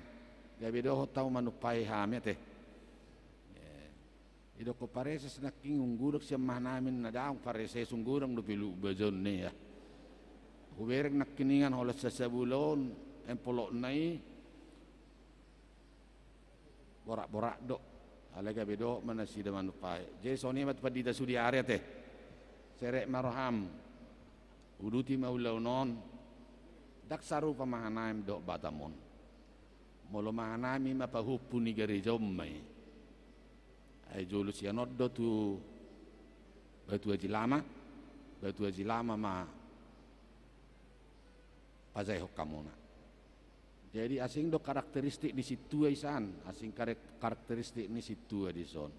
Gabe dohot au manumpai hami ate. Didokkon pareses nangkin, dung godang sian Mahanaim ninna, daong pareses, dung godang dope luhut bajaon ninna. Hubereng nangkiningan holan sasabulon empolokna i. Borak-borak do. Alai gabe dohot ma nasida manumpai. Jadi songon i ma tu pandita sude ari ate. Serep ma roham. Uduti ma ulaon on. Ndang sarupa Mahanaim dohot Batam on. Molo Mahanaim i ma pahompu ni gareja on ma i. Ai jolo sian on do tu Batu Aji Lama, Batu Aji Lama ma pajaehon hamuna. Jadi asing do karakteristik ni sintua i san, asing kare-, karakteristik ni sintua dison.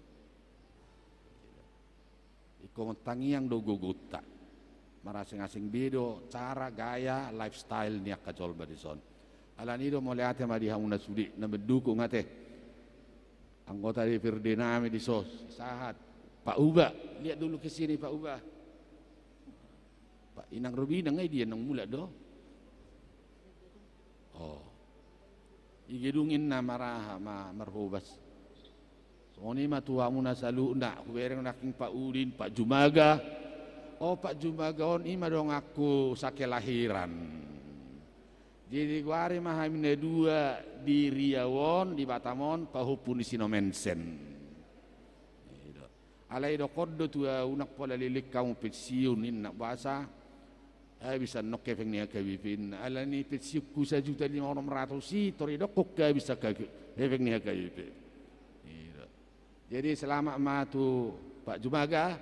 Ingkon tangiang do gogonta. Marasing-asing be do cara, gaya, lifestyle ni angka jolma dison. Alani do mauliate ma di hamuna sude na mendukung ate. Anggota D P R D nami dison, sahat. Pak Uba, lihat dulu ke sini Pak Uba. Pak Inang Rubinang, eh, dia nang mulak do. Oh. I gedung ninna maraha ma marhobas. Songon i ma tu hamuna saluhutna, hubereng nangkin Pak Udin, Pak Jumaga. Oh, Pak Jumaga on i ma donganku sakelahiran. Jadi goari ma hami na dua di Riau on, di Batam on, pahompu ni si Nomensen. I do. Alai didok do tu ahu, unang pola leleng hamu pensiun ninna, boasa? Habis annon hepeng ni H K B P ninna. Alani pensiunku sajuta lima onom ratus i, tor didokkon habis angka hepeng ni H K B P. I do. Jadi selamat ma tu Pak Jumaga,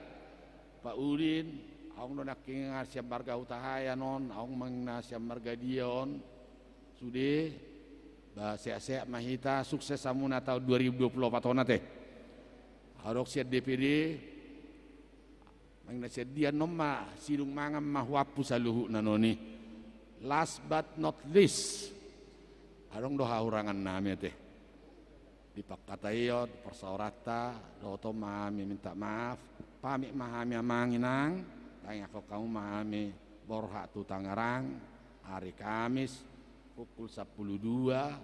Pak Udin, adong do nangkin na sian marga Hutahaean on, adong ma na sian marga dia on. Sude, bah, sehat-sehat ma hita, sukses hamuna taon dua ribu dua puluh opat on ate. Adong sian D P D, manang na sian dia annon ma, sidung mangan ma huampu saluhutna annon i. Last but not least, adong do hahurangan nami ate. Di pangkataion, parsaoranta, dohot on ma hami minta maaf, pamit ma hami amang inang, tangiangkon hamu ma hami borhat tu Tangerang, hari Kamis, pukul sapuluh dua,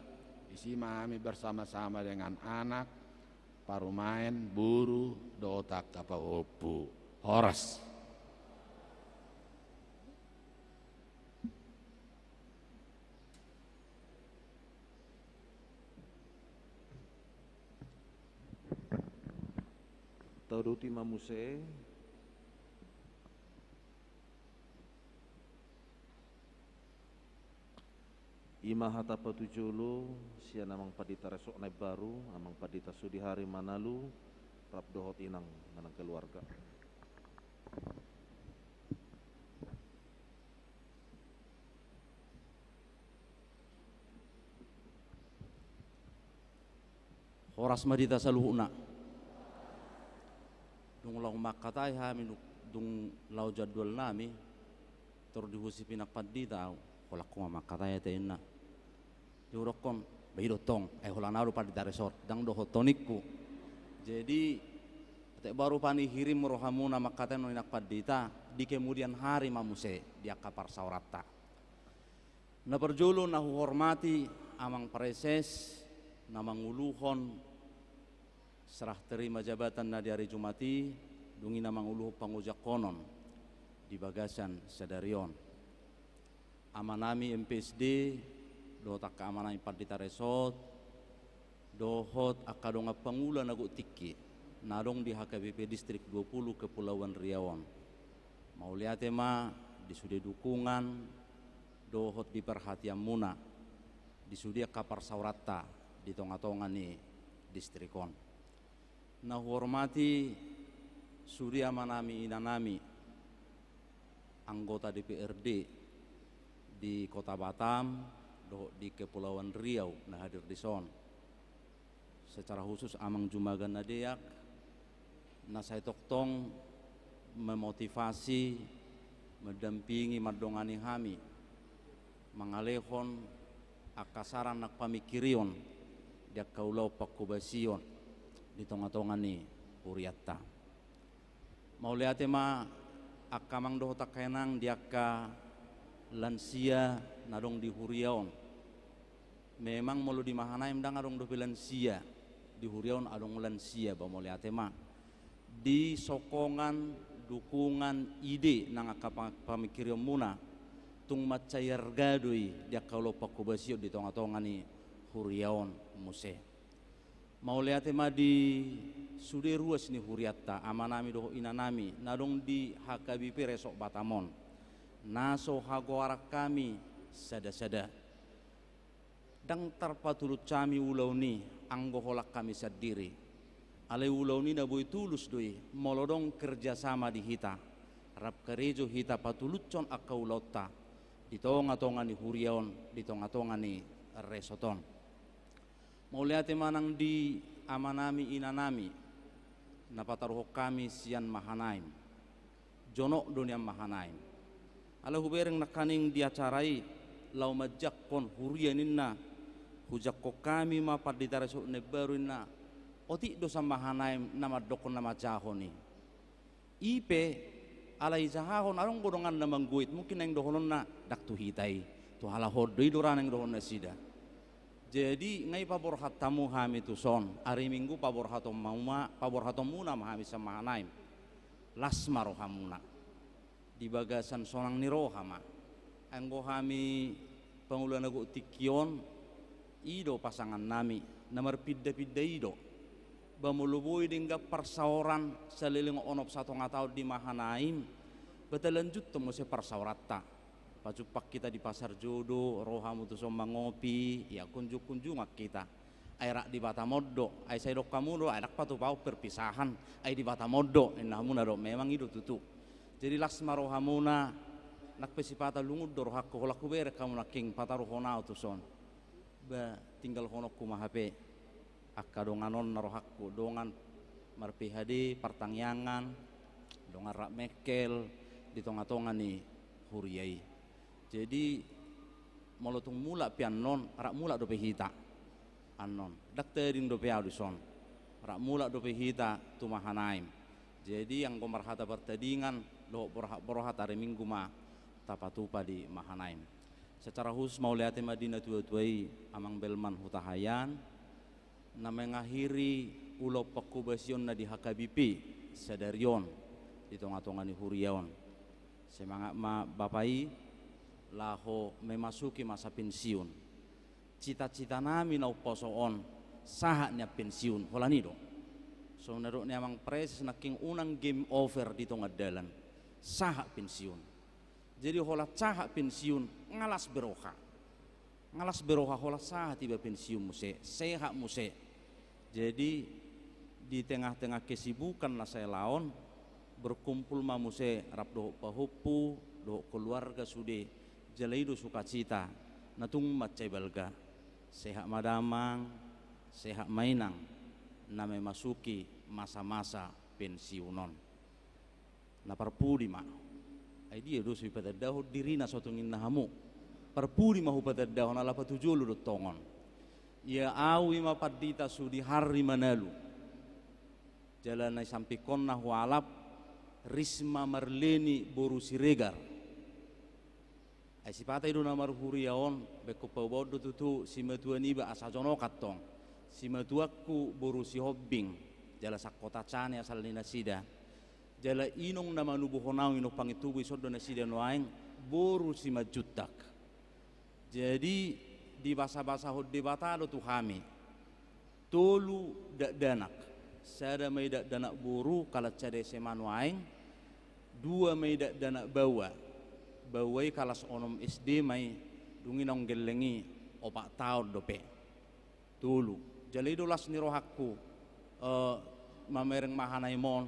disi ma hami bersama-sama dengan anak, parumaen, boru, dohot angka pahompu. Horas. Tauduti ma muse. I ma hata patujolo sian amang pandita resort na imbaru, amang pandita Sudihari Manalu, rap dohot inang manang keluarga. Horas ma di hita saluhutna. Dung laho mangkatai hami, dung, dung laho jadwal nami, tor dihusipi nang pandita ahu, holan ho ma mangkatai ate ninna. Dihudokkon, bah i do tong, ai holan ahu do pandita resort, ndang dohot ho ningku. Jadi, atik baru panihirim rohamuna mangkatai annon inang pandita, di kemudian hari ma muse, di angka parsaoranta. Na parjolo na huhormati amang praeses, na manguluhon serah terima jabatan na di ari Jumat i, dung i na manguluhon pangojangkonon di bagasan sadari on. Amanami M P S D, dohot angka amanami pandita resort, Dohot angka dongan pangula na gok tingki na adong di H K B P Distrik dua puluh Kepulauan Riau on. Mauliate ma di sude dukungan dohot di perhatianmuna di sude angka parsaoranta di tonga-tonga ni distrik on. Na huhormati sude amanami inanami, anggota D P R D di Kota Batam dohot di Kepulauan Riau na hadir dison. Secara khusus Amang Jumagan na deak, na sai tongtong memotivasi, mendampingi, mandongani hami, mangalehon angka saran nang pamingkirion di angka ulaon pangkobasion di tonga-tonga ni hurianta. Mauliate ma angka amang dohot angka inang di angka lansia na adong di huria on. Memang molo di Mahanaim ndang adong dope lansia, di huria on adong lansia, ba mauliate ma di sokongan, dukungan, ide nang angka pa-, pamingkirionmuna, tung mansai arga do i di angka ulaon pangkobasion di tonga-tonga ni huria on muse. Mauliate ma di sude ruas ni hurianta, amanami dohot inanami na adong di H K B P Resort Batam on, na so hagoaran hami sada-sada. Ndang tarpatulus hami ulaon i anggo holan hami sandiri. Alai ulaon i na boi tulus do i molo adong kerjasama di hita, rap karejo hita patulushon angka ulaonta di tonga-tonga ni huria on, di tonga-tonga ni resort on. Mauliate ma nang di amanami inanami na pataruhon hami sian Mahanaim. Jonok do nian Mahanaim. Alai hubereng nangkaning di acara i, laho manjangkon huria ninna, hujangkon hami ma pandita Resort na imbaru ninna. Otik do sian Mahanaim na mandokkon na manjahahon i. I pe, alai jahahon, adong do dongan na manggoit, mungkin naeng dohononna ndang tu hita i, tu halak on do i do ra naeng dohonon nasida. Jadi nga i paborhat hamu hami tuson, ari Minggu paborhaton ma-, paborhatonmuna ma hami sian Mahanaim. Las ma rohamuna. Di bagasan sonang ni roha ma. Anggo hami pangula na gok tingki on, i do pasangannami, na marpinda-pinda i do. Ba molo boi denggan parsaoran saleleng onom satonga taon di Mahanaim, ba talanjuthon muse parsaoranta. Pajumpang hita di Pasar Jodo, ro hamu tuson mangopi, ia kunjung-kunjungan hita. Ai rap di Batam on do, ai sai dok hamu do, ai ndang patupahon perpisahan, ai di Batam on do, ninna hamuna do, memang i do tutu. Jadi las ma rohamuna, nang pe sipata lungun do rohangku, holan hubereng hamu nangkin pataruhon ahu tuson. Ba tinggalhononku ma hape angka dongan on na rohangku, dongan mar-P H D, partangiangan, dongan rap mengkel di tonga-tonga ni huria i. Jadi molo tung mulak pe annon, rap mulak dope hita. Annon, ndang tading dope ahu dison. Rap mulak dope hita tu Mahanaim. Jadi anggo marhata partadingan dohot borhat-borhat, ari Minggu ma tapatupa di Mahanaim. Secara khusus mauliate ma di natua-tua i, Amang Belman Hutahaean, na mengakhiri ulaon pangkobasionna di H K B P sadari on di tonga-tonga ni huria on. Semangat ma bapa i laho memasuki masa pensiun. Cita-cita nami na umposo on, sahat nian pensiun, holan i do. Songon na dok ni Amang Preses nangkin, unang game over di tonga dalan. Sahat pensiun. Jadi holan sahat pensiun, nga las be roha. Nga las be roha, holan sahat iba pensiun muse, sehat muse. Jadi di tengah-tengah kesibukan na saela on, berkumpul ma muse rap dohot pahompu, dohot keluarga sude, jala i do sukacita na tung mansai balga. Sehat ma damang, sehat ma inang, na memasuki masa-masa pensiun on. Na parpudi ma. Ai dia do so ipatandahon dirina so tung ninna hamu? Parpudi ma hupatandahon, ala patujolo do tongon. Ia ahu i ma pandita Sudiharri Manalu. Jala na isampingkon na hualap, Risma Marleni boru Siregar. Ai sipata i do na marhuria on, bengkon paubaon do tutu simatua niba asa jonok antong. Simatuangku boru Sihombing, jala sangkota cane asal ni nasida. Jala inong na manubuhon ahu, inong pangintubu, dison do nasida nuaeng, boru Simanjuntak. Jadi dibasa-basahon Debata do tu hami. Tolu dakdanak. Sada ma i dakdanak boru, kalas sada S M A nuaeng. Dua ma i dakdanak baoa. Baoa i kalas onom S D ma i, dung i naung gelleng i opat taon dope. Tolu. Jala i do las ni rohangku, eh, mamereng mahanaim on.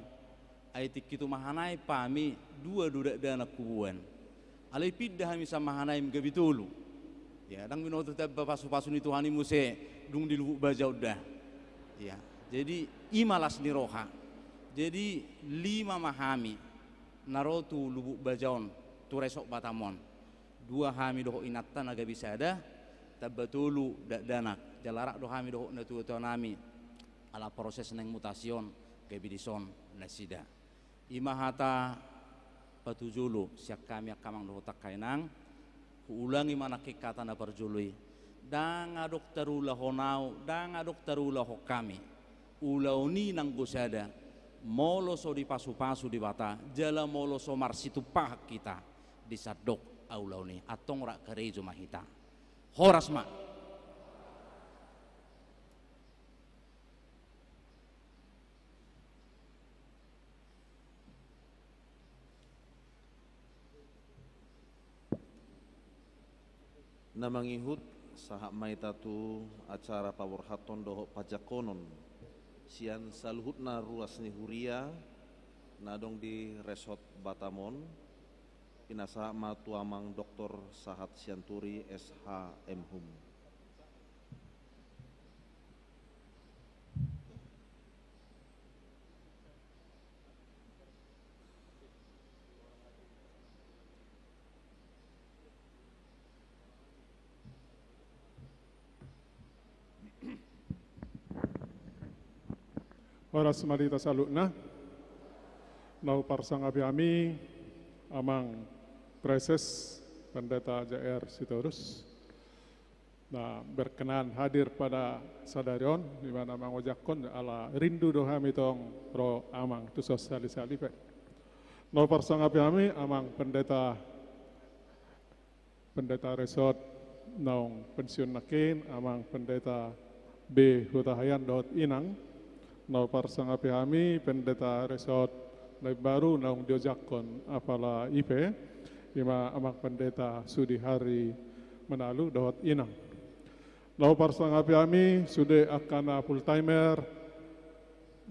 Ai tingki tu mahanaim pe hami, dua do dakdanak huboan. Alai pinda hami sian mahanaim gabe tolu. Ya, ndang binoto tamba pasupasu ni Tuhan i muse dung di Lubuk Baja on da. Ya, jadi i ma las ni roha. Jadi lima ma hami na ro tu Lubuk Baja on, tu resort Batam on. Dua hami dohot inanta na gabe sada, tamba tolu dakdanak. Jala rap do hami dohot natuatuanami. Ala proses naeng mutasi on, gabe dison nasida. I ma hata patujolo sian hami angka amang dohot angka inang. Huulangi ma nangkin hata na parjolo i. Ndang adong tarulahon ahu, ndang adong tarulahon hami. Ulaon i nanggo sada, molo so dipasupasu Debata, jala molo so marsitumpahan hita di sandok ulaon i. Antong rap karejo ma hita. Horas ma. Na mangihut, sahat ma hita tu acara paborhathon dohot pajangkonon sian saluhutna ruas ni huria na adong di resort Batam on. Pinasahat ma tu amang Doktor Sahat Sianturi, S H, M Hum. Horas ma di hita saluhutna. Na huparsangapi hami amang Praeses Pendeta J R Sitorus. Na berkenan hadir pada sadari on, di mana mangojakhon, ala rindu do hami tong ro amang tu son salisali pe. Na huparsangapi hami amang pendeta, pendeta resort naung pensiun nangkin, amang pendeta B Hutahaean dohot inang. Na huparsangapi hami pendeta resort na imbaru naung diojakhon apala I P, i ma amang pendeta Sudihari Manalu dohot inang. Na huparsangapi hami sude angka na full timer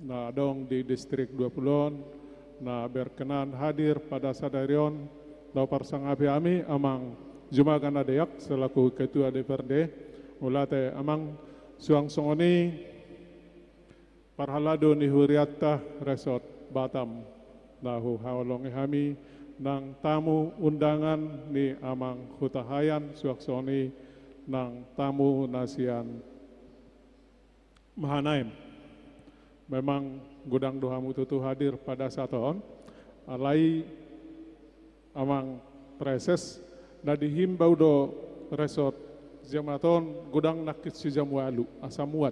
na adong di distrik dua pulu on, na berkenan hadir pada sadari on. Na huparsangapi hami amang Jumaga Nadeak selaku ketua D P R D. Mauliate amang, suang songon i parhalado ni hurianta resort Batam, na huhaholongi hami nang tamu undangan ni amang Hutahaean, suang songon i nang tamu na sian mahanaim. Memang godang do hamu tutu hadir pada saat on, alai amang Praeses, na dihimbau do resort jemaat on godang nangkin sijamu ualu, asa muat.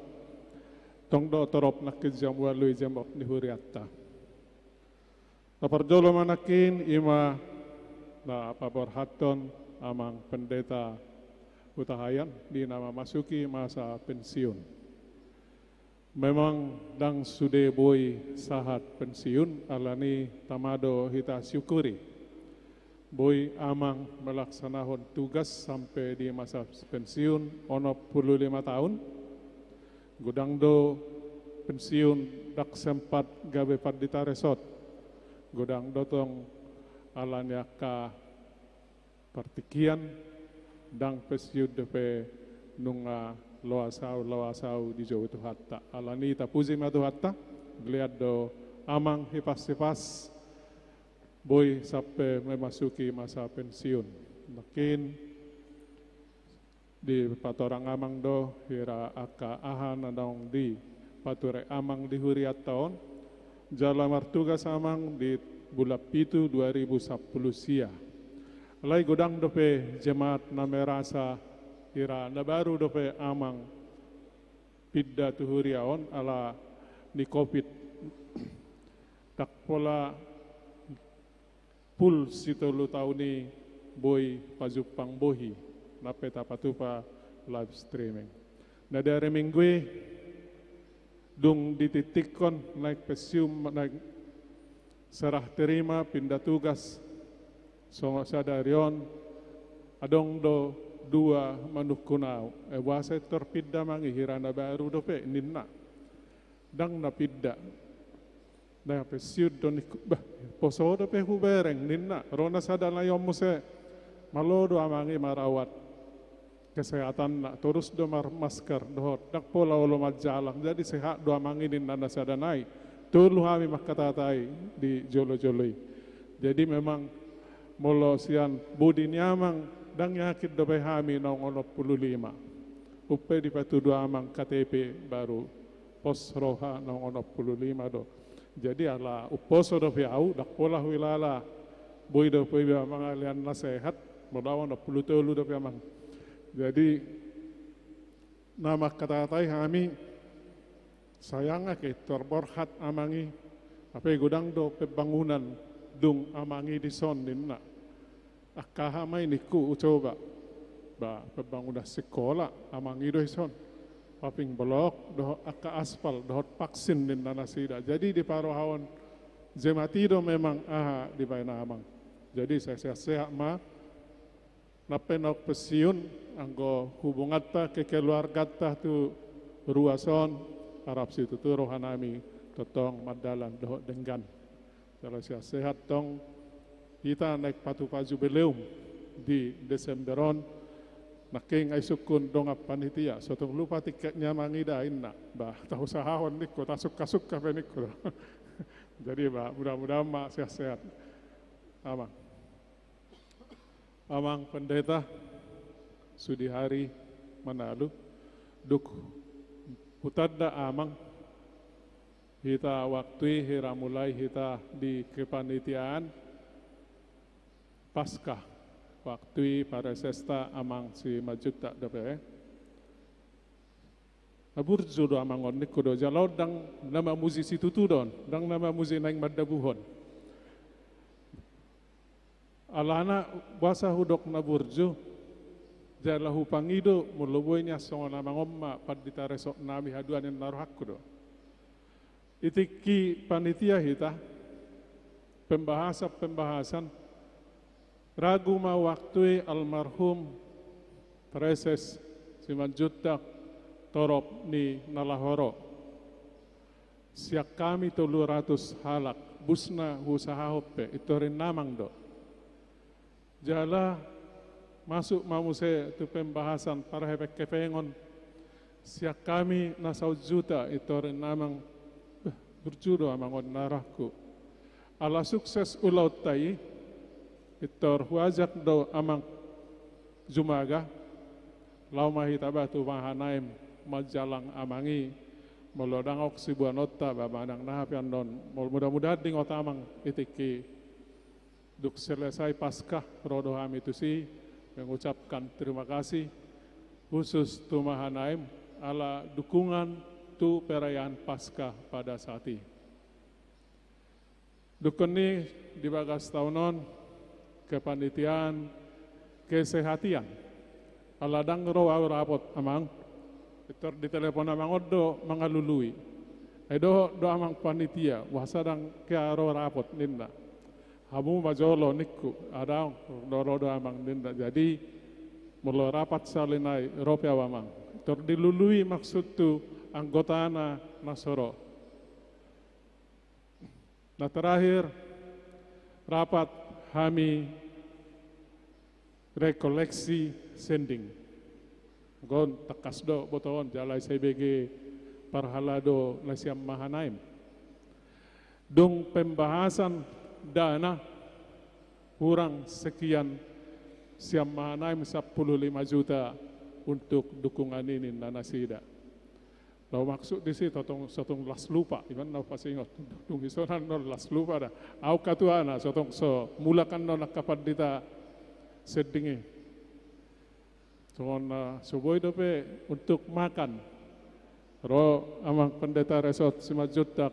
Tong do torop nangkin jamu ualu i jemaat ni hurianta. Na parjolo ma nangkin i ma na paborhathon amang pendeta Hutahaean di na mamasuki masa pensiun. Memang ndang sude boi sahat pensiun, alani tama do hita siukuri. Boi amang melaksanahon tugas sampe di masa pensiun onom pulu lima taon. Godang do pensiun ndang sempat gabe pandita resort. Godang do tong alani angka partingkian, ndang pensiun dope nunga loas ahu, loas ahu dijou Tuhanta. Alani tapuji ma Tuhanta, mauliate do amang hipas-hipas boi sampe memasuki masa pensiun. Nangkin dipatorang amang do hira angka aha na naung dipature amang di hurianta on, jala martugas amang di bulan pitu dua ribu sampulu sia. Alai godang dope jemaat na merasa hira na baru dope amang pinda tu huria on ala ni covid. Ndang pola full situlu taon i boi pajumpang bohi, nang pe tapatupa live streaming. Na di ari Minggu i, Dung ditingtingkon naeng pensiun, naeng serah terima, pindah tugas, songon sadari on, adong do dua manungkun au. Eh, boasa pintor pindah, Amang, i hira na baru dope, ninna. Ndang na pindah. Naeng pensiun do ningku. Bah, poso dope hubereng, ninna. Ro na sada nai on muse. Malo do, Amang, i marawat kesehatanna, torus do marmasker dohot ndang pola olo manjalang. Jadi sehat do, Amang, i, ninna na sada nai. Tolu hami mangkatatai di jolo-jolo i. Jadi memang molo sian bodi ni Amang, ndang yakin dope hami naung onom pulu lima. Umpe dipatudu Amang K T P baru, pos roha naung onom pulu lima do. Jadi ala umposo dope au, ndang pola huilala. Boi dope iba mangalean na sehat, molo au onom pulu tolu dope, Amang. Jadi na mangkatatai hami, sayang ake pintor borhat Amang i, hape godang do pembangunan dung Amang i dison, ninna. Angka aha ma i, ningku, hucoba? Bah, pembangunan sikola, Amang i do dison. Paving blok dohot angka aspal dohot vaksin, ninna nasida. Jadi diparohahon jemati do memang aha dibaen Amang. Jadi sai sehat-sehat ma. Nang pe naung pensiun, anggo hubunganta, kekeluarganta tu ruas on, harap situtu rohanami tongtong mardalan dohot denggan. Jala sehat-sehat tong hita naeng patupa jubileum di Desember on. Nangkin ai sungkun dongan panitia, so tung lupa tiketna, Amang, i da, inna. Bah, tausahahon ningku, tasungka-sungka pe ningku. Jadi bah, mudah-mudahan ma sehat-sehat, Amang. Amang Pendeta Sudihari Manalu, dung hutanda, Amang, hita waktu i hira mulai hita di kepanitiaan Paskah, waktu i paresesta Amang Simanjuntak dope. Na burju do Amang on, ningku do, jala on ndang na mamuji situtu do on, ndang na mamuji naeng mandabuhon. Alana boasa hudok na burju, jala hupangido molo boi nian songon Amang on ma pandita resort nami haduan, ninna rohangku do. I tingki panitia hita, pembahasan-pembahasan, ragu ma waktu i almarhum Praeses Simanjuntak torop ni na laho ro. Sian hami tolu ratus halak, busna huusahahon pe, pintor ninna Amang do. Jala masuk ma muse tu pembahasan parhepeng-hepengon, sian hami na saut juta, pintor ninna Amang. Beh, burju do Amang on, ninna rohangku. Ala sukses ulaonta i, pintor huajak do Amang jumaga, laho ma hita bah tu Mahanaim manjalang Amang i. Molo ndang adong siboanonta, bah, manang na hape annon, molo mudah-mudahan diingot Amang i tingki dung selesai Paskah, ro do hami tusi mengucapkan terima kasih khusus tu Mahanaim ala dukungan tu perayaan Paskah pada saat i. Dungkon i di bagas taon on kepanitiaan kesehatian. Ala ndang ro au rapot, Amang. Pintor ditelepon Amang on do mangalului. Ai dohot do Amang panitia, boasa ndang hea ro rapot, ninna. Hamu ma jolo, ningku. Adong, ro do Amang, ninna. Jadi molo rapat sahali nai, ro pe au, Amang. Pintor dilului maksudhu anggotana na so ro. Na terakhir, rapat hami rekoleksi sending. Anggo on tangkas do botoon, jala sai bege parhalado na sian Mahanaim. Dung pembahasan dana hurang sekian, sian Mahanaim sampulu lima juta untuk dukungan i, ninna nasida. Laho maksud disi, totong, so tung las lupa, iman na hupasingot. Dung dison annon las lupa da. Au katuana, so tung so mulak annon angka pandita sending i. Songon na so boi dope untuk makan. Ro Amang Pendeta Resort Simanjuntak,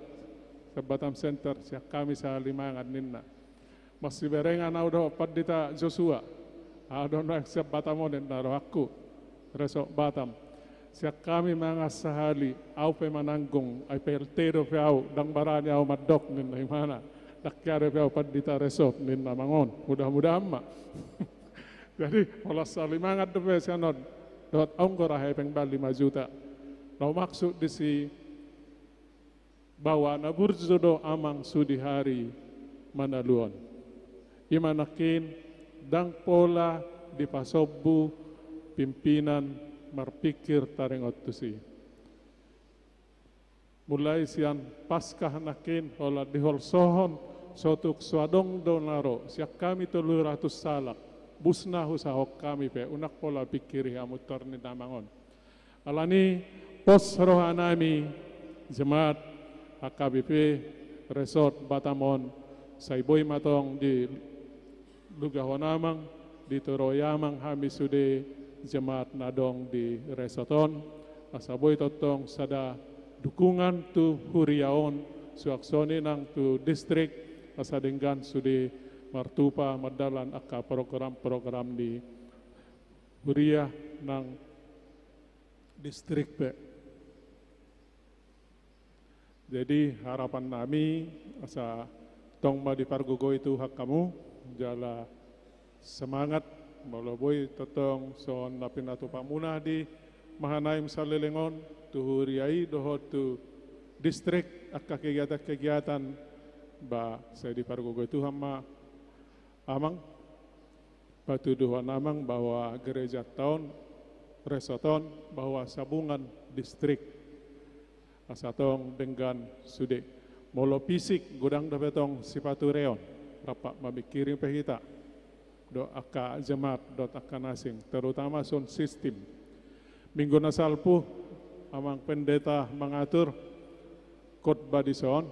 sian Batam Center, sian hami sahali mangan, ninna. Masiberengan au dohot Pandita Joshua. Aha do nuaeng sian Batam on, ninna rohangku. Resort Batam. Sian hami mangan sahali, au pe mananggung, ai P L T dope au, ndang barani au mandok ninna imana. Ndang hea dope au pandita resort ninna amang on. Mudah-mudahan ma. Jadi, holan sahali mangan dope sian on. Dohot au nunga ra hepeng baen lima juta. Laho maksud disi bahwa na burju do amang sude hali manaluhon. Ima nangkin ndang pola dipasombu pimpinan marpingkir taringot tusi. Mulai sian Paskah nangkin holan diholsohon, so tung so adong do na ro, sian hami tolu ratus halak, busna husahahon hami pe, unang pola pingkiri hamu tor ninna amang on. Alani pos rohanami jemaat H K B P Resort Batam on, sai boi ma tong dilugahon amang, ditoroi amang hami sude jemaat na adong di resort on, asa boi tongtong sada dukungan tu huria on, suang songon i nang tu distrik, asa denggan sude martupa mandalan angka program-program ni huria nang distrik pe. Jadi harapannami asa tong ma dipargogoi Tuhan hamu, jala semangat, molo boi tongtong songon na pinatupamuna di Mahanaim Saleleng on, tu huria i dohot tu distrik angka kegiatan-kegiatan, ba sai dipargogoi Tuhan ma. Amang, patuduhon amang bahwa gerejanta on, resort on, bahwa sabungan distrik. Asa tong denggan sude. Molo fisik, godang dope tong sipatureon. Rap mamingkiri pe hita. Dohot angka jemaat, dohot angka na asing. Terutama sound system. Minggu na salpu, amang pendeta mangatur khotbah dison,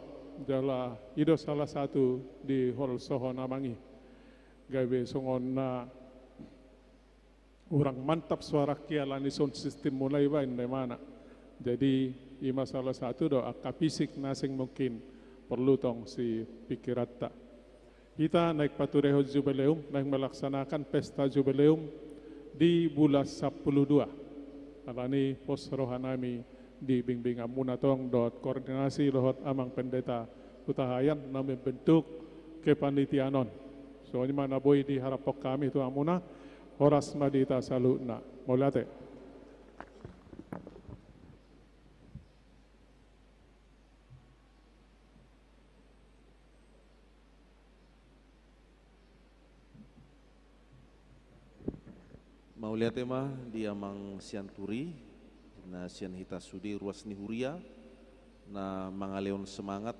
jala i do salah satu diholsohon amang i. Gabe songon na hurang mantap suarangki alani sound system muna iba, ninna imana. Jadi, ima salah satu do angka fisik na asing mungkin porlu tong sipingkiranta. Hita naeng paturehon jubileum, naeng melaksanakan pesta jubileum di bulan sampulu dua. Alani pos rohanami di bimbinganmuna tong dohot koordinasi dohot amang pendeta Hutahaean na membentuk kepanitiaan on. Songon i ma na boi diharaphon hami tu hamuna, horas ma di hita saluhutna. Mauliate. Mauliate ma di amang Sianturi, na sian hita sude ruas ni huria, na mangalehon semangat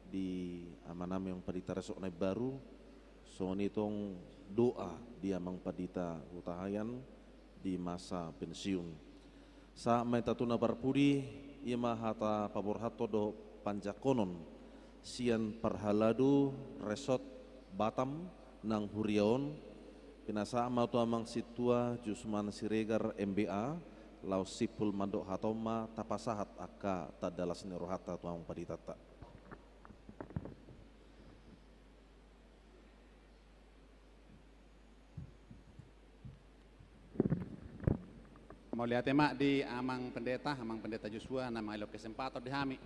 di amanami amang pandita resort na imbaru, songon i tong doa di amang pandita Hutahaean di masa pensiun. Sahat ma hita tu na parpudi, ima hata paborhathon dohot panjangkonon sian parhalado resort Batam nang huria on, pinasahat ma tu amang sintua Jusman Siregar M B A, laos simpul mandok hata on ma tapasahat angka tanda las ni rohanta tu amang panditanta. Mauliate ma di amang pendeta, amang pendeta Joshua, na mangalehon kesempatan di hami.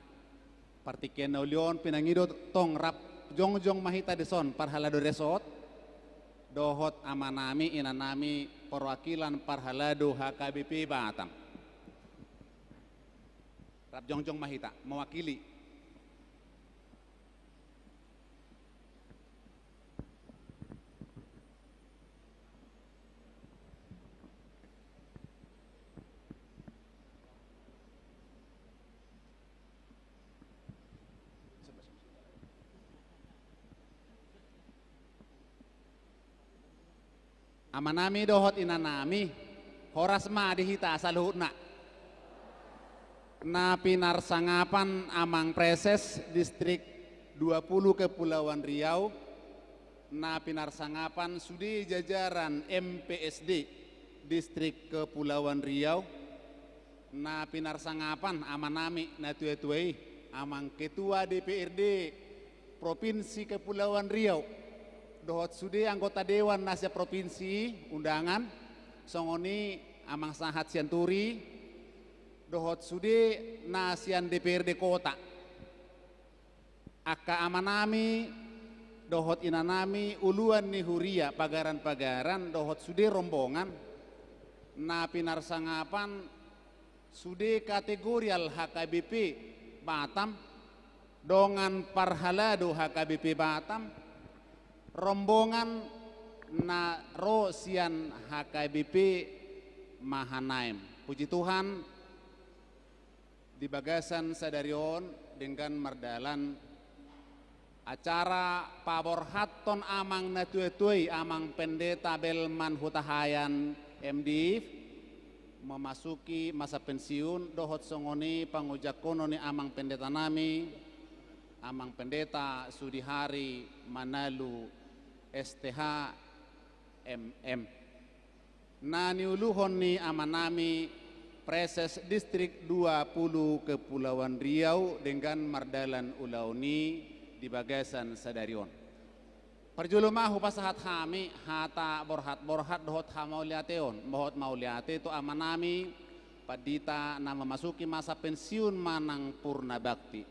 Partingkian na uli on pinangido tong rap jongjong ma hita dison parhalado resort, dohot amanami, inanami, perwakilan parhalado H K B P Batam. Rap jongjong ma hita, mewakili. Amanami dohot inanami, horas ma di hita saluhutna. Na pinarsangapan amang preses distrik dua puluh Kepulauan Riau, na pinarsangapan sude jajaran M P S D distrik Kepulauan Riau, na pinarsangapan amanami na tuatua i, amang ketua D P R D Provinsi Kepulauan Riau, dohot sude anggota dewan na sian provinsi i, undangan, songon i amang sahat Sianturi, dohot sude na sian D P R D kota. Angka amanami dohot inanami uluan ni huria pagaran-pagaran dohot sude rombongan na pinarsangapan sude kategorial H K B P Batam, dongan parhalado H K B P Batam, rombongan na ro sian H K B P Mahanaim. Puji Tuhan, di bagasan sadari on denggan mardalan acara paborhathon amang na tuatua i, Amang Pendeta Belman Hutahaean, M Div, memasuki masa pensiun, dohot songon i pangojangkonon ni amang pendeta nami, Amang Pendeta Sudihari Manalu, S T H, M M. Na niuluhon ni amanami Praeses Distrik dua puluh Kepulauan Riau denggan mardalan ulaon i di bagasan sadari on. Parjolo ma hupasahat hami hata borhat-borhat dohot hamauliateon, dohot mauliate tu amanami pandita na memasuki masa pensiun manang purna bakti.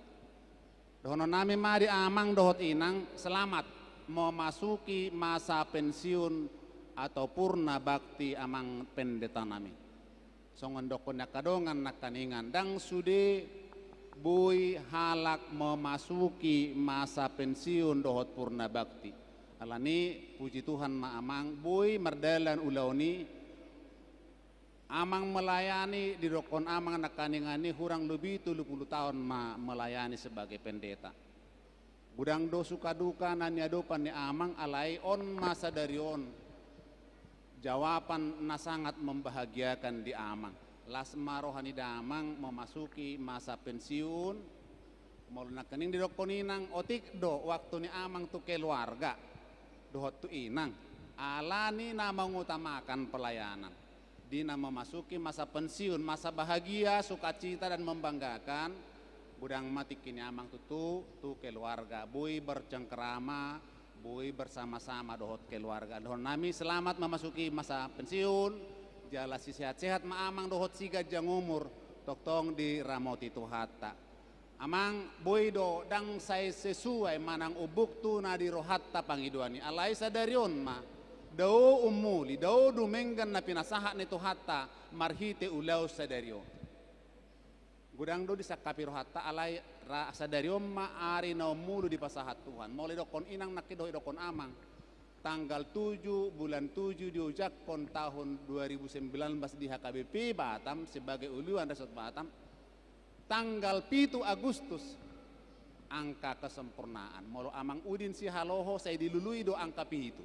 Dohononnami ma di amang dohot inang, selamat memasuki masa pensiun atau purna bakti amang pendetanami. Songon dohonon ni angka dongan nangkiningan, ndang sude boi halak memasuki masa pensiun dohot purna bakti. Alani, puji Tuhan ma amang, boi mardalan ulaon i. Amang melayani, didokkon amang nangkiningan i hurang lobi tolu pulu taon ma melayani sebagai pendeta. Godang do suka duka na niadopan ni amang, alai on ma sadari on jawaban na sangat membahagiakan di amang. Las ma roha ni damang memasuki masa pensiun. Molo nangkining didokkon inang, otik do waktu ni amang tu keluarga dohot tu inang, alani na mengutamakan pelayanan. Di na memasuki masa pensiun, masa bahagia, sukacita dan membanggakan, godang ma tingki ni amang tutu tu keluarga, boi bercengkerama, boi bersama-sama dohot keluarga. Dohononnami selamat memasuki masa pensiun, jala sisehat-sehat ma amang dohot siganjang umur, tongtong diramoti Tuhanta. Amang, boi do ndang sai sesuai manang umbuk tu na di rohanta pangidoan i, alai sadari on ma dao ummuli, dao dumenggan na pinasahat ni Tuhanta marhite ulaon sadari on. Godang do disangkapi rohanta, alai ra sadari on ma ari na ummuli dipasahat Tuhan. Molo didokkon inang, nangkin dohot didokkon amang, tanggal tujuh bulan tujuh diujakkon tahun dua ribu sembilan belas di H K B P Batam sebagai uluan Resort Batam. Tanggal pitu Agustus, angka kesempurnaan. Molo amang Udin Sihaloho sai dilului do angka pitu.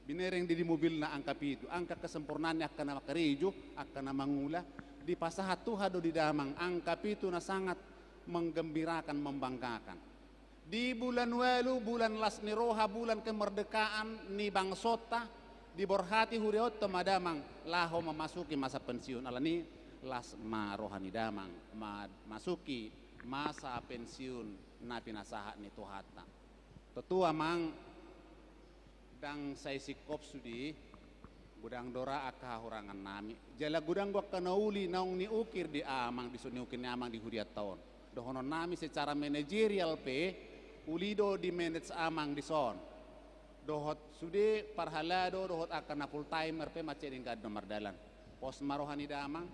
Binereng di, di mobilna angka pitu. Angka kesempurnaan ni angka na mangkarejo, angka na mangula. Dipasahat Tuhan do di damang angka pitu na sangat menggembirakan, membanggakan. Di bulan ualu, bulan las ni roha, bulan kemerdekaan ni bangsonta, diborhati huriaonta ma damang laho memasuki masa pensiun. Alani, las ma roha ni damang memasuki masa pensiun na pinasahat ni Tuhanta. Tontu amang, ndang sai singkop sude, godang do ra angka hahurangannami. Jala godang do angka na uli naung niukir di amang, dison niukir ni amang di hurianta on. Dohononnami secara manajerial pe, uli do di manage amang dison. Dohot sude parhalado, dohot angka na full timer pe mansai denggan do mardalan. Pos ma roha ni damang.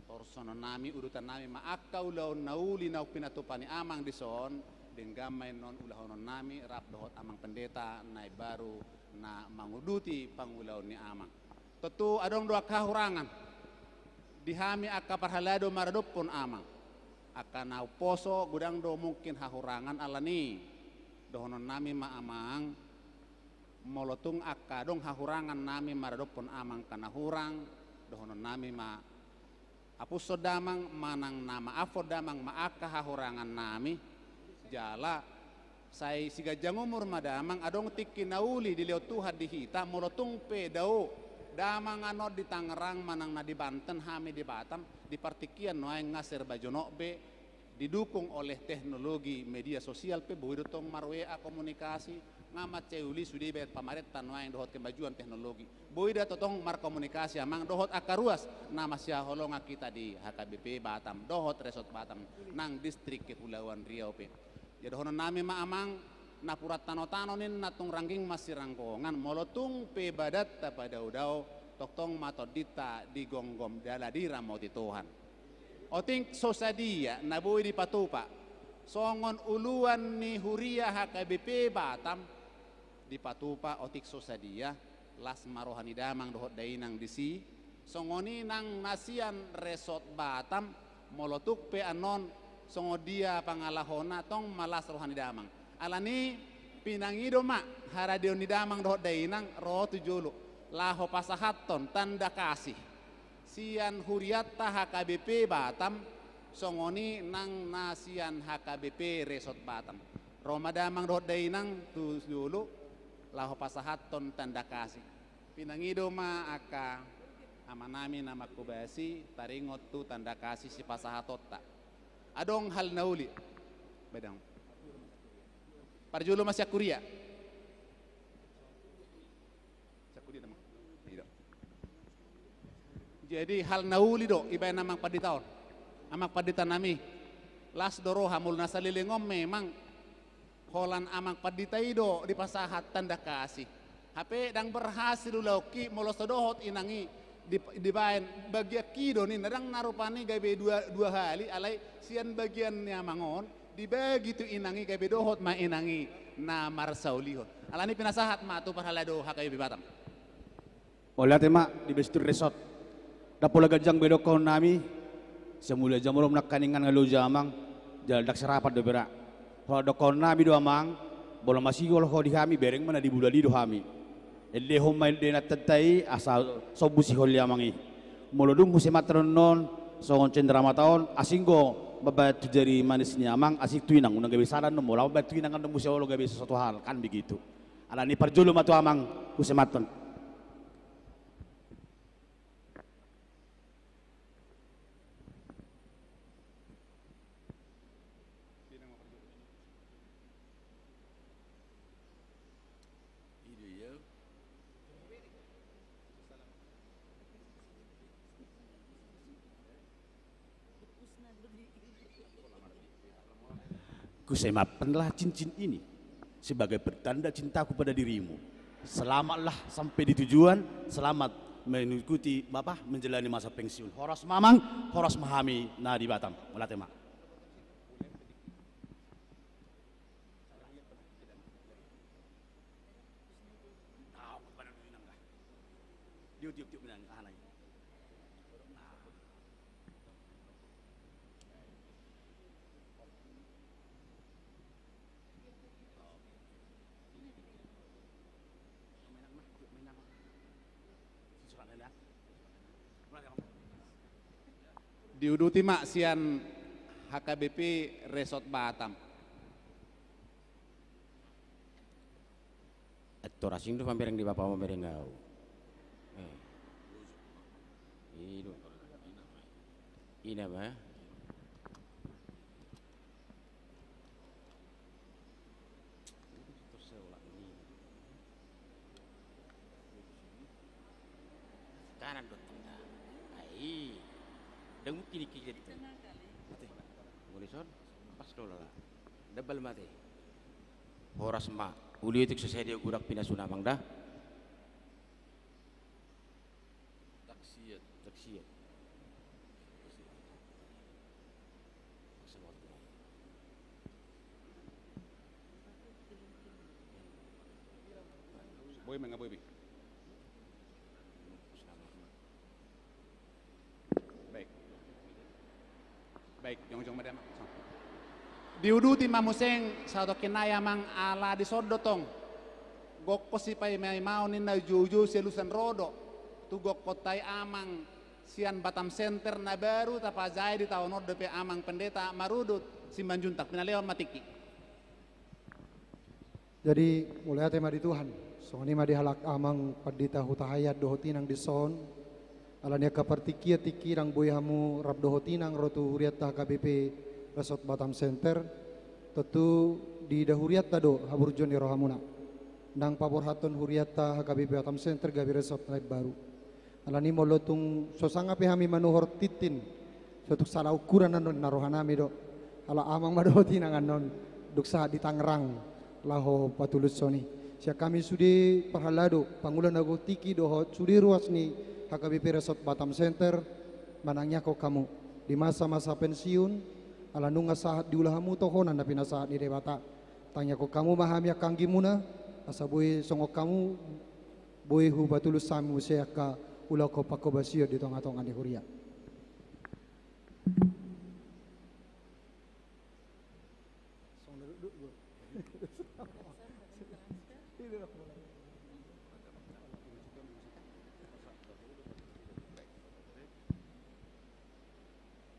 Torsononnami, udutonnami ma angka ulaon na uli naung pinatupa ni amang dison, denggan ma annon ulahononnami rap dohot amang pendeta na imbaru na manguduti pangulaon ni amang. Tontu adong do angka hahurangan di hami angka parhalado maradophon amang. Angka na umposo godang do mungkin hahurangan, alani dohononnami ma amang, molo tung angka adong hahurangannami maradophon amang angka na hurang, dohononnami ma apushon damang manang na maaphon damang ma angka hahurangannami. Jala sai siganjang umur ma damang, adong tingki na uli dilehon Tuhan di hita, molo tung pe dao damang annon di Tangerang manang na di Banten, hami di Batam, di partingkian nuaeng nga serba jonok be, didukung oleh teknologi media sosial pe boi do tong mar-W A komunikasi, Nga mansai uli sude ibaen pamarenta nuaeng dohot kemajuan teknologi. Boi da tongtong markomunikasi amang dohot angka ruas na masihaholongan hita di H K B P Batam dohot Resort Batam nang Distrik Kepulauan Riau pe. Jadi dohonon nami ma amang, napuran tanotano ninna tung rangging masiranggongan, molo tung pe badan tapadao-dao, tongtong ma tondinta digomgom jala diramoti Tuhan. Otik so sadia na boi dipatupa songon uluan ni huria H K B P Batam, dipatupa otik so sadia, las ma roha ni damang dohot dainang disi. Songon i nang na sian Resort Batam, molo tung pe annon songon dia pangalahona, tong ma las roha ni damang. Alani pinangido ma haradeon ni damang dohot dainang ro tu jolo laho pasahathon tanda kasih sian hurianta H K B P Batam, songon i nang na sian H K B P Resort Batam. Ro ma damang dohot dainang tu jolo laho pasahathon tanda kasih. Pinangido ma angka amanami na manghobasi taringot tu tanda kasih sipasahatonta. Adong hal na uli. Badang. Parjolo ma sian huria. Sian huria damang. Ido. Jadi hal na uli do ibaen amang pandita on. Amang pandita nami, las do roha molo na saleleng on memang holan amang pandita i do dipasahat tanda kasih. Hape ndang berhasil ulaonki molo so dohot inang i di, dibaen bagianki do ninna, ndang na rupani gabe dua, dua hali, alai sian bagian ni amang on dibagi tu inang i gabe dohot ma inang i na marsaulihon. Alani pinasahat ma tu parhalado H K B P Batam. Mauliate ma di Besti Resort. Ndang pola ganjang be dohonon nami, sai mulia jamolom nangkaningan nga loja amang, jala ndang sarapan dope ra. Holan dohonon nami do amang, molo masihol ho di hami, bereng ma na di bulali do hami. Endehon ma ende nantanta i asa sombu sihol ni amang i. Molo dung muse mantan annon songon cenderamata on, asing do mambaen tu jari manis ni amang, asing tu inang, unang gabe sada annon molo mambaen tu inang annon muse olo gabe sesuatu hal, kan begitu. Alani parjolo ma tu amang muse mantan. Kusimpanlah cincin ini sebagai pertanda cintaku pada dirimu. Selamatlah sampai di tujuan, selamat mengikuti, apa, menjalani masa pensiun. Horas ma amang, horas ma hami na di Batam. Mauliate ma. Diuduti ma sian H K B P Resort Batam. Antor asing do pamereng di bapa, pamereng au. Eh. I do. Ina ma. Kanan do tanda. Ai. Ndang mungkin i kiri do. Muli son. Pas do lala. Dabal mate. Horas ma. Uli otik so sadia godang pinasuna amang da. Taksiat. Taksiat. Boi ma nga boi be. Baik. Baik, jongjong ma damang. Diuduti ma muse satongkin nai amang, ala dison do tong gokhon sipaima-imaon ninna, joujou sialusan ro do tu gokhonta i amang sian Batam Center na baru tapajae di taon on dope amang pendeta marudut Simanjuntak. Pinalehon ma tingki. Jadi, mauliate ma di Tuhan. Songon i ma di halak amang pandita hutahayat dohot inang dison. Alani angka partingkian tingki ndang boi hamu rap dohot inang ro tu hurianta H K B P Resort Batam Center. Tontu diida hurianta do haburjuon ni rohamuna. nang paborhathon hurianta H K B P Batam Center gabe resort na imbaru. Alani molo tung so sanga pe hami manuhor tintin, so tung sala ukuran annon na rohanami do. Ala amang ma dohot inang annon dung sahat di Tangerang laho patulushon i. Sian hami sude parhalado, pangula na gotik i dohot sude ruas ni H K B P Resort Batam Center, manangiangkon hamu di masa-masa pensiun, ala nunga sahat diula hamu tohonan na pinasahat ni Debata. Tangiangkon hamu ma hami angka anggimuna, asa boi songon hamu, boi hupatulus hami muse angka ulaon panghobasion di tonga-tonga ni huria.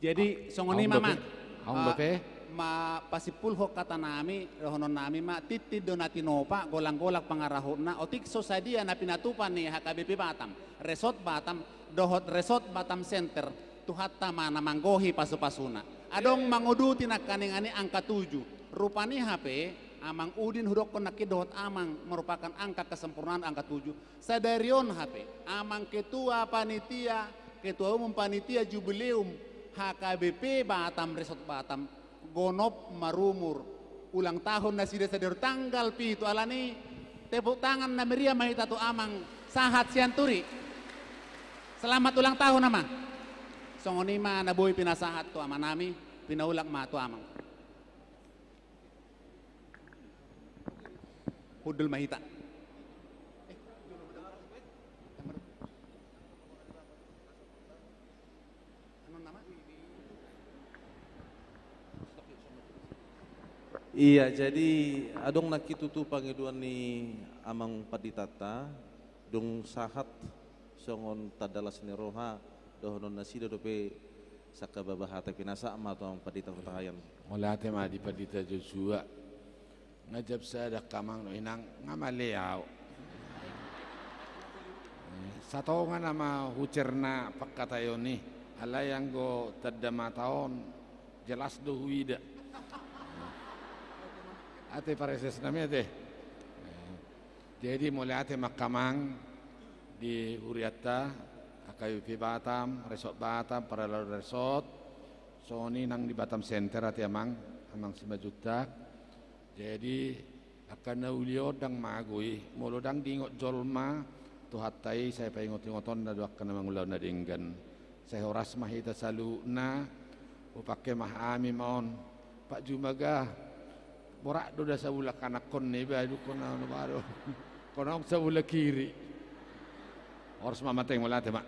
Jadi, songon i ma, Amang. Dope. Amang, eh, dope. Ma, pasimpulhon hatanami, dohononnami ma, tintin do na tinopa, golang-golang pangarahutna, otik so sadia na pinatupa ni H K B P Batam, Resort Batam, dohot Resort Batam Center, Tuhanta ma na manggohi pasu-pasuna. Adong manguduti nangkaningan i angka tujuh. Rupani hape, Amang Udin hudokkon nangkin dohot Amang merupakan angka kesempurnaan angka tujuh. Sadari on hape, Amang Ketua Panitia, Ketua Umum Panitia Jubileum H K B P Batam Resort Batam, gonop marumur ulang tahun nasida sadari on tanggal pitu. Alani, tepuk tangan na meriah ma hita tu Amang Sahat Sianturi. Selamat ulang tahun, Amang. Songon i ma na boi pinasahat tu amanami, pinaulak ma tu Amang. Hundul ma hita. Iya, jadi adong nangkin tutu pangidoan ni Amang Panditanta, dung sahat songon tanda las ni roha, dohonon nasida dope sangkababa hata, pinasahat ma tu Amang Pandita Hutahaean. Mauliate ma di Pandita Joshua. Nga jam sada angka amang dohot inang, nga male au. Satonga nama hucerna pangkataion i, alai anggo tanda mata on jelas do huida. Ate paresesnami ate. Jadi mauliate ma angka amang di hurianta, H K B P Batam, Resort Batam, Paralalo Resort, songon i nang di Batam Center ate amang, Amang Simanjuntak. Jadi angka na uli on ndang mago i, molo ndang diingot jolma Tuhanta i, sai paingot-ingotonna do angka na mangulahon na denggan. Sai horas ma hita saluhutna, hupangke ma hami ma on. Pak Jumaga, borat do da sabulak anakkon na iba, dungkon na on baru. Kona on sabulak kiri. Horas ma, manteng, mauliate ma.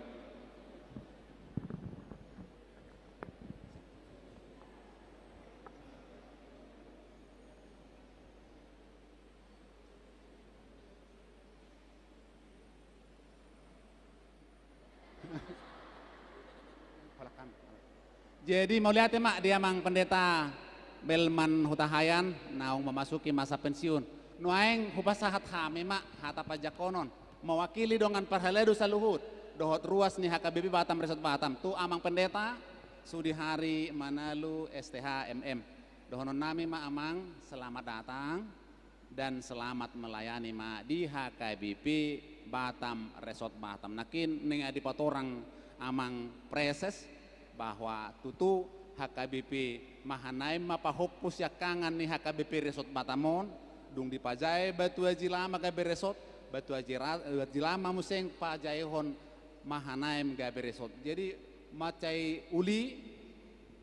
Jadi mauliate ma di Amang Pendeta Belman Hutahaean, naung memasuki masa pensiun. Nuaeng hupasahat hami ma hata panjangkonon, mewakili dongan parhalado saluhut, dohot ruas ni H K B P Batam Resort Batam, tu Amang Pendeta Sudihari Manalu, S T H, M M. Dohononnami ma, Amang, selamat datang dan selamat melayani ma di H K B P Batam Resort Batam. Nangkin naeng dipatorang Amang Preses bahwa tutu H K B P Mahanaim ma pahompu siangkangan ni H K B P Resort Batam on, dung dipajae Batu Aji Lama gabe resort, Batu Aji Ra-, Aji Lama muse pajaehon Mahanaim gabe resort. Jadi mansai uli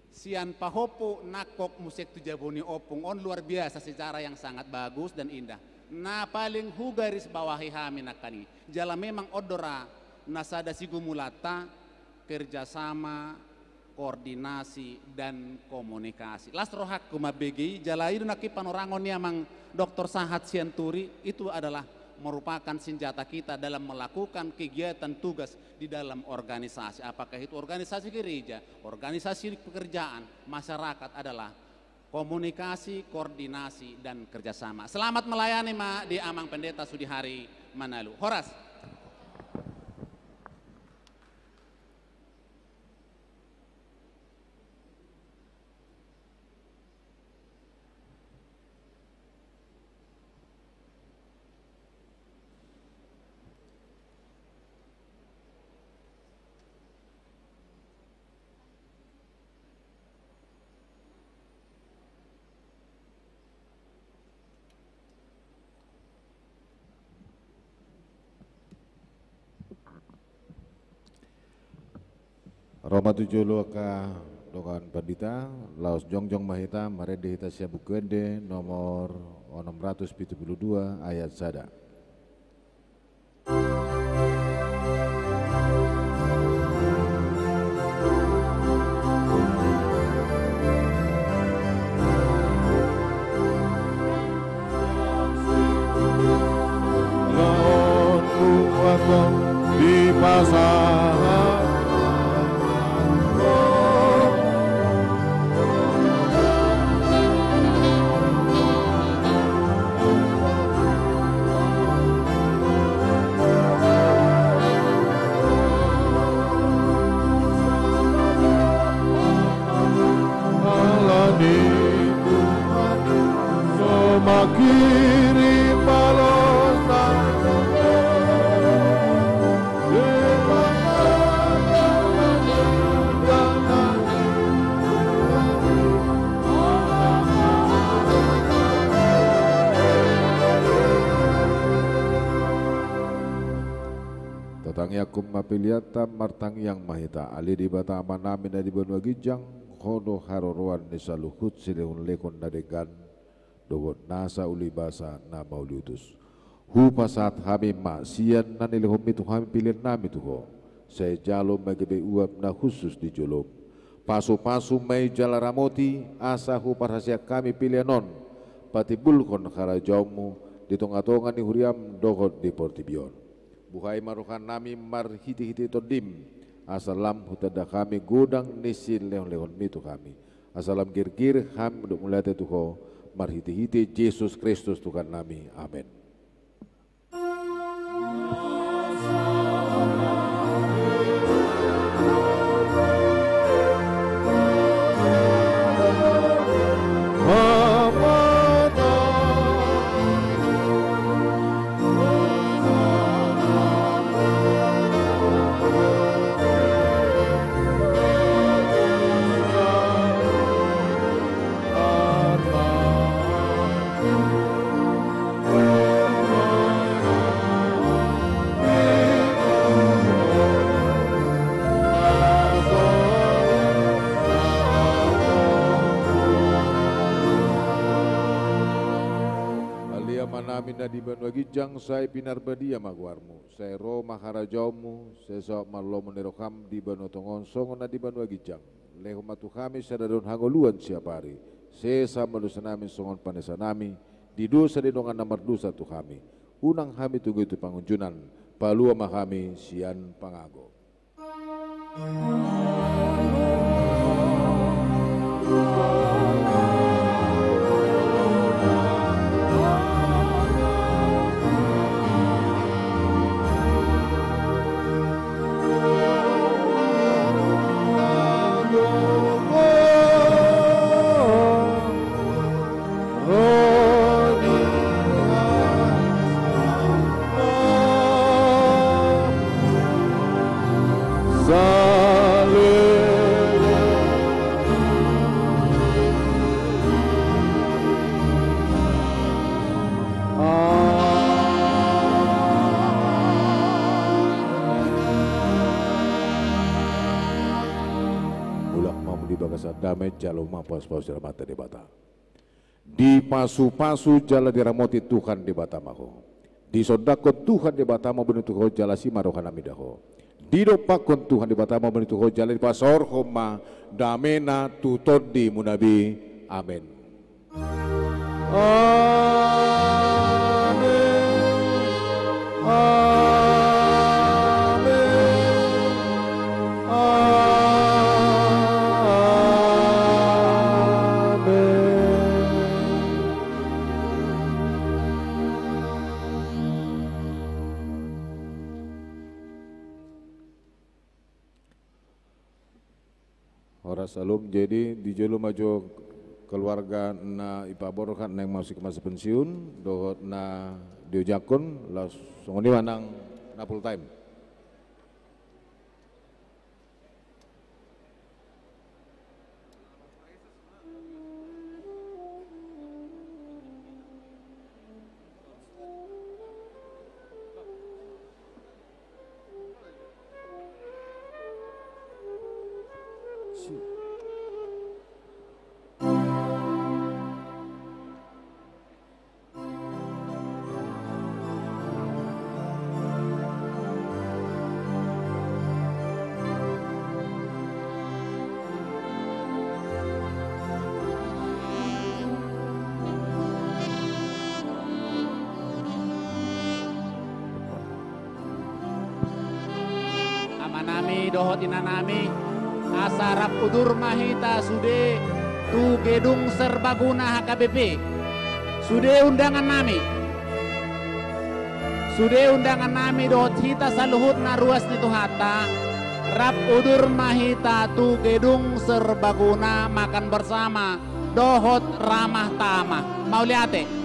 sian pahompu nangkok muse tu jabu ni ompung on, luar biasa, sejarah yang sangat bagus dan indah. Na paling hugarisbawahi hami nangkaning i. Jala memang on do ra na sada sigumulanta, kerjasama, koordinasi, dan komunikasi. Las rohangku mambege i, jala i do nangkin panorangon ni Amang Doktor Sahat Sianturi, itu adalah merupakan senjata kita dalam melakukan kegiatan tugas di dalam organisasi. Apakah itu organisasi gereja, organisasi pekerjaan, masyarakat, adalah komunikasi, koordinasi, dan kerjasama. Selamat melayani ma di Amang Pendeta Sudihari Manalu. Horas. Ro ma tu jolo angka dongan pandita, laos jongjong ma hita, marende hita sian Buku Ende nomor onom ratus pitu pulu dua ayat sada. Laon kuat dipasahat. Alani Tuhan so mangkirim balosan. Tatangiangkon ma peleanta, martangiang ma hita. Ale Debata Amanami na di banua ginjang, Ho do haroroan ni saluhut silehonlehon na denggan dohot nasa uli basa na mauliutus. Hupasahat hami ma sian na nilehonmi tu hami peleannami tu Ho, sai jalo ma gabe uap na hushus di jolom. Pasupasu ma i jala ramoti, asa huparhaseang hami pelean on patimbulhon harajaonmu di tongatonga ni huriam dohot di portibi on. Buhai ma rohanami marhitehite Tondim, asa lam hutanda hami godang ni silehonlehonmi tu hami, asa lam girgir hami mandok mauliate tu Ho, marhitehite Jesus Kristus Tuhannami. Amen. Ale Amanami na di banua ginjang, sai pinarbadia ma goarmu. Sai ro ma harajaonmu, sai saut ma lomo ni roham di banua tonga on songon na di banua ginjang. Lehon ma tu hami sadari on hangoluan siapari. Sesa ma dosanami songon panesanami di dosa ni dongan na mardosa tu hami. Unang hami togihon tu pangunjunan, palua ma hami sian pangago. Mulak ma hamu di bagasan dame, jalo ma pasupasu ni Amanta Debata. Dipasupasu jala diramoti Tuhan Debata ma ho. Disondangkon Tuhan Debata ma boan ni tu ho jala asi ma rohanami da ho. Didompakkon Tuhan Debata ma boan ni tu ho jala dipasaorhon ma damena tu tondimuna be. Amen. Amen. Amen. Amen. Horas, Alum. Jadi di jolo ma jo keluarga na ipaborhat naeng masuk masa pensiun dohot na diojakkon, laos songon i ma nang na full time. Dohot inanami, asa rap udur ma hita sude tu gedung serbaguna H K B P. Sude undangannami, sude undangannami dohot hita saluhutna ruas ni Tuhanta, rap udur ma hita tu gedung serbaguna makan bersama dohot ramah tamah. Mauliate.